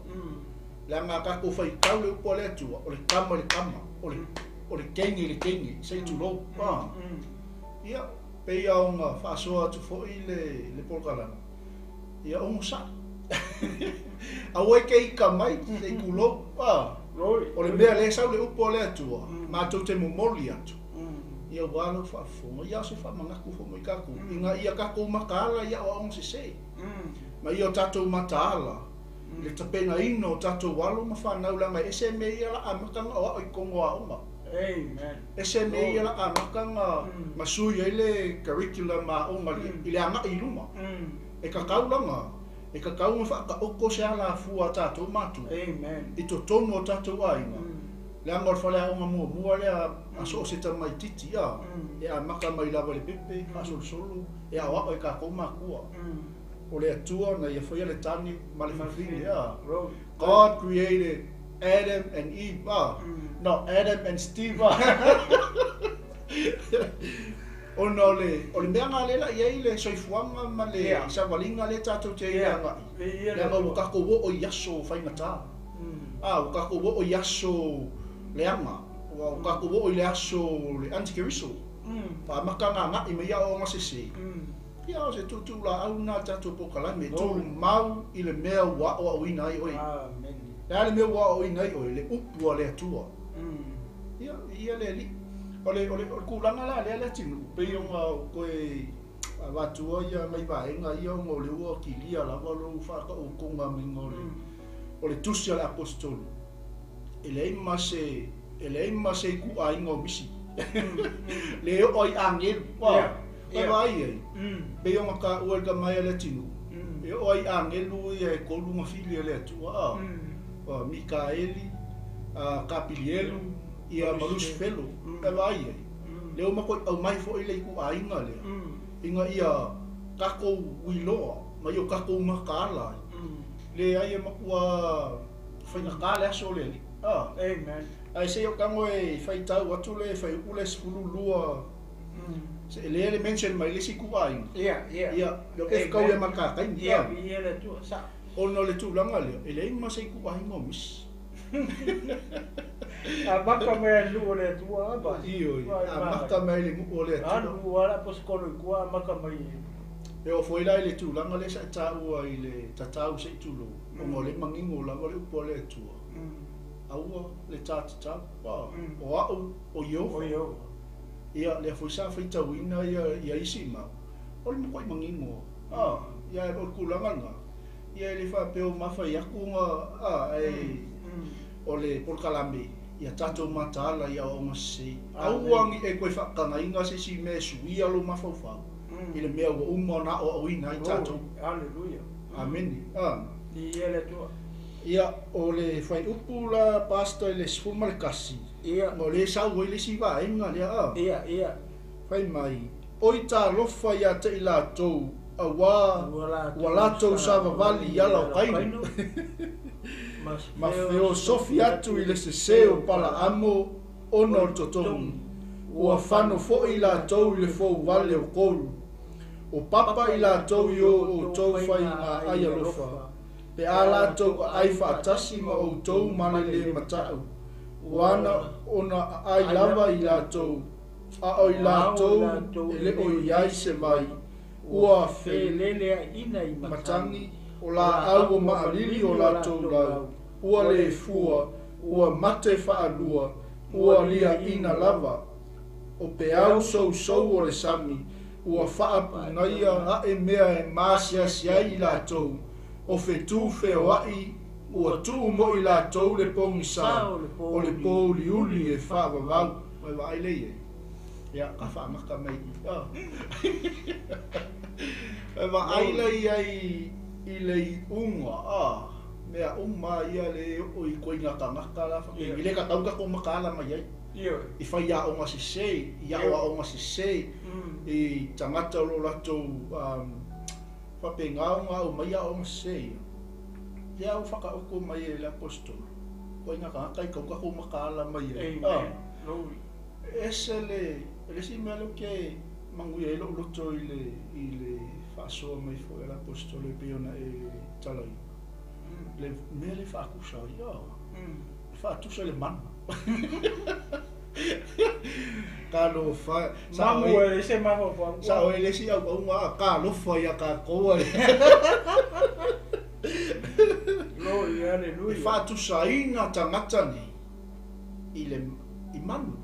Leaga a tatou faitau le upu a le Atua, o le tama i le tama, o le teine i le teine, se i tulou. Ia, pei lava ona faasoa atu foi le polokalame, ia onosai. Aua e te ita mai, se i tulou. O le mea lea e sau le upu a le Atua, matou te momoli atu. Ia ua lau faafofoga, ia o se faamanatu foi mo i tatou, ina ia tatou mataala i aoaoga sese. Ma ia o tatou mataala i le tapenaina o tatou alo ma fanau, leaga e ese mea ia la amata ona aoao i totonu o aoga. Amen. Ese mea ia la amata ona sui ai le curriculum a aoga i le agai i luma. E tatau laga, e tatau ona faataoto se alafua a tatou matua. Amen. I totonu o tatou aiga. Leaga o le faleaoga muamua lea a so o se tamaitiiti e amata mai lava i le pepe, faasolosolo, e aoao e tatou matua. O le Atua na ia faia le tane ma le fafine. God created Adam and Eve. No, Adam and Steve. Ona o le mea nga lea la i ai le soifuaga ma le savaliga lea tatou te ai i le agai. Leaga ua tatou oo i aso faigata. Ua tatou oo i aso leaga. Ua tatou oo i le aso le antikeriso. Faamata na agai mai aoaoga sese. Ia o se tuutuulaau lena a le tatou polokalame, tumau i le mea ua aoaoina ai oe. Le a le mea ua aoaoina ai oe? Le upu a le Atua. Ia, ia le Alii. O le tulaga la lea le atunuu, pei ona ou toe avatua ia nai vaega ia ona o lea ua kilia lava lou faataotoga maiga o le o le tusi a le aposetolo. E leai ma se e leai ma se ituaiga o misi. Le oo ai agelu. Ua e vaai ai. Pei ona taua e le tama ia le atinuu. E oo ai agelu ia e tolu na fili e le Atua a. O Mikaeli, Kapilielu, ia ma Lusifelo. E vaai ai. Lea ua matou aumai foi le ituaiga lea ina ia tatou iloa ma ia o tatou mataala ai. Leai e matua faigata le aso o le Alii. Amen. Ae se i ou tago e faitau atu le fuaiupu lea 12, se lea le mention mai le isi ituaiga. Ia, lea ou te fetaui ai ma le ta taimi. Ia, viia le Atua, sao. Ona o le tulaga lea, e leai ma se ituaiga o misi. Amata mai lava i le nuu o le Atua, a Pasi? Ioe, amata mai i le nuu o le Atua. Alu lava le aposetolo i tua amata mai. E oo foi la i le tulaga lea sa e taua i le tatau se i tulou, ona o lea e manino lava le upu a le Atua, aua le ta tatau, o au o Ieova. Ia, lea foi sa faitauina ia isi mau, o le matuai manino lava. Ia, o le tulaga lena, ia e le faapea o mafai atu ona, ae o le polokalame, ia tatou mataala i aoaoga sese. Aua ne i e toe faatagaina se isi mea e suia lou mafaufau i le mea ua uma ona aoaoina ai tatou. Haleluia. Amene. Viia le Atua. Ia, o le fuaiupu la Pastor i le 11, Ia. o lea e sau ai le isi vaega lea, a. Ia, ia. Fai mai, Oi talofa ia te i latou, auā ua latou savavali i ala o Kaino, ma feosofi atu i le sesē o Palaamo ona o le totogi, ua fano foi i latou i le fouvale o Koru. O papa i latou i o outou faiga ai alofa, pe a latou aai faatasi ma outou ma le lē mata'u, ua ana ona aai lava i latou, a o i latou e le o i ai se vai, ua feleleaʻina i matagi, o laau ua maʻalili o latou lau, ua le fua, ua mate faalua, ua liaʻina lava. O peau sousou o le sami, ua faapunaia aʻe mea e maasiasi ai i latou, o fetu feoaʻi, ua tuu mo i latou le pogisā o le pōuliuli e faavavau. Ua e vaai lea i ai? Ia, ka faamata mai i i. E vaai lea i ai i le iuga, a, mea uma ia le oo i koina tagata la faapena. E le tatau tatou mataala mai ai. I faiaoga sesē, i aoaoga sesē, i tagata o lo o latou faapena ona aumai aoaoga sesē ia. Lea ua faataoto mai e le aposetolo, koina tagata e tatau tatou mataala mai ai. Amen. Glory. Ese le le isi mea lea ou te manuia ai lou loto i le i le faasoa mai foi a le aposetolo e pei ona e talaina, le mea lea e faatusa ai, a, e faatusa i le manu. Talofa e. Sa Mamu oe e leai se mafaufau. Sa oe le isi auauna a talofa ia tatou a Glory, E hallelujah. faatusaina tagata nei i le i manu,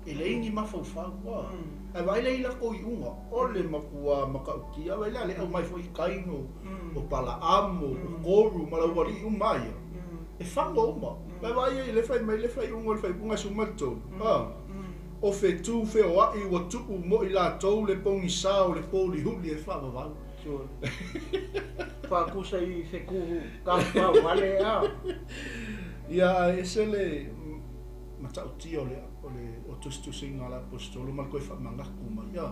e leai ni mafaufau, ua. Ae vaai lea i latou iuga, o le matua matautia, vaai lea le aumai foi i Kaino, o Palaamo, o Koru ma laualii uma ia, e fago uma. Ae vaai ai le fai mai le faaiuga o le faaiuga 13, a, o fetu feoaʻi ua tuu mo i latou le pogisā o le pōulihuli e faavavau. Sure. Faatusa i fetu tafafao vale a. Ia, ae ese le matautia o le o le o tusitusiga a le aposetolo ma le toe faamanatu mai, a.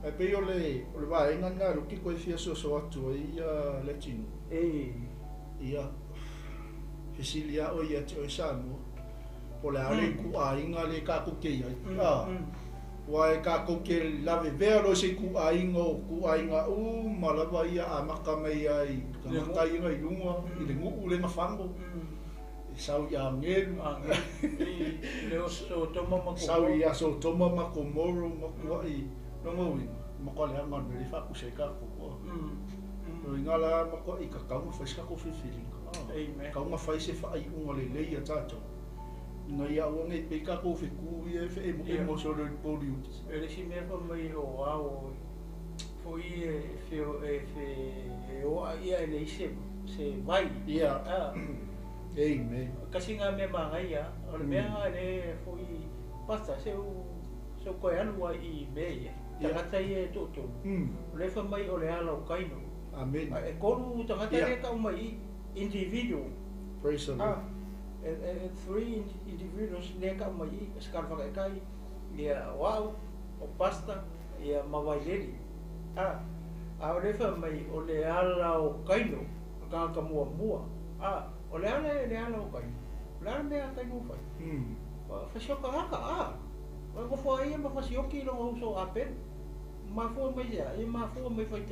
Ae pei o le o le vaega lena lea ou te toe fia soso atu ai ia le atinuu. Ia, fesili lava oe ia te oe Samoa, po o le a le ituaiga lea tatou te i ai, a. Aua e tatou te lavevea loa i se ituaiga o ituaiga uma lava ia amata mai ai i tagata ia i luga, i le nuu le nafago, e sau i agelu, sau ia Sotoma ma Komoro ma kuaʻi. Lona uiga, matua leaga le mea lea e faatusa ai tatou. Lona uiga la, matuai tatau ona fai se tatou filifiliga, tatau ona fai se faaiuga lelei ia tatou, ina ia aua ne i pei tatou fetu ia e feemoemo solo i le pōuliuli. E le isi mea fai mai o ao Foi e feo e fe e oa ia e leai se se vai. Ia. A. Amen. Kasi nga mea manaia, o le mea nga le foi pasta se u se u koe alu ai i mea ia. Tagata ia e toatolu. O le fai mai o le ala o Kaino. Amen. A e kolu tagata Ia. lea tau mai i individual. Praise the Lord. A e three individuals lea tau mai i se kala whakaekai ia o au, o pasta, ia ma Vaileli. A a o le fai mai o le ala o Kaino, o tagata muamua. A o le ala e le ala o Kaino. O le ala mea a Kaino fai. Fasioka aka, a. O nofo ai ia ma fasioki i lona uso a Apelu. Mafua mai i sea? Ia mafua mai fai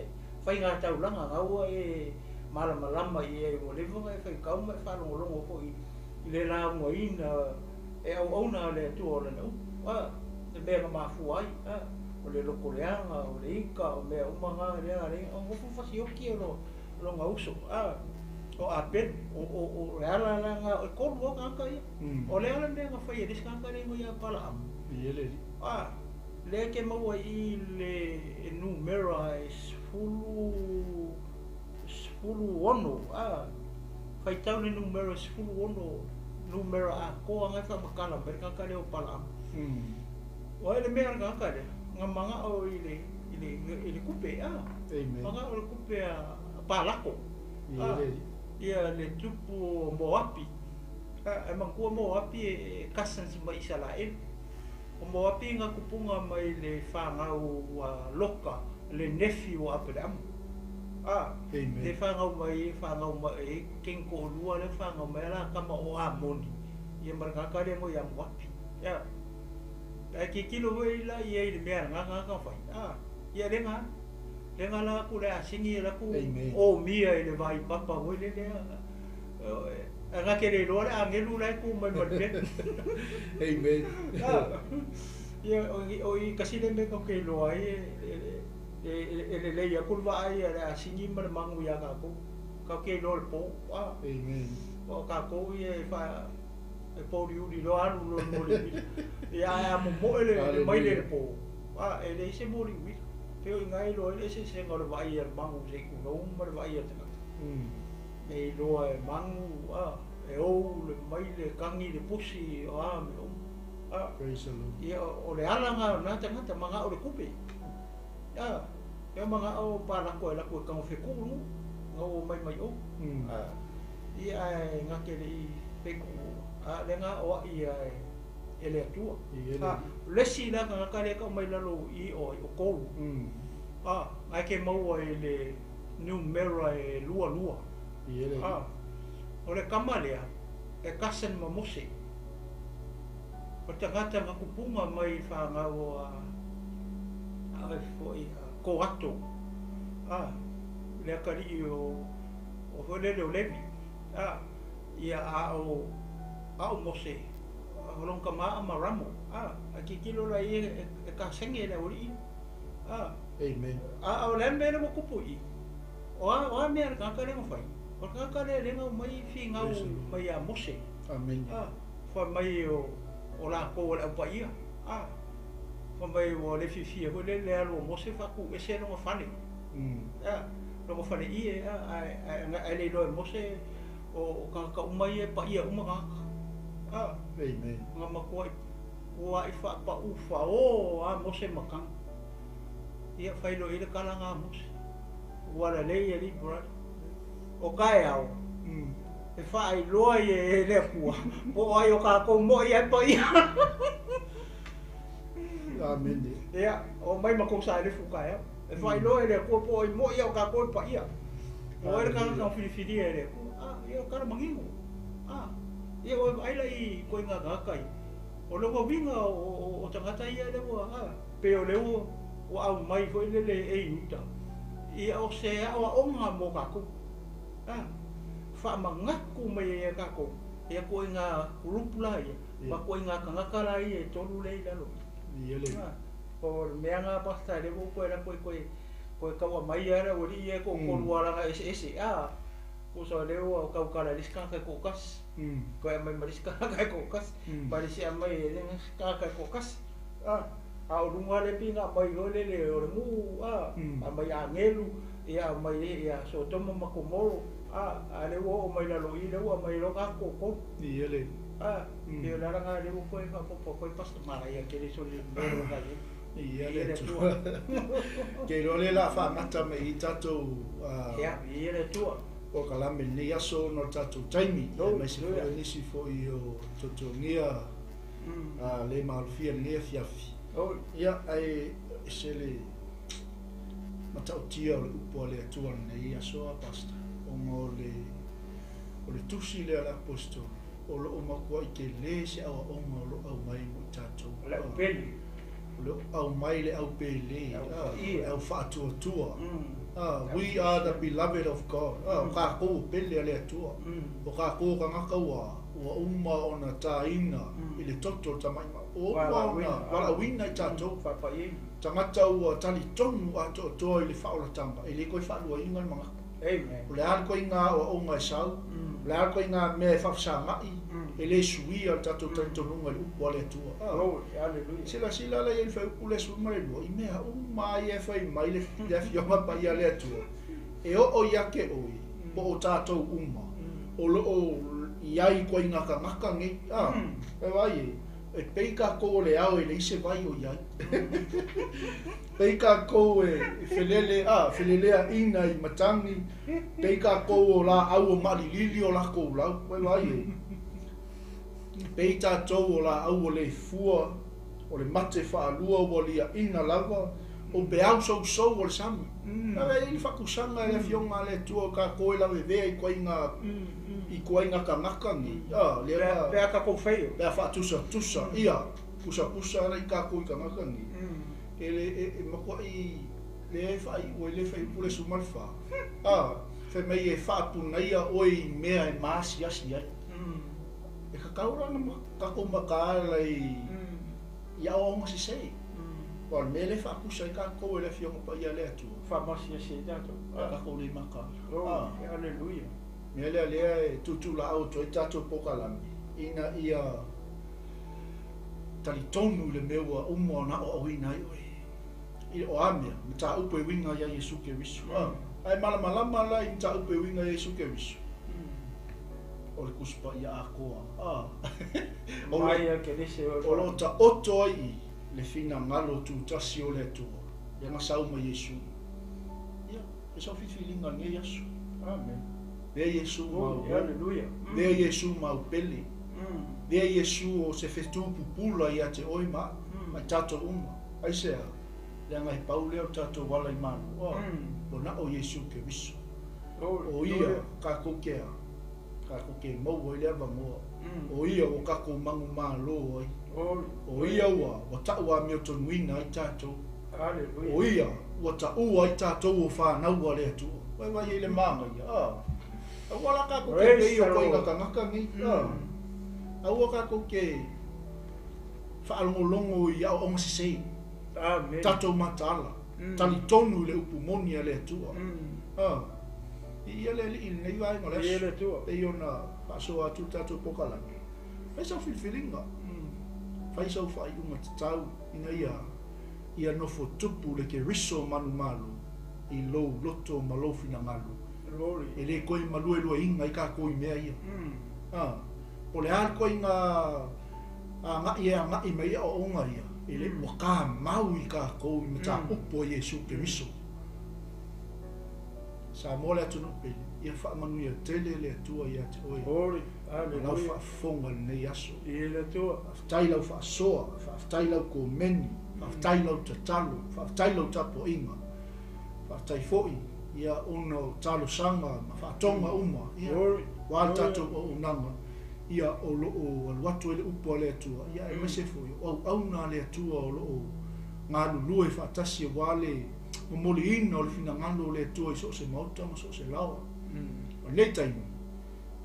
faiga taulaga gaua e malamalama i ai ua leva ona e faitau ma e faalogologo foi i le laugaina e auauna a le Atua o Lana upu, a, le mea na mafua ai, a, o le loto leaga, o le ika, o mea uma na lea a le nofo fasioki e lona uso, a, o Apelu, o le ala la na, e kolu lava tagata ia. O le ala mea na fai e le isi tagata lea e igoa ia Palaamu. Ia le alii. A, lea e te maua i i le numera e 10, 16, a, faitau le numera e 16, numera atoa na e faamatala mai le tagata lea o Palaamu. O ai le mea a le tagata lea, na manao i le, i le, i le kupe, a, Amen. manao i le kupe a Palako, Ia a, le alii. ia le tupu o Moapi. A, e manatua Moapi e cousins ma Isaraelu. O Moapi na tupuga mai le fanau a Loka, le nephew o Apeleamu. A, Amen. le fanau mai, fanau mai, e king toalua le fanau mai ala kama o Amoni. Ia ma le tagata lea igoa ia Moapi. Ia. Ae tilotilo foi la ia i le mea a lena tagata na fai. A, ia le ga. Le ga la atu le asini e latou Amen. omia i le vai papa foi lele a. Ae na te le iloa le agelu la e tu mai ma le pelu. Amen. A, ia o i kasi le mea tatou te iloa ai e lelei atu le vaai a le asini ma le magu ia tatou. Tatou te iloa i le po. A, Amen. o tatou ia e fa e pouliuli loa alu loa i le moliuila. Ia ae a momoe le maile i le po, a, e leai se moliuila. Pei o i ina e iloa ai le eseesega o le vaai a le magu se i tulou ma le vaai a le tagata. E iloa e magu, a, e ou le maile, kagi le pusi, o a mea uma. A, Praise the Lord. ia o le ala lena o lena tagata, manao i le kupe. A, ia manao pa lako e lako e tago feku le nuu, na ua omai mai o. A, ia ae na te le i feku, a le na o ai ia e le Atua. Ia le A, le isi la tagata lea e tau mai lalo i o ai, o Kolu. A, ae ke maua i le numera e 22. Ia le A, o le kama lea, e cousin ma Mose. O tagata na tupuga mai i fanau a ai foi a Koato. A, le atalii o foi lele o Levi. A, ia a o a o Mose, o lona tama a Amaramo. A, a tilotilo la ia e kasenge le aualii. A, Amen. a o le a le mea lea ua tupu i i? O a mea a le tagata lea na fai? O le tagata lea lea na aumai finau mai ia Mose. Amen. A, fai mai o latou o le aupaia. A, fai mai ua le fiafia foi lele le alu o Mose faatuese lona fale. A, lona faleie, a, ae le iloa e Mose o tagata uma ia e paia uma tagata. A, Amen. na matuai kuai faapau fao a Mose ma taga. Ia fai loa i le tala na a Mose. Ua lalei alii brother. O taeao, e faailoa ia e le Atua, po o ai o tatou moi ae paia. Amene. Ia, omai ma kou saelefu taeao. E faailoa e le Atua po o ai moi a o tatou e paia. O ai le tagata na filifilia e le Atua. A, ia o tala manino. A, ia ua vaai la i ituaiga tagata ia. O lona uiga o tagata ia lea ua, a, pei o lea ua aumai foi lele e Iuta, ia o se aoaoga mo tatou. A, faamanatu mai ai e tatou ia ituaiga group la ia, ma ituaiga tagata la ia e tolu lea i lalo i. Ia le. A, o le mea na pastor lea ua ou toe alu atu ai toe toe tau aumai lava le aualii ia e toatolu lava laga eseese. A, tusa o lea ua tautala i le isi tagata e toatasi. Toe aumai ma le isi tagata e toatasi, ma le isi aumai e le isi tagata e toatasi. A, A o luga lea pei ona aumai foi lele o le nuu a, aumai agelu, ia aumai ia Sotoma ma Komoro, a, a lea ua oo mai lalo i i lea ua aumai loa tatou toatolu. Ia le. A, pei o le ala lena lea ua toe faaopoopo atu ai Pastor manaia tele soli le mea lea na i ai. Ia le Atua. Ke iloa lea o le a faagata mai i tatou Ia, viia le Atua. polokalame i lenei aso ona o le tatou taimi, aemaise foi o nisi foi o totogia le malofia i lenei afiafi. Ia, ae ese le matautia o le upu a le Atua i lenei aso a Pastor, ona o le o le tusi lea a le Aposetolo, o lo o matuai tele se aoaoga o lo o aumai mo i tatou. O le aupele. O lo o aumai le aupele, le au faatuatua. We are the beloved of God. O tatou o pele a le Atua. O tatou o tagata ua ua uma ona taina i le toto o le Tamaimau. Ua uma ona valaauina i tatou. Tagata ua talitonu atoatoa i le faaolataga, e le toe faaluaina le manatu. O le a le ituaiga aoaoga e sau, o le a le ituaiga mea e faafesagai, e le suia le tatou talitonuga i le upu a le Atua. Silasila la i ai i le fuaiupu lea 12, i mea uma lava ia e fai mai le Afioga Paia a le Atua, e oo ia te oe, po o tatou uma, o lo o i ai ituaiga tagata nei. E vaai e, e pei tatou o le ao e leai se vai o i ai. Pei tatou e felele, a, feleleaina i matagi, pei tatou o laau o maalilili o latou lau. Ua vaai e. Pei tatou o laau o le fua, o le mate faalua ua liaina lava, o peau sousou o le sami. Ave ai le faatusaga e le Afioga a le Atua o tatou e lavevea i ituaiga ituaiga tagata nei. A, lea na. Pe a tatou fail. Pe a faatusatusa, ia, pusapusa ala i tatou i tagata nei. E le, e, e matuai lea e faaiu ai le fuaiupu le 14. A, fai mai e faapunaia oe i mea e maasiasi ai. E tatau la ona tatou mataala i i aoaoga sese. Aua o le mea lea e faatusa ai tatou e le Afioga Paia a le Atua. Faamasiasi ai tatou. A tatou le mataala. Oh, aleluia. Mea lea lea e tuutuulaau atu ai tatou polokalame ina ia talitonu i le mea ua uma ona aoaoina ai oe. I o a mea, mataupu e uiga ia Iesu Keriso. Ae malamalama la i mataupu e uiga ia Iesu Keriso. O le Tusi Paia atoa. O o lo o taoto ai i le finagalo tutasi o le Atua, lea na sau ma Iesu. Ia, e sau filifiliga i lenei aso. Amen. Lea Iesu mau. Hallelujah. Lea Iesu mau pele. Lea Iesu o se fetu pupula ia te oe ma ma i tatou uma. Aisea? Leaga e pau lea o le tatou ala i malu. Ua na o Iesu Keriso. O ia kakou ke a, kakou ke maua ai le avanoa. O ia ua kakou manumalo ai. O ia ua ua ta'u amiotonuina ai tatou. O ia ua ta'ua ai tatou o fanau a le Atua. Ua vaai ai le manaia, a. Aua la kakou ke pei o ituaiga tagata nei, a. Aua kakou ke faalogologo i aoaoga sese. Tatou mataala, talitonu i le upu moni a le Atua. A. Viia le Alii i lenei vaega o le aso, pei ona faasoa atu le tatou polokalame. Fai sau filifiliga, fai sau faaiuga tatau ina ia ia nofo tupu le Keriso manumalo i lou loto ma lou finagalo. E le toe maluelueina ai tatou i mea ia. A, po o le a le ituaiga agai e agai mai ai aoaoga ia, e le ua kamau i tatou i mataupu a Iesu Keriso. Samoa le atunuu pele, ia faamanuia tele le Atua ia te oe ma lau faafofoga i lenei aso. Faafetai lau faasoa, faafetai lau komeni, faafetai lau tatalo, faafetai lau tapuaiga. Faafetai foi ia ona o talosaga ma faatoga uma, ia, aua le tatou auaunaga, ia o lo o alu atu ai le upu a le Atua, ia aemaise foi o auauna a le Atua o lo o galulue faatasi aua le momoliina o le finagalo o le Atua i so o se maota ma so o se laoa. O lenei taimi,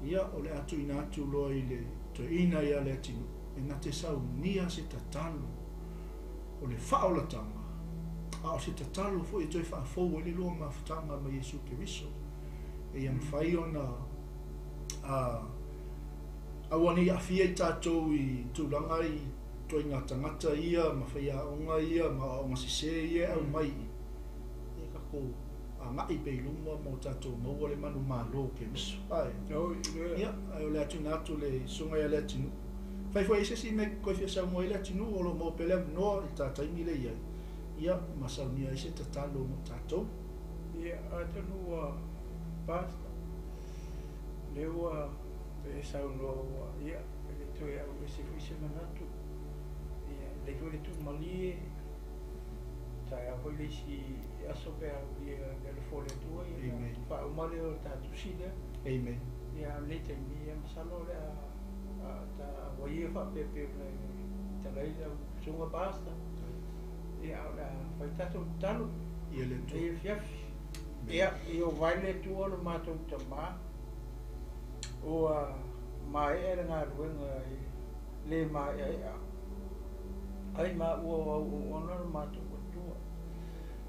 ia, o le a tuuina atu loa i le toeaina ia Leatinuu e na te saunia se tatalo o le faaolataga, a o se tatalo foi e toe faafou ai le lua mafutaga ma Iesu Keriso, e ia mafai ona aua ne i aafia i tatou i tulaga i ituaiga tagata ia ma faiaoga ia ma aoaoga sesē ia e aumai i i, ia tatou agai pea i luma ma o tatou maua le manumalo o Keriso. Ae. Ia, ae o le a tuuina atu le Susuga ia Leatinuu. Fai foi ai se isi mea e toe fia saunoa ai Leatinuu o lo o maua pea le avanoa i ta taimi lea e i ai, ia, ma saunia ai se tatalo mo tatou. Ia, atonu ua Pastor, lea ua e saunoa ua, ia, e le toe auese foi se manatu. Ia, e lelei foi le tuumalie, taeao foi le isi aso pe a aulia le alofa o le Atua, ia ona faauma lea o le ta tusi lea. Amen. Ia, a o lenei taimi, ia masalo o le a ta auai ia faapea pei ona e tatala ai lau susuga Pastor. Ia, a o le a fai tatou tatalo Ia le Atua. Lenei afiafi. Ia, i ova ai le Atua lo matou Tama, ua maea le galuega e le maeaea ai maua o auauana lo matou Atua.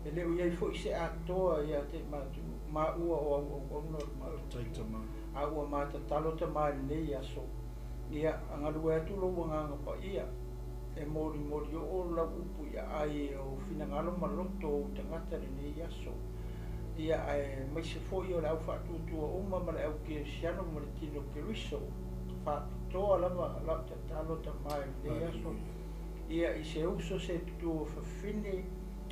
E le o i ai foi se atoa ia te matou, maua o auauana lo matou Atua. A ua matatalo Tama i lenei aso, ia galue atu lou agaga paia, e molimoli oo lau upu i aai o finagalo ma loto o ou tagata i lenei aso. Ia aemaise foi o le au faatuatua uma ma le au kerisiano ma le tino Keriso, faapitoa lava lau tatalo Tama i lenei aso, ia i se uso se tutua fafine,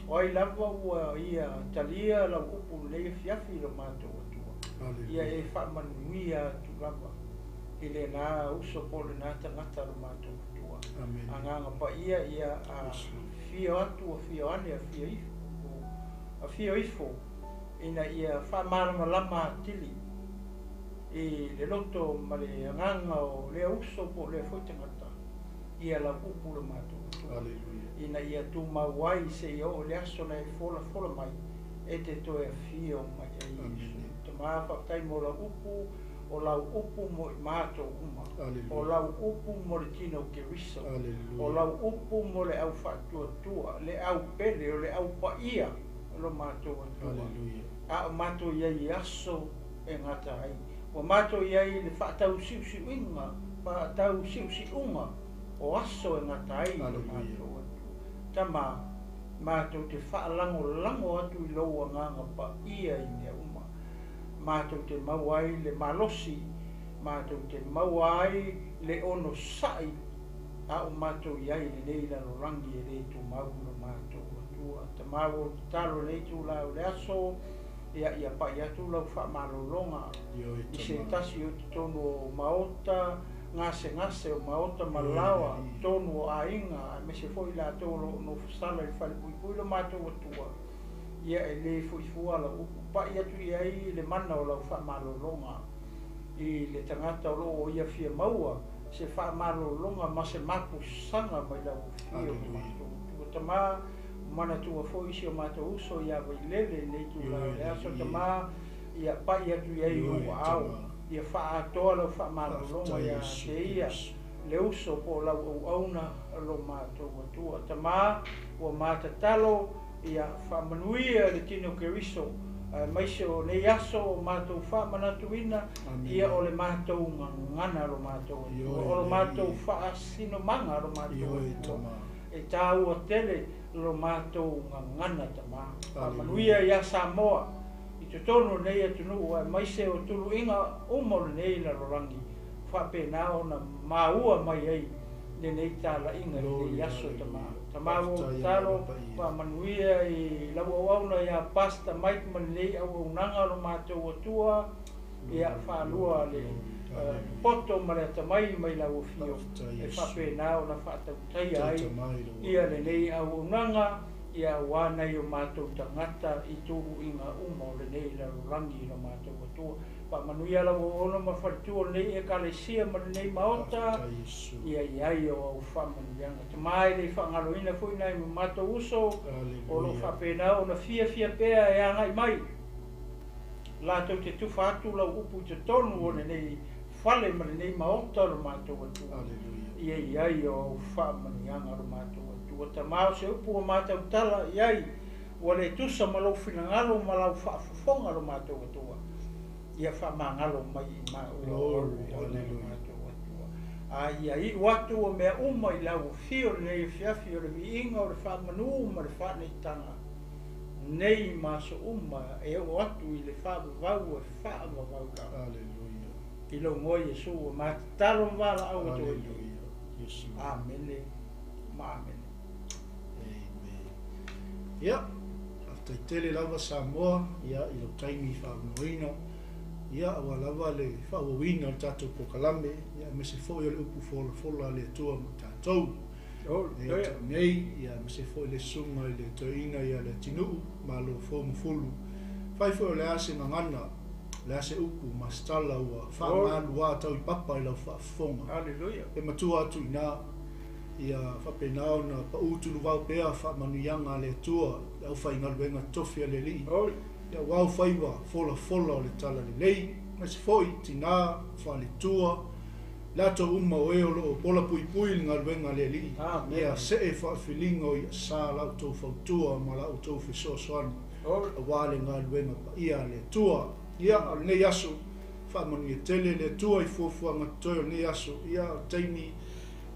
o ai lava ua ia talia lau upu i lenei afiafi i lo matou Atua, ia e faamanuia atu lava i lena uso po o lena tagata lo matou Atua. Agaga Paia, ia afio atu, afio ane, afio ifo, afio ifo ina ia faamalamalama atili i le loto ma le agaga o lea uso po o lea foi tagata ia lau upu lo matou Atua, ina ia tumau ai seia oo i le aso na e folafola mai e te toe afio mai ai Iesu. Tama, faafetai mo lau upu, o lau upu mo i matou uma, o lau upu mo le tino o Keriso, o lau upu mo le au faatuatua, le au pele, o le au paia lo matou Atua. A o matou i ai i aso e gata ai, ua matou i ai i le faatausiusiuiga, faatausiusiuga o aso e gata ai lo matou Atua. Tama, matou te faalagolago atu i lou agaga paia i mea uma. Matou te maua ai le malosi, matou te maua ai le onosai a o matou i ai i lenei lalolagi e le tumau lo matou Atua. Tama, ua ou tatalo i lenei itula o le aso, ia, ia pai atu lau faamalologa i se tasi o totonu o maota, gasegase o maota ma laoa, totonu o aiga, aemaise foi i latou o lo o nofosala i le falepuipui lo matou Atua. Ia e le foi fua lau upu, pai atu i ai le mana o lau faamalologa i le tagata o lo o ia fia maua se faamalologa ma se mapusaga mai lau afio o matou Atua. Tama, manatua foi si o matou uso ia Vailele i lenei itula o le aso. Tama, ia pai atu i ai lou aao, ia faaatoa lau faamalologa ia te ia le uso po o lau auauna lo matou Atua. Tama, ua matatalo, ia faamanuia le tino Keriso, aemaise o nei aso o matou faamanatuina, ia o le matou gagana lo matou Atua, o lo matou faasinomaga lo matou Atua, e taua tele lo matou gagana. Tama, faamanuia ia Samoa i totonu o lenei atunuu, aemaise o tuluiga uma o lenei lalolagi, faapena ona maua mai ai lenei talaiga i lenei aso. Tama, Tama, ua ou tatalo, faamanuia i lau auauna ia Pastor Mike ma lenei auaunaga lo matou Atua, ia faalua le poto ma le atamai mai lau afio e faapena ona faatautaia ai ia lenei auaunaga, ia aua nai o matou tagata i tuluiga uma o lenei lalolagi lo matou Atua. Faamanuia lau auauna ma faletua o lenei ekalesia ma lenei maota, ia i ai o au faamanuiaga. Tama, e le faagaloina foi nai o matou uso o lo o faapena ona fiafia pea e agai mai latou te tufa atu lau upu i totonu o lenei fale ma lenei maota o lo matou Atua. Ia i ai o au faamanuiaga lo matou Atua. Tama, o se upu ua matautala i ai, ua le tusa ma lou finagalo ma lau faafofoga lo matou Atua, ia faamagalo mai i maua o lo matou Atua. A ia iu atu ua mea uma i lau afio i lenei afiafi o le viiga o le faamanu ma le faaneetaga nei ma aso uma e oo atu i le faavavau e faavavau lava. Aleluia. I lou Igoa Iesu ua ma tatalo ma valaau atu ai nei. Yes, Lord. Amene ma amene. Amen. Ia, faafetai tele lava Samoa, ia, i lou taimi faaaunoaina, ia, aua lava le faaauauina o le tatou polokalame, ia, aemaise foi o le upu folafola a le Atua mo tatou. Lea ia te au nei, ia, aemaise foi le susuga i le toeaina ia Leatinuu, Malo fou ma fulu. Fai foi o le a se gagana, o le a se upu ma se tala ua faamaluā tau i papa i lau faafofoga. E matua atu i ina, ia faapena ona paʻū tuluvao pea faamanuiaga a le Atua i le aufaigaluega tofi a le Alii, ia aua o faiva folafola o le Talalelei, aemaise foi tinā, faletua, latou uma o e o lo o polapuipui i le galuega a le Alii, ia see faafiliga o iasa la outou fautua ma la outou fesoasoani aua le galuega paia a le Atua. Ia, o lenei aso, faamanuia tele le Atua i fuafuaga totoe o lenei aso. Ia, o le taimi,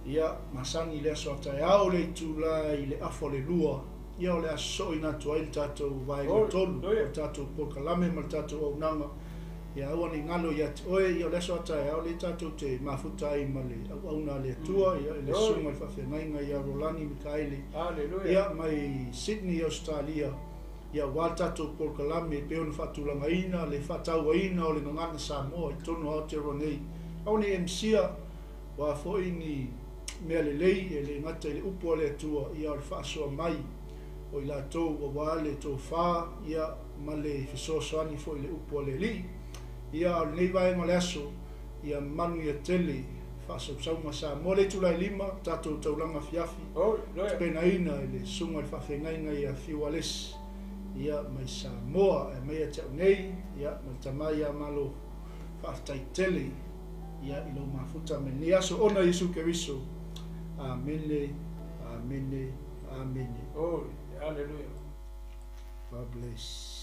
ia, masani i le aso a taeao le itula i le afa o le 2, ia o le a sosooina atu ai le tatou vaega 3 o le tatou polokalame ma le tatou auaunaga. Ia aua ne i galo ia te oe, ia o le aso a taeao lea tatou te mafuta ai ma le auauna a le Atua, ia i le susuga i le faafeagaiga ia Rolani Mikaele, ia mai Sydney, Ausetalia, ia aua le tatou polokalame e pei ona faatulagaina le faatauaina o le gagana Samoa i totonu o Aotearoa nei. Aua ne i e misia, o a foi ni mea lelei e le gata i le upu a le Atua, ia o le faasoa mai o i latou aua le tofa, ia ma le fesoasoani foi i le upu a le Alii. Ia, a o lenei vaega o le aso, ia manuia tele faasausauga Samoa. Le itula e 5, tatou taulaga afiafi, tapenaina i le susuga i le faafeagaiga ia Fiu Alesi, ia, mai Samoa. E aumai ia te au nei, ia, ma le tama ia Malo, faafetai tele, ia, i lou mafuta mai lenei aso, ona Iesu Keriso. Amene, amene, amene. Aleluia. God bless.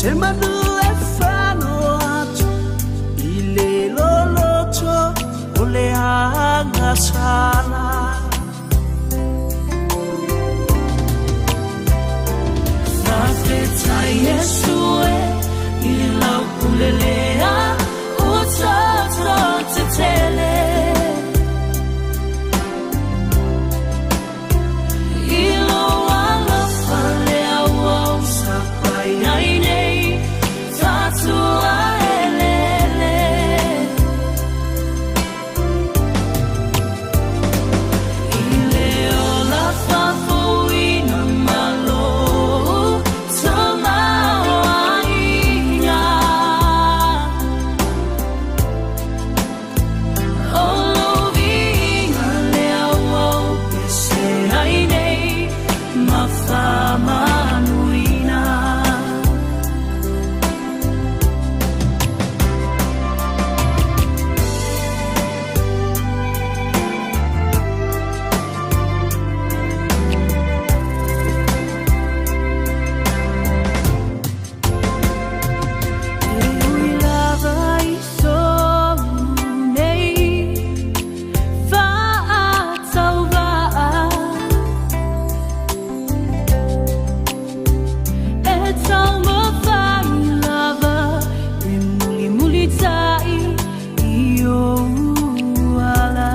Se manu e fano atu i le loloto o le agasala. Faafetai Iesu e i lau pule lea ua toto tetele. I lou alofa lea ua ou sapai ai nei, fatuaeleele. I le ola faafouina ma lou tamaoaiga. O lou viiga lea ua ou pese ai nei ma faamanuina. E ui lava i sou nei faatauvaa, e taumafai lava e mulimulitai i ou ala.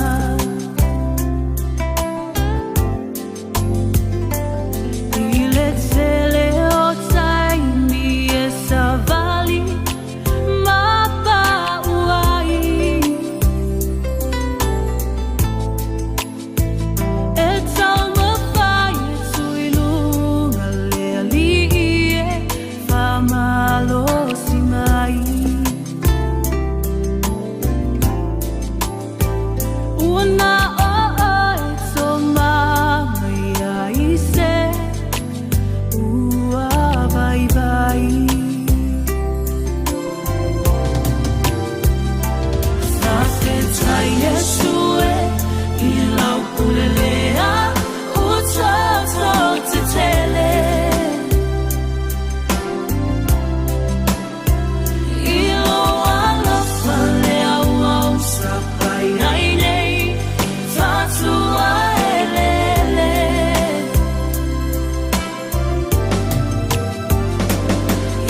I le tele o taimi e savali ma pau ai, e taumafai e tuu i luga le alii e faamalosi mai. Ua na o oe tomamai ai se ua vaivai. Faafetai Iesu e i lau pule lea ua toto tetele. I lou alofa lea ua ou sapai ai nei, fatuaeleele.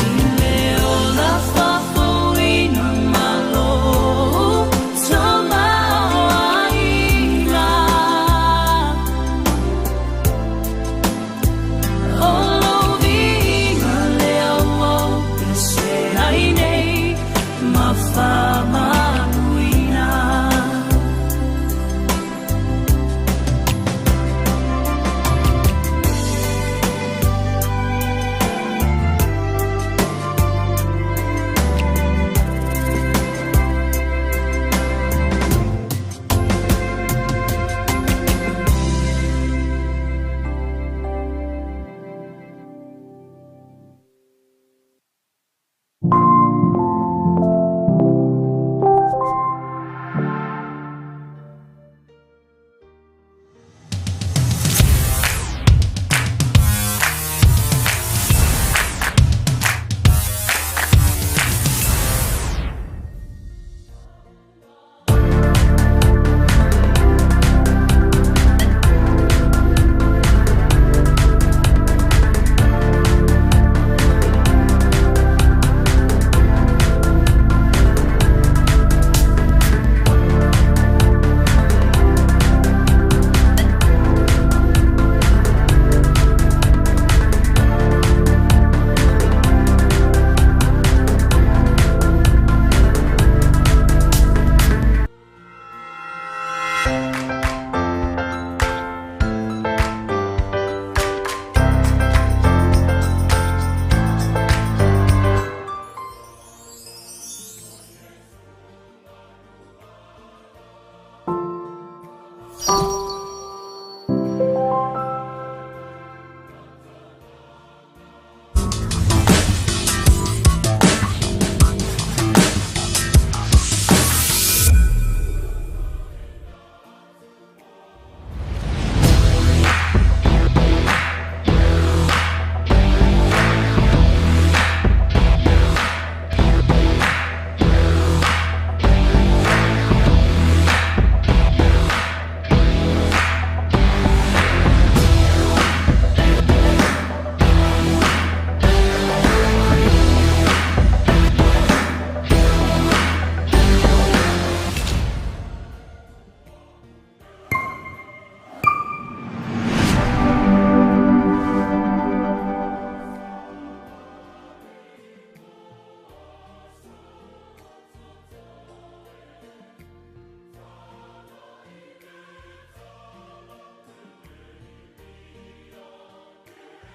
I le ola faafouina ma lou tamaoaiga. O lou viiga lea ua ou pese ai nei ma.